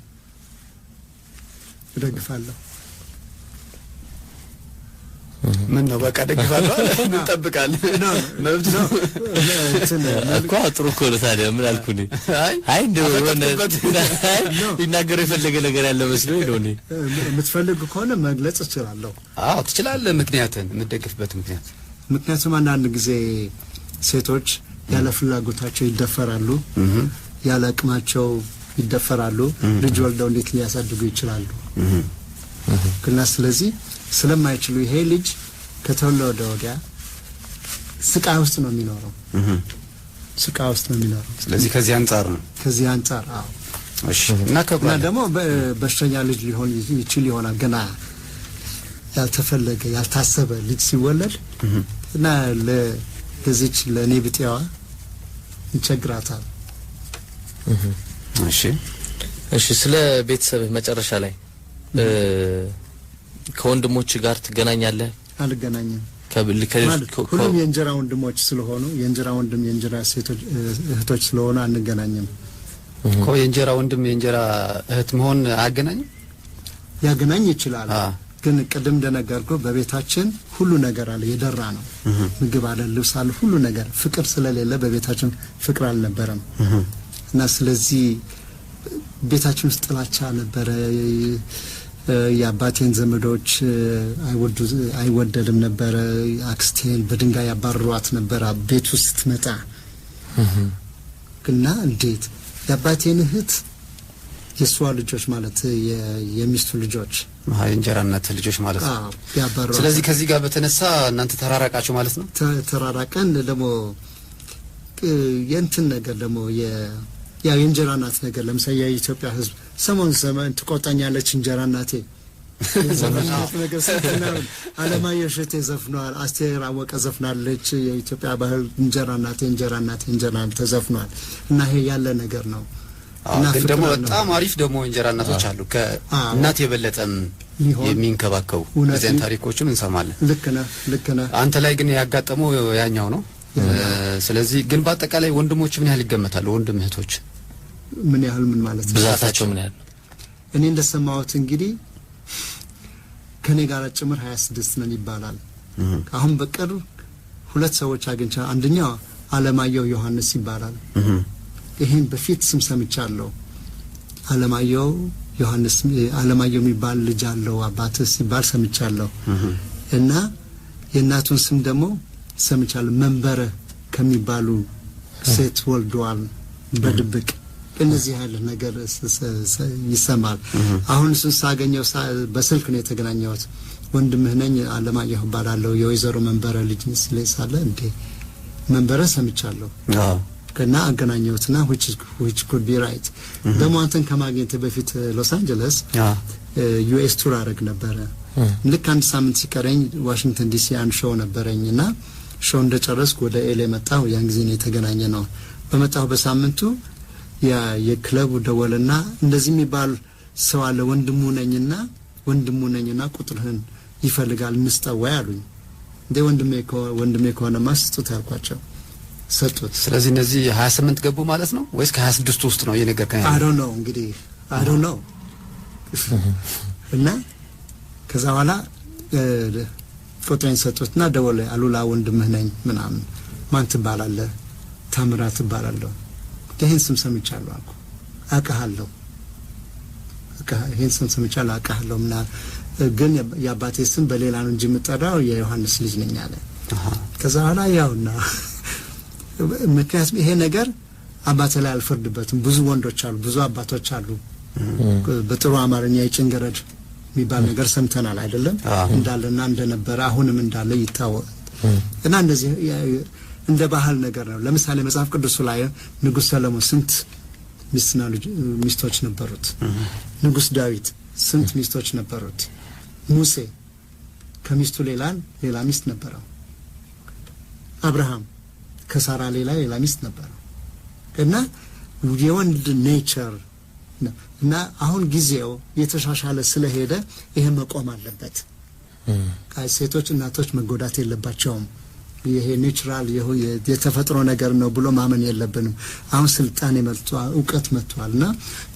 እደግፋለሁ። ምን ነው፣ በቃ ደግፋለሁ፣ እንጠብቃለን። መብት ነው እኮ፣ ጥሩ እኮ ነው። ታዲያ ምን አልኩ እኔ? አይ፣ እንደው የሆነ ሊናገረው የፈለገ ነገር ያለ መስሎኝ ነው እኔ። የምትፈልግ ከሆነ መግለጽ እችላለሁ። አዎ፣ ትችላለህ። ምክንያትን፣ የምትደግፍበት ምክንያት። ምክንያቱም አንዳንድ ጊዜ ሴቶች ያለ ፍላጎታቸው ይደፈራሉ፣ ያለ አቅማቸው ይደፈራሉ። ልጅ ወልደው እንዴት ሊያሳድጉ ይችላሉ? እና ስለዚህ ስለማይችሉ ይሄ ልጅ ከተወለደ ወዲያ ስቃይ ውስጥ ነው የሚኖረው። ስቃይ ውስጥ ነው የሚኖረው። ስለዚህ ከዚህ አንጻር ነው። ከዚህ አንጻር፣ አዎ። እሺ፣ እናከብራለን። እና ደግሞ በሽተኛ ልጅ ሊሆን ይችል ይሆናል፣ ገና ያልተፈለገ ያልታሰበ ልጅ ሲወለድ እና ለዚች ለእኔ ብጤዋ ይቸግራታል። እሺ። እሺ፣ ስለ ቤተሰብህ መጨረሻ ላይ ከወንድሞች ጋር ትገናኛለህ? አልገናኝም። ማለት ሁሉም የእንጀራ ወንድሞች ስለሆኑ፣ የእንጀራ ወንድም የእንጀራ ሴቶች እህቶች ስለሆኑ አንገናኝም። እኮ የእንጀራ ወንድም የእንጀራ እህት መሆን አያገናኝም? ያገናኝ ይችላል። ግን ቅድም እንደነገርኩ በቤታችን ሁሉ ነገር አለ፣ የደራ ነው። ምግብ አለ፣ ልብስ አለ፣ ሁሉ ነገር። ፍቅር ስለሌለ በቤታችን ፍቅር አልነበረም እና ስለዚህ ቤታችን ውስጥ ጥላቻ ነበረ። የአባቴን ዘመዶች አይወደድም ነበረ። አክስቴን በድንጋይ ያባርሯት ነበረ ቤት ውስጥ ስትመጣ። እና እንዴት የአባቴን እህት የእሷ ልጆች ማለት የሚስቱ ልጆች የእንጀራ እናት ልጆች ማለት ነው። ያባርሯት። ስለዚህ ከዚህ ጋር በተነሳ እናንተ ተራራቃችሁ ማለት ነው። ተራራቀን። ደግሞ የእንትን ነገር ደግሞ ያው የእንጀራ እናት ነገር፣ ለምሳሌ የኢትዮጵያ ሕዝብ ሰሞን ዘመን ትቆጣኛለች እንጀራ እናቴ የዘፈናት ነገር ስንትና አለማየሁ እሸቴ ዘፍኗል። አስቴር አወቀ ዘፍናለች። የኢትዮጵያ ባህል እንጀራ እናቴ፣ እንጀራ እናቴ፣ እንጀራ ተዘፍኗል እና ይሄ ያለ ነገር ነው። እና ግን ደግሞ ፍቅር በጣም አሪፍ ደግሞ እንጀራ እናቶች አሉ፣ ከእናት የበለጠም ሊሆን የሚንከባከቡ። እውነት እዚያን ነው። ታሪኮችን እንሰማለን። ልክ ነህ፣ ልክ ነህ። አንተ ላይ ግን ያጋጠመው ያኛው ነው። ስለዚህ ግን በአጠቃላይ ወንድሞች ምን ያህል ይገመታሉ? ወንድም እህቶች? ምን ያህል ምን ማለት ነው? ብዛታቸው ምን ያህል ነው? እኔ እንደሰማሁት እንግዲህ ከኔ ጋር ጭምር 26 ነን ይባላል። አሁን በቅርብ ሁለት ሰዎች አግኝቻ፣ አንደኛው አለማየሁ ዮሐንስ ይባላል። ይሄን በፊት ስም ሰምቻለሁ። አለማየሁ ዮሐንስ፣ አለማየሁ የሚባል ልጅ አለው አባትህ ሲባል ሰምቻለሁ። እና የእናቱን ስም ደግሞ ሰምቻለሁ። መንበረ ከሚባሉ ሴት ወልደዋል በድብቅ። እንደዚህ ያለ ነገር ይሰማል። አሁን እሱን ሳገኘው በስልክ ነው የተገናኘሁት። ወንድምህ ነኝ፣ አለማየሁ እባላለሁ፣ የወይዘሮ መንበረ ልጅ ሲለኝ ሳለ እንዴ መንበረ ሰምቻለሁ እና አገናኘሁትና which could be right። ደግሞ አንተን ከማግኘት በፊት ሎስ አንጀለስ US tour አደረግ ነበረ። ልክ አንድ ሳምንት ሲቀረኝ ዋሽንግተን ዲሲ አንድ show ነበረኝ እና show እንደጨረስኩ ወደ LA መጣሁ። ያን ጊዜ ነው የተገናኘ ነው። በመጣሁ በሳምንቱ የክለቡ ደወለና እንደዚህ የሚባል ሰው አለ፣ ወንድሙ ነኝና ቁጥርህን ይፈልጋል፣ እንስጠው ወይ አሉኝ። እንዴ፣ ወንድሜ ከሆነማ ስጡት አልኳቸው። ሰጡት። ስለዚህ እነዚህ 28 ገቡ ማለት ነው ወይስ ከ26ቱ ውስጥ ነው እየነገርከኝ ያለው? I don't know እንግዲህ፣ I don't know። እና ከዛ በኋላ ቁጥሬን ሰጡትና ደወለ። አሉላ ወንድምህ ነኝ ምናምን። ማን ትባላለህ? ታምራት እባላለሁ። ይህን ስም ሰምቻለሁ አልኩ። አውቅሃለሁ፣ ይህን ስም ሰምቻለሁ፣ አውቅሃለሁ ምና ግን የአባቴ ስም በሌላ ነው እንጂ የምጠራው የዮሐንስ ልጅ ነኝ አለ። ከዛ በኋላ ያውና ምክንያቱም ይሄ ነገር አባቴ ላይ አልፈርድበትም። ብዙ ወንዶች አሉ፣ ብዙ አባቶች አሉ። በጥሩ አማርኛ የጭንገረድ የሚባል ነገር ሰምተናል አይደለም? እንዳለና እንደነበረ አሁንም እንዳለ ይታወቅ እና እንደዚህ እንደ ባህል ነገር ነው። ለምሳሌ መጽሐፍ ቅዱሱ ላይ ንጉሥ ሰለሞን ስንት ሚስትና ሚስቶች ነበሩት? ንጉሥ ዳዊት ስንት ሚስቶች ነበሩት? ሙሴ ከሚስቱ ሌላ ሌላ ሚስት ነበረው። አብርሃም ከሳራ ሌላ ሌላ ሚስት ነበረው። እና የወንድ nature ነው። እና አሁን ጊዜው የተሻሻለ ስለሄደ ይሄ መቆም አለበት። ሴቶች እናቶች መጎዳት የለባቸውም። ይሄ natural የተፈጥሮ ነገር ነው ብሎ ማመን የለብንም። አሁን ስልጣኔ መጥቷል፣ እውቀት መጥቷል። እና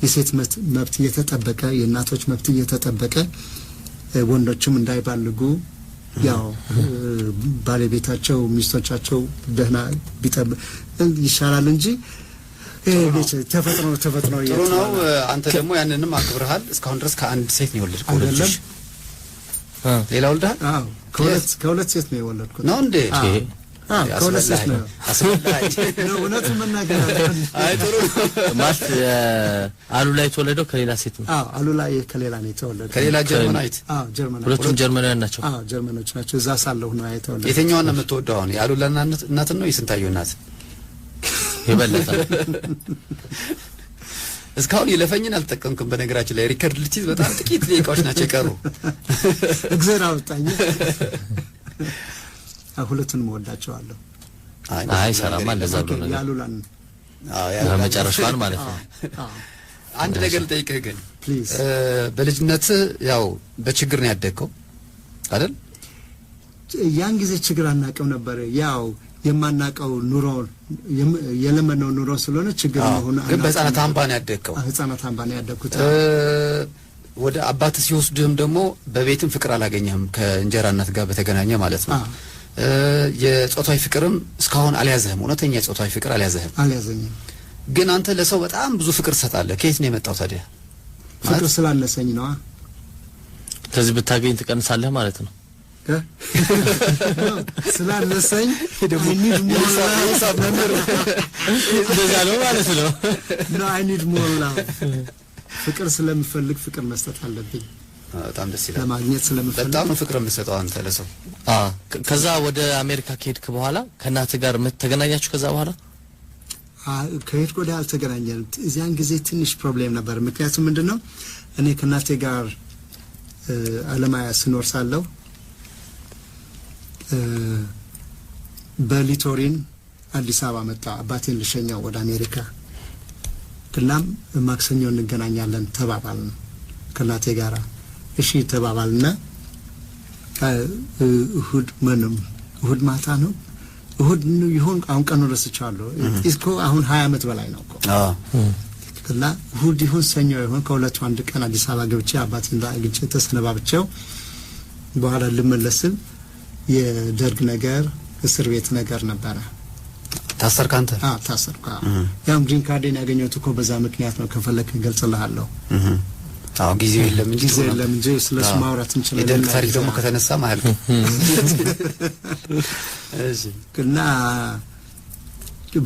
የሴት መብት እየተጠበቀ፣ የእናቶች መብት እየተጠበቀ፣ ወንዶችም እንዳይባልጉ፣ ያው ባለቤታቸው ሚስቶቻቸው ደህና ቢጠብ ይሻላል እንጂ ይሄ ተፈጥሮ ተፈጥሮ ጥሩ ነው። አንተ ደግሞ ያንንም አክብረሃል። እስካሁን ድረስ ከአንድ ሴት ነው የወለድከው። አይደለም። ሌላ ወልደሃል? አዎ፣ ከሁለት ሴት ነው የወለድኩት። ነው እንዴ? አዎ፣ ከሁለት ሴት ነው። አስበላኝ። ነው፣ እውነቱን መናገር አለብን። አይ፣ ጥሩ ነው። ማለት አሉላ የተወለደው ከሌላ ሴት ነው። አዎ፣ አሉላ ከሌላ ነው የተወለደው። ከሌላ ጀርመናዊት። አዎ፣ ጀርመናዊት። ሁለቱም ጀርመናውያን ናቸው። አዎ፣ ጀርመኖች ናቸው። እዛ ሳለሁ ነው የተወለደው። የትኛዋን ነው የምትወደው አሁን? የአሉላ እናትን ነው የስንታየው እናት? የበለጠ እስካሁን የለፈኝን አልተጠቀምክም። በነገራችን ላይ record ልትይዝ በጣም ጥቂት ደቂቃዎች ናቸው የቀሩ። እግዚአብሔር አወጣኝ። ሁለቱንም እወዳቸዋለሁ። አይ ሰላማ እንደዛ ብሎ ነገር የአሉላን አዎ፣ የአሉላ መጨረሻዋን ማለት ነው። አዎ። አንድ ነገር ልጠይቅህ ግን። Please። በልጅነት ያው በችግር ነው ያደግከው አይደል? ያን ጊዜ ችግር አናውቅም ነበር። ያው የማናውቀው ኑሮ፣ የለመነው ኑሮ ስለሆነ ችግር መሆኑ ግን በህፃናት አምባ ነው ያደግከው። ህጻናት አምባ ነው ያደግኩት። ወደ አባት ሲወስድህም ደግሞ በቤትም ፍቅር አላገኘህም፣ ከእንጀራ እናት ጋር በተገናኘ ማለት ነው። የጾታዊ ፍቅርም እስካሁን አልያዘህም። እውነተኛ የጾታዊ ፍቅር አልያዘህም። አልያዘኝም። ግን አንተ ለሰው በጣም ብዙ ፍቅር ትሰጣለህ። ከየት ነው የመጣው ታዲያ? ፍቅር ስላነሰኝ ነዋ። ስለዚህ ብታገኝ ትቀንሳለህ ማለት ነው። ስላነሰኝ I need more love. እንደዛ ነው ማለት ነው። No, I need more love. ፍቅር ስለምፈልግ ፍቅር መስጠት አለብኝ። በጣም ደስ ይላል። ለማግኘት ስለምፈልግ። በጣም ነው ፍቅር የምትሰጠው አንተ ለሰው። ከዛ ወደ አሜሪካ ከሄድክ በኋላ ከእናትህ ጋር ተገናኛችሁ ከዛ በኋላ? ከሄድኩ ወዲያ አልተገናኘንም። እዚያን ጊዜ ትንሽ problem ነበር። ምክንያቱም ምንድን ነው፣ እኔ ከእናቴ ጋር አለማያ ስኖር ሳለሁ በሊቶሪን አዲስ አበባ መጣ አባቴን ልሸኘው ወደ አሜሪካ። እናም ማክሰኞ እንገናኛለን ተባባልን ከእናቴ ጋራ። እሺ ተባባልና እሁድ ምንም እሁድ ማታ ነው፣ እሁድ ይሁን አሁን ቀኑ ረስቼዋለሁ። እኮ አሁን 20 ዓመት በላይ ነው እኮ። እና እሁድ ይሁን ሰኞ ይሁን ከሁለቱ አንድ ቀን አዲስ አበባ ገብቼ አባቴን አግኝቼ ተሰነባብቼው በኋላ ልመለስ ስል የደርግ ነገር፣ እስር ቤት ነገር ነበረ። ታሰርክ አንተ? አዎ፣ ታሰርኩ። አዎ። ያም green card ኤን ያገኘሁት እኮ በዛ ምክንያት ነው። ከፈለክ እገልጽልሃለሁ። አዎ፣ ጊዜው የለም እንጂ ጊዜ ጥሩ ነው። የለም እንጂ ስለሱ ማውራት እንችላለን። የደርግ ታሪክ ደግሞ ከተነሳ አያልቅም። እሺ። እና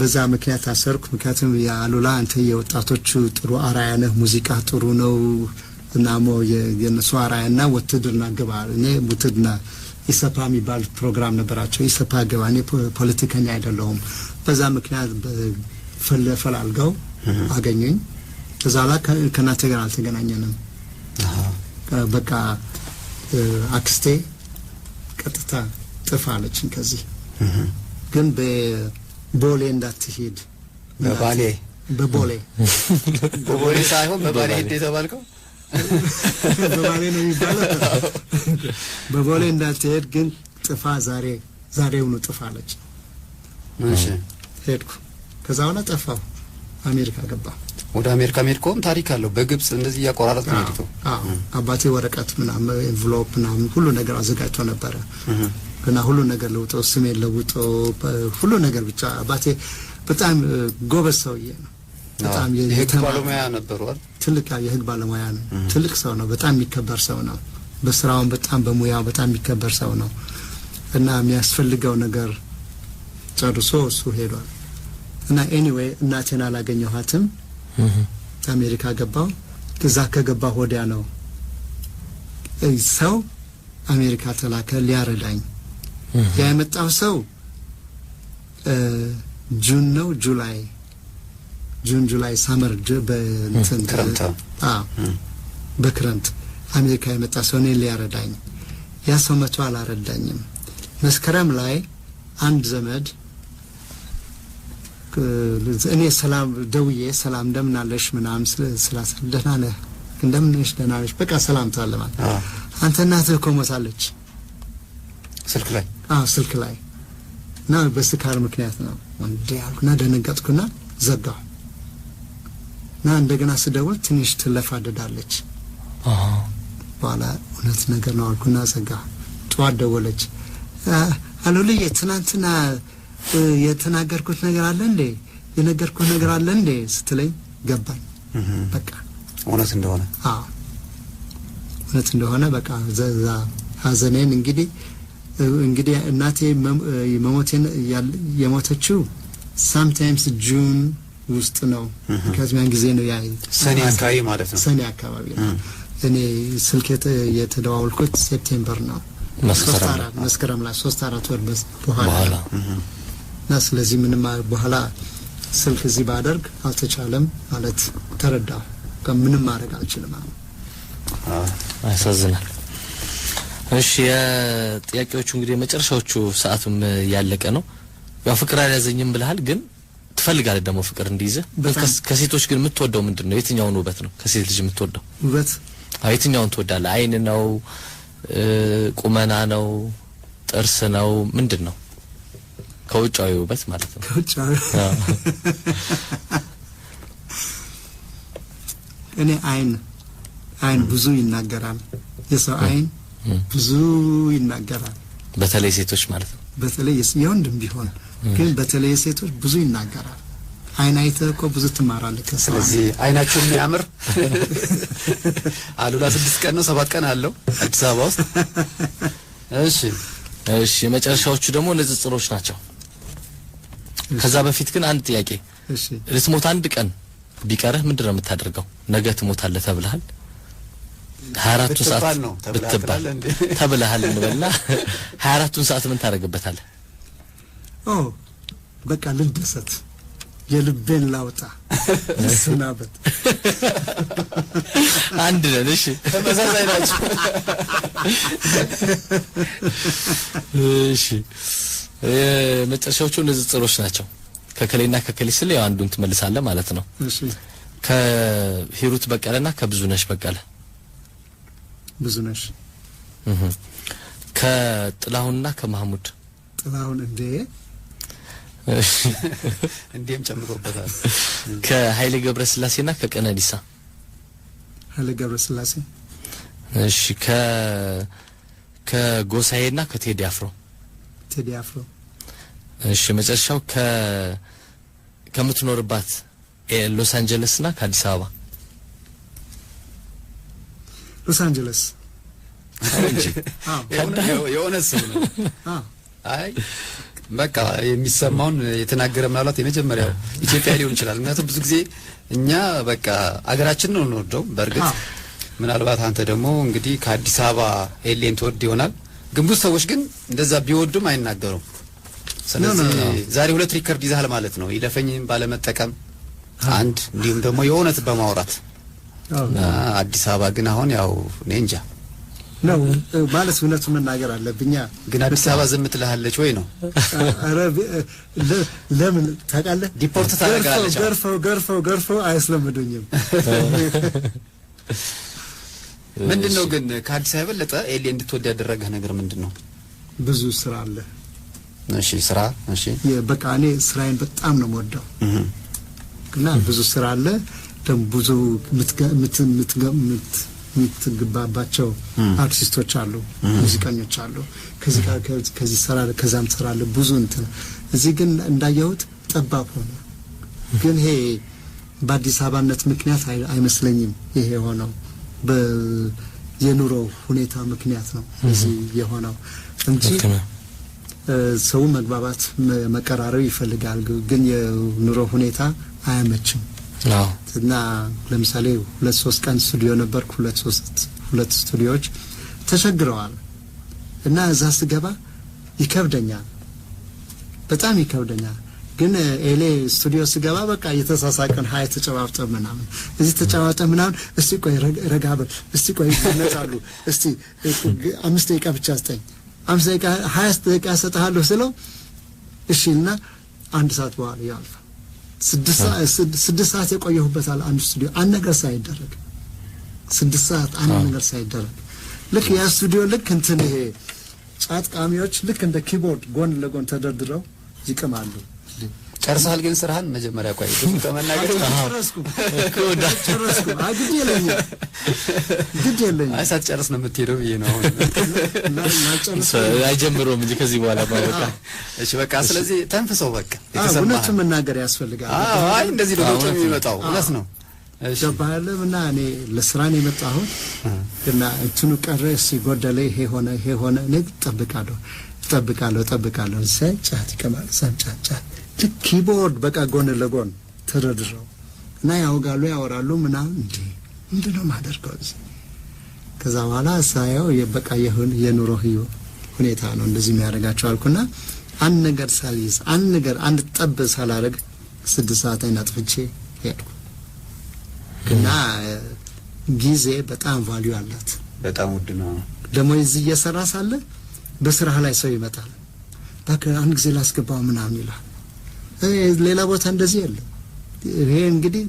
በዛ ምክንያት ታሰርኩ። ምክንያቱም የአሉላ አንተ የወጣቶቹ ጥሩ አርአያ ነህ፣ ሙዚቃ ጥሩ ነው እና ሞ የእነሱ አርአያ እና ውትድርና ግባ። እኔ ውትድርና ኢሰፓ የሚባል ፕሮግራም ነበራቸው። ኢሰፓ ግባ፣ እኔ ፖለቲከኛ አይደለሁም። በዛ ምክንያት ፈላልገው አገኙኝ። ከዛ በኋላ ከእናቴ ጋር አልተገናኘንም። በቃ አክስቴ ቀጥታ ጥፋ አለችኝ ከዚህ፣ ግን በቦሌ እንዳትሄድ። በባሌ? በቦሌ። በቦሌ ሳይሆን በባሌ ሂድ የተባልከው? በባሌ ነው የሚባለው። በቦሌ እንዳትሄድ ግን ጥፋ፣ ዛሬ ዛሬውኑ ጥፋ አለች። ሄድኩ። ከዛ በኋላ ጠፋሁ። አሜሪካ ገባሁ። ወደ አሜሪካ ሄድከውም ታሪክ አለው። በግብጽ እንደዚህ እያቆራረጥ ነው የሄድከው። አዎ፣ አባቴ ወረቀት ምናምን envelope ምናምን ሁሉ ነገር አዘጋጅቶ ነበረ እና ሁሉ ነገር ለውጦ፣ ስሜን ለውጦ፣ ሁሉ ነገር፣ ብቻ አባቴ በጣም ጎበዝ ሰውዬ ነው። በጣም የህግ የተማረ ባለሙያ ነበሩ አይደል? ትልቅ የህግ ባለሙያ ነው። ትልቅ ሰው ነው። በጣም የሚከበር ሰው ነው። በስራውን በጣም በሙያው በጣም የሚከበር ሰው ነው እና የሚያስፈልገው ነገር ጨርሶ እሱ ሄዷል። እና anyway እናቴን አላገኘኋትም። አሜሪካ ገባው። እዛ ከገባሁ ወዲያ ነው ሰው አሜሪካ ተላከ ሊያረዳኝ። ያ የመጣው ሰው June ነው July፣ June July summer በእንትን ክረምት። አዎ፣ በክረምት አሜሪካ የመጣ ሰው እኔን ሊያረዳኝ፣ ያ ሰው መቶ አላረዳኝም። መስከረም ላይ አንድ ዘመድ እኔ ሰላም ደውዬ ሰላም እንደምን አለሽ ምናምን ስላት ደህና ነህ፣ እንደምን ነሽ፣ ደህና ነሽ፣ በቃ ሰላምታ አለ ማለት፣ አንተ እናትህ እኮ ሞታለች። ስልክ ላይ? አዎ፣ ስልክ ላይ። እና በስካር ምክንያት ነው እንዴ አልኩና ደነገጥኩና ዘጋሁ። እና እንደገና ስደውል ትንሽ ትለፋደዳለች። በኋላ እውነት ነገር ነው አልኩና ዘጋሁ። ጠዋት ደወለች። አሉልዬ፣ ትናንትና የተናገርኩት ነገር አለ እንዴ፣ የነገርኩት ነገር አለ እንዴ ስትለኝ ገባኝ። በቃ እውነት እንደሆነ። አዎ፣ እውነት እንደሆነ። በቃ ዘዛ ሀዘኔን እንግዲህ እናቴ መሞቴን የሞተችው sometimes June ውስጥ ነው። ምክንያቱም ያን ጊዜ ነው ያ ሰኔ አካባቢ ማለት ነው። ሰኔ አካባቢ ነው። እኔ ስልክ የተደዋወልኩት September ነው። መስከረም ሶስት ላይ። አራት መስከረም ላይ 3-4 ወር በኋላ በኋላ እና ስለዚህ ምንም በኋላ ስልክ እዚህ ባደርግ አልተቻለም ማለት ተረዳሁ። በቃ ምንም ማድረግ አልችልም አሁን። ያሳዝናል። እሺ፣ የጥያቄዎቹ እንግዲህ የመጨረሻዎቹ ሰዓቱም ያለቀ ነው። ያው ፍቅር አልያዘኝም ብለሃል፣ ግን ትፈልጋለህ ደግሞ ፍቅር እንዲይዝህ። በጣም። ከሴቶች ግን የምትወደው ምንድን ነው? የትኛውን ውበት ነው ከሴት ልጅ የምትወደው? ውበት? አዎ፣ የትኛውን ትወዳለህ? አይን ነው፣ ቁመና ነው፣ ጥርስ ነው፣ ምንድን ነው? ከውጫዊ ውበት ማለት ነው። ከውጭ እኔ አይን ብዙ ይናገራል። የሰው አይን ብዙ ይናገራል። በተለይ ሴቶች ማለት ነው። በተለይ የወንድም ቢሆን ግን በተለይ የሴቶች ብዙ ይናገራል። አይን አይተህ እኮ ብዙ ትማራለህ ከሰው አይን። ስለዚህ አይናችሁ የሚያምር አሉላ 6 ቀን ነው 7 ቀን አለው አዲስ አበባ ውስጥ። እሺ። እሺ፣ የመጨረሻዎቹ ደግሞ ንጽጽሮች ናቸው። ከዛ በፊት ግን አንድ ጥያቄ። እሺ። ልትሞት አንድ ቀን ቢቀርህ ምንድን ነው የምታደርገው? ነገ ትሞታለህ ተብለሃል። 24ቱን ሰዓት ብትባል ነው፣ ተብለሃል ብትባል ትላለህ እንዴ? ተብለሃል እንበልና 24ቱን ሰዓት ምን ታደርግበታለህ? ኦ፣ በቃ ልደሰት፣ የልቤን ላውጣ፣ ልሰናበት። አንድ ነን። እሺ። ተመሳሳይ ናቸው። እሺ፣ የመጨረሻዎቹ ንጽጽሮች ናቸው። ከከሌና ከከሌ ስል ያው አንዱን ትመልሳለህ ማለት ነው። እሺ። ከሂሩት በቀለና ከብዙነሽ በቀለ? ብዙነሽ። እህ፣ ከጥላሁንና ከማህሙድ? ጥላሁን እንዴ። እሺ። እንዲህም ጨምሮበታል። ከኃይሌ ገብረስላሴና ከቀነኒሳ? ኃይሌ ገብረስላሴ። እሺ፣ ከጎሳዬና ከቴዲ አፍሮ? ቴዲ አፍሮ። እሺ፣ መጨረሻው ከምትኖርባት ሎስ አንጀለስና ከአዲስ አበባ? ሎስ አንጀለስ። እንጂ። አዎ። የእውነት ሰው ነው። አዎ። አይ በቃ የሚሰማውን የተናገረ ምናልባት የመጀመሪያው ኢትዮጵያ ሊሆን ይችላል። ምክንያቱም ብዙ ጊዜ እኛ በቃ አገራችን ነው እንወደው። በእርግጥ ምናልባት አንተ ደግሞ እንግዲህ ከአዲስ አበባ LA ን ትወድ ይሆናል። ግን ብዙ ሰዎች ግን እንደዛ ቢወዱም አይናገሩም። ስለዚህ ዛሬ ሁለት record ይዛል ማለት ነው። ይለፈኝም ባለመጠቀም አንድ፣ እንዲሁም ደግሞ የእውነት በማውራት። አዲስ አበባ ግን አሁን ያው እኔ እንጃ። ነው ማለት እውነቱ መናገር አለብኛ። ግን አዲስ አበባ ዝም ትልሃለች ወይ ነው? ኧረ ለምን ታውቃለህ? Deport ታደርጋለች። ገርፈው ገርፈው ገርፈው አያስለምዱኝም። ምንድን ነው ግን ከአዲስ አበባ የበለጠ LA እንድትወድ ያደረገህ ነገር ምንድን ነው? ብዙ ስራ አለ። እሺ፣ ስራ፣ እሺ። በቃ እኔ ስራዬን በጣም ነው የምወደው እና ብዙ ስራ አለ፣ ደግሞ ብዙ የምትግባባቸው አርቲስቶች አሉ፣ ሙዚቀኞች አሉ። ከዚህ ጋር ከዚህ ትሰራለህ፣ ከዛም ትሰራለህ። ብዙ እንትን እዚህ ግን እንዳየሁት ጠባብ ሆነ። ግን ይሄ በአዲስ አበባነት ምክንያት አይመስለኝም ይሄ የሆነው፣ የኑሮ ሁኔታ ምክንያት ነው እዚህ የሆነው እንጂ ልክ ነህ። ሰው መግባባት መቀራረብ ይፈልጋል፣ ግን የኑሮ ሁኔታ አያመችም። እና ለምሳሌ 2-3 ቀን ስቱዲዮ ነበርኩ። 2-3 ሁለት ስቱዲዮዎች ተቸግረዋል። እና እዛ ስገባ ይከብደኛል፣ በጣም ይከብደኛል። ግን ኤሌ ስቱዲዮ ስገባ በቃ እየተሳሳቅን ሀይ ተጨባብጠን ምናምን እዚህ ተጨባብጠን ምናምን፣ እስቲ ቆይ ረጋ በል፣ እስቲ ቆይ ይመጣሉ፣ እስቲ 5 ደቂቃ ብቻ ስጠኝ፣ 5 ደቂቃ 20 ደቂቃ እሰጥሃለሁ ስለው እሺ እና 1 ሰዓት በኋላ ያልፋል። 6 ሰዓት የቆየሁበት አለ አንድ ስቱዲዮ አንድ ነገር ሳይደረግ፣ 6 ሰዓት አንድ ነገር ሳይደረግ። ልክ ያ ስቱዲዮ ልክ እንትን ይሄ ጫት ቃሚዎች ልክ እንደ keyboard ጎን ለጎን ተደርድረው ይቅማሉ። ጨርሰሃል ግን ስራህን? መጀመሪያ ቆይ ብዙ ከመናገር ጨረስኩ ጨረስኩ። አይ ግድ የለኝም ግድ የለኝም። አይ ሳትጨርስ ነው የምትሄደው ብዬ ነው አሁን። ላልጨርስ አይጀምረውም እንጂ ከዚህ በኋላ በቃ። እሺ በቃ ስለዚህ ተንፍሰው በቃ አዎ፣ እውነቱን መናገር ያስፈልጋል። አዎ፣ አይ እንደዚህ ነው ለውጥ የሚመጣው፣ እውነት ነው። እሺ ገባህ አይደለም? እና እኔ ለስራ ነው የመጣሁት እና እንትኑ ቀረ ሲጎደለ ይሄ ሆነ ይሄ ሆነ፣ እኔ እጠብቃለሁ እጠብቃለሁ እጠብቃለሁ። እዛ ጫት ይቀማል፣ እዛም ጫት ጫት፣ ልክ keyboard በቃ ጎን ለጎን ተደርድረው እና ያወጋሉ ያወራሉ ምናምን። እንዴ ምንድን ነው የማደርገው እዚህ? ከዛ በኋላ ሳየው በቃ የኑሮ ሁኔታ ነው እንደዚህ የሚያደርጋቸው አልኩና አንድ ነገር ሳልይዝ አንድ ነገር አንድ ጠብ ሳላደርግ 6 ሰዓት አይን አጥፍቼ ሄድኩ። እና ጊዜ በጣም value አላት። በጣም ውድ ነው። ደግሞ እዚህ እየሰራ ሳለ በስራህ ላይ ሰው ይመጣል። እባክህ አንድ ጊዜ ላስገባው ምናምን ይላል። ሌላ ቦታ እንደዚህ የለም። ይሄ እንግዲህ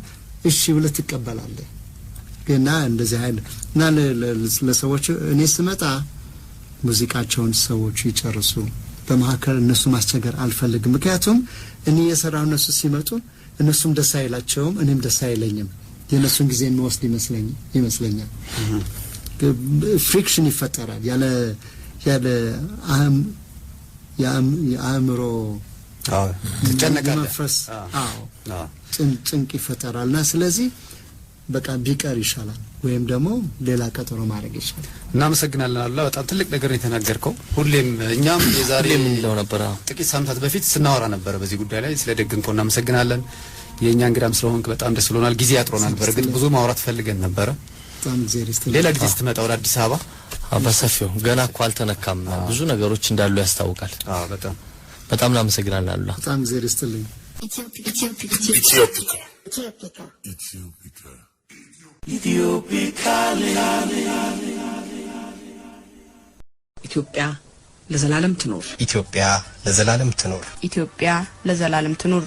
እሺ ብለህ ትቀበላለህ። እና እንደዚህ አይነት እና ለሰዎች እኔ ስመጣ ሙዚቃቸውን ሰዎቹ ይጨርሱ፣ በመካከል እነሱ ማስቸገር አልፈልግም። ምክንያቱም እኔ የሰራው እነሱ ሲመጡ እነሱም ደስ አይላቸውም፣ እኔም ደስ አይለኝም። የእነሱን ጊዜ የሚወስድ ይመስለኛል። friction ይፈጠራል። ያለ ያለ የአእምሮ አዎ ትጨነቃለህ። መንፈስ አዎ አዎ ጭንቅ ይፈጠራል። እና ስለዚህ በቃ ቢቀር ይሻላል፣ ወይም ደግሞ ሌላ ቀጠሮ ማድረግ ይሻላል። እናመሰግናለን አሉላ፣ በጣም ትልቅ ነገር ነው የተናገርከው። ሁሌም እኛም የዛሬ ሁሌም እንለው ነበር። አዎ። ጥቂት ሳምንታት በፊት ስናወራ ነበረ በዚህ ጉዳይ ላይ። ስለደገምከው እናመሰግናለን። የእኛ እንግዳም ስለሆንክ በጣም ደስ ብሎናል። ጊዜ ያጥሮናል። በእርግጥ ብዙ ማውራት ፈልገን ነበረ። በጣም እግዚአብሔር ይስጥልኝ። ሌላ ጊዜ ስትመጣ ወደ አዲስ አበባ በሰፊው ገና እኮ አልተነካም፣ ብዙ ነገሮች እንዳሉ ያስታውቃል። አዎ በጣም በጣም እናመሰግናለን አሉላ። በጣም እግዚአብሔር ይስጥልኝ። Ethiopia. Ethiopia. Ethiopia. ኢትዮጵያ ለዘላለም ትኖር። ኢትዮጵያ ለዘላለም ትኖር። ኢትዮጵያ ለዘላለም ትኑር።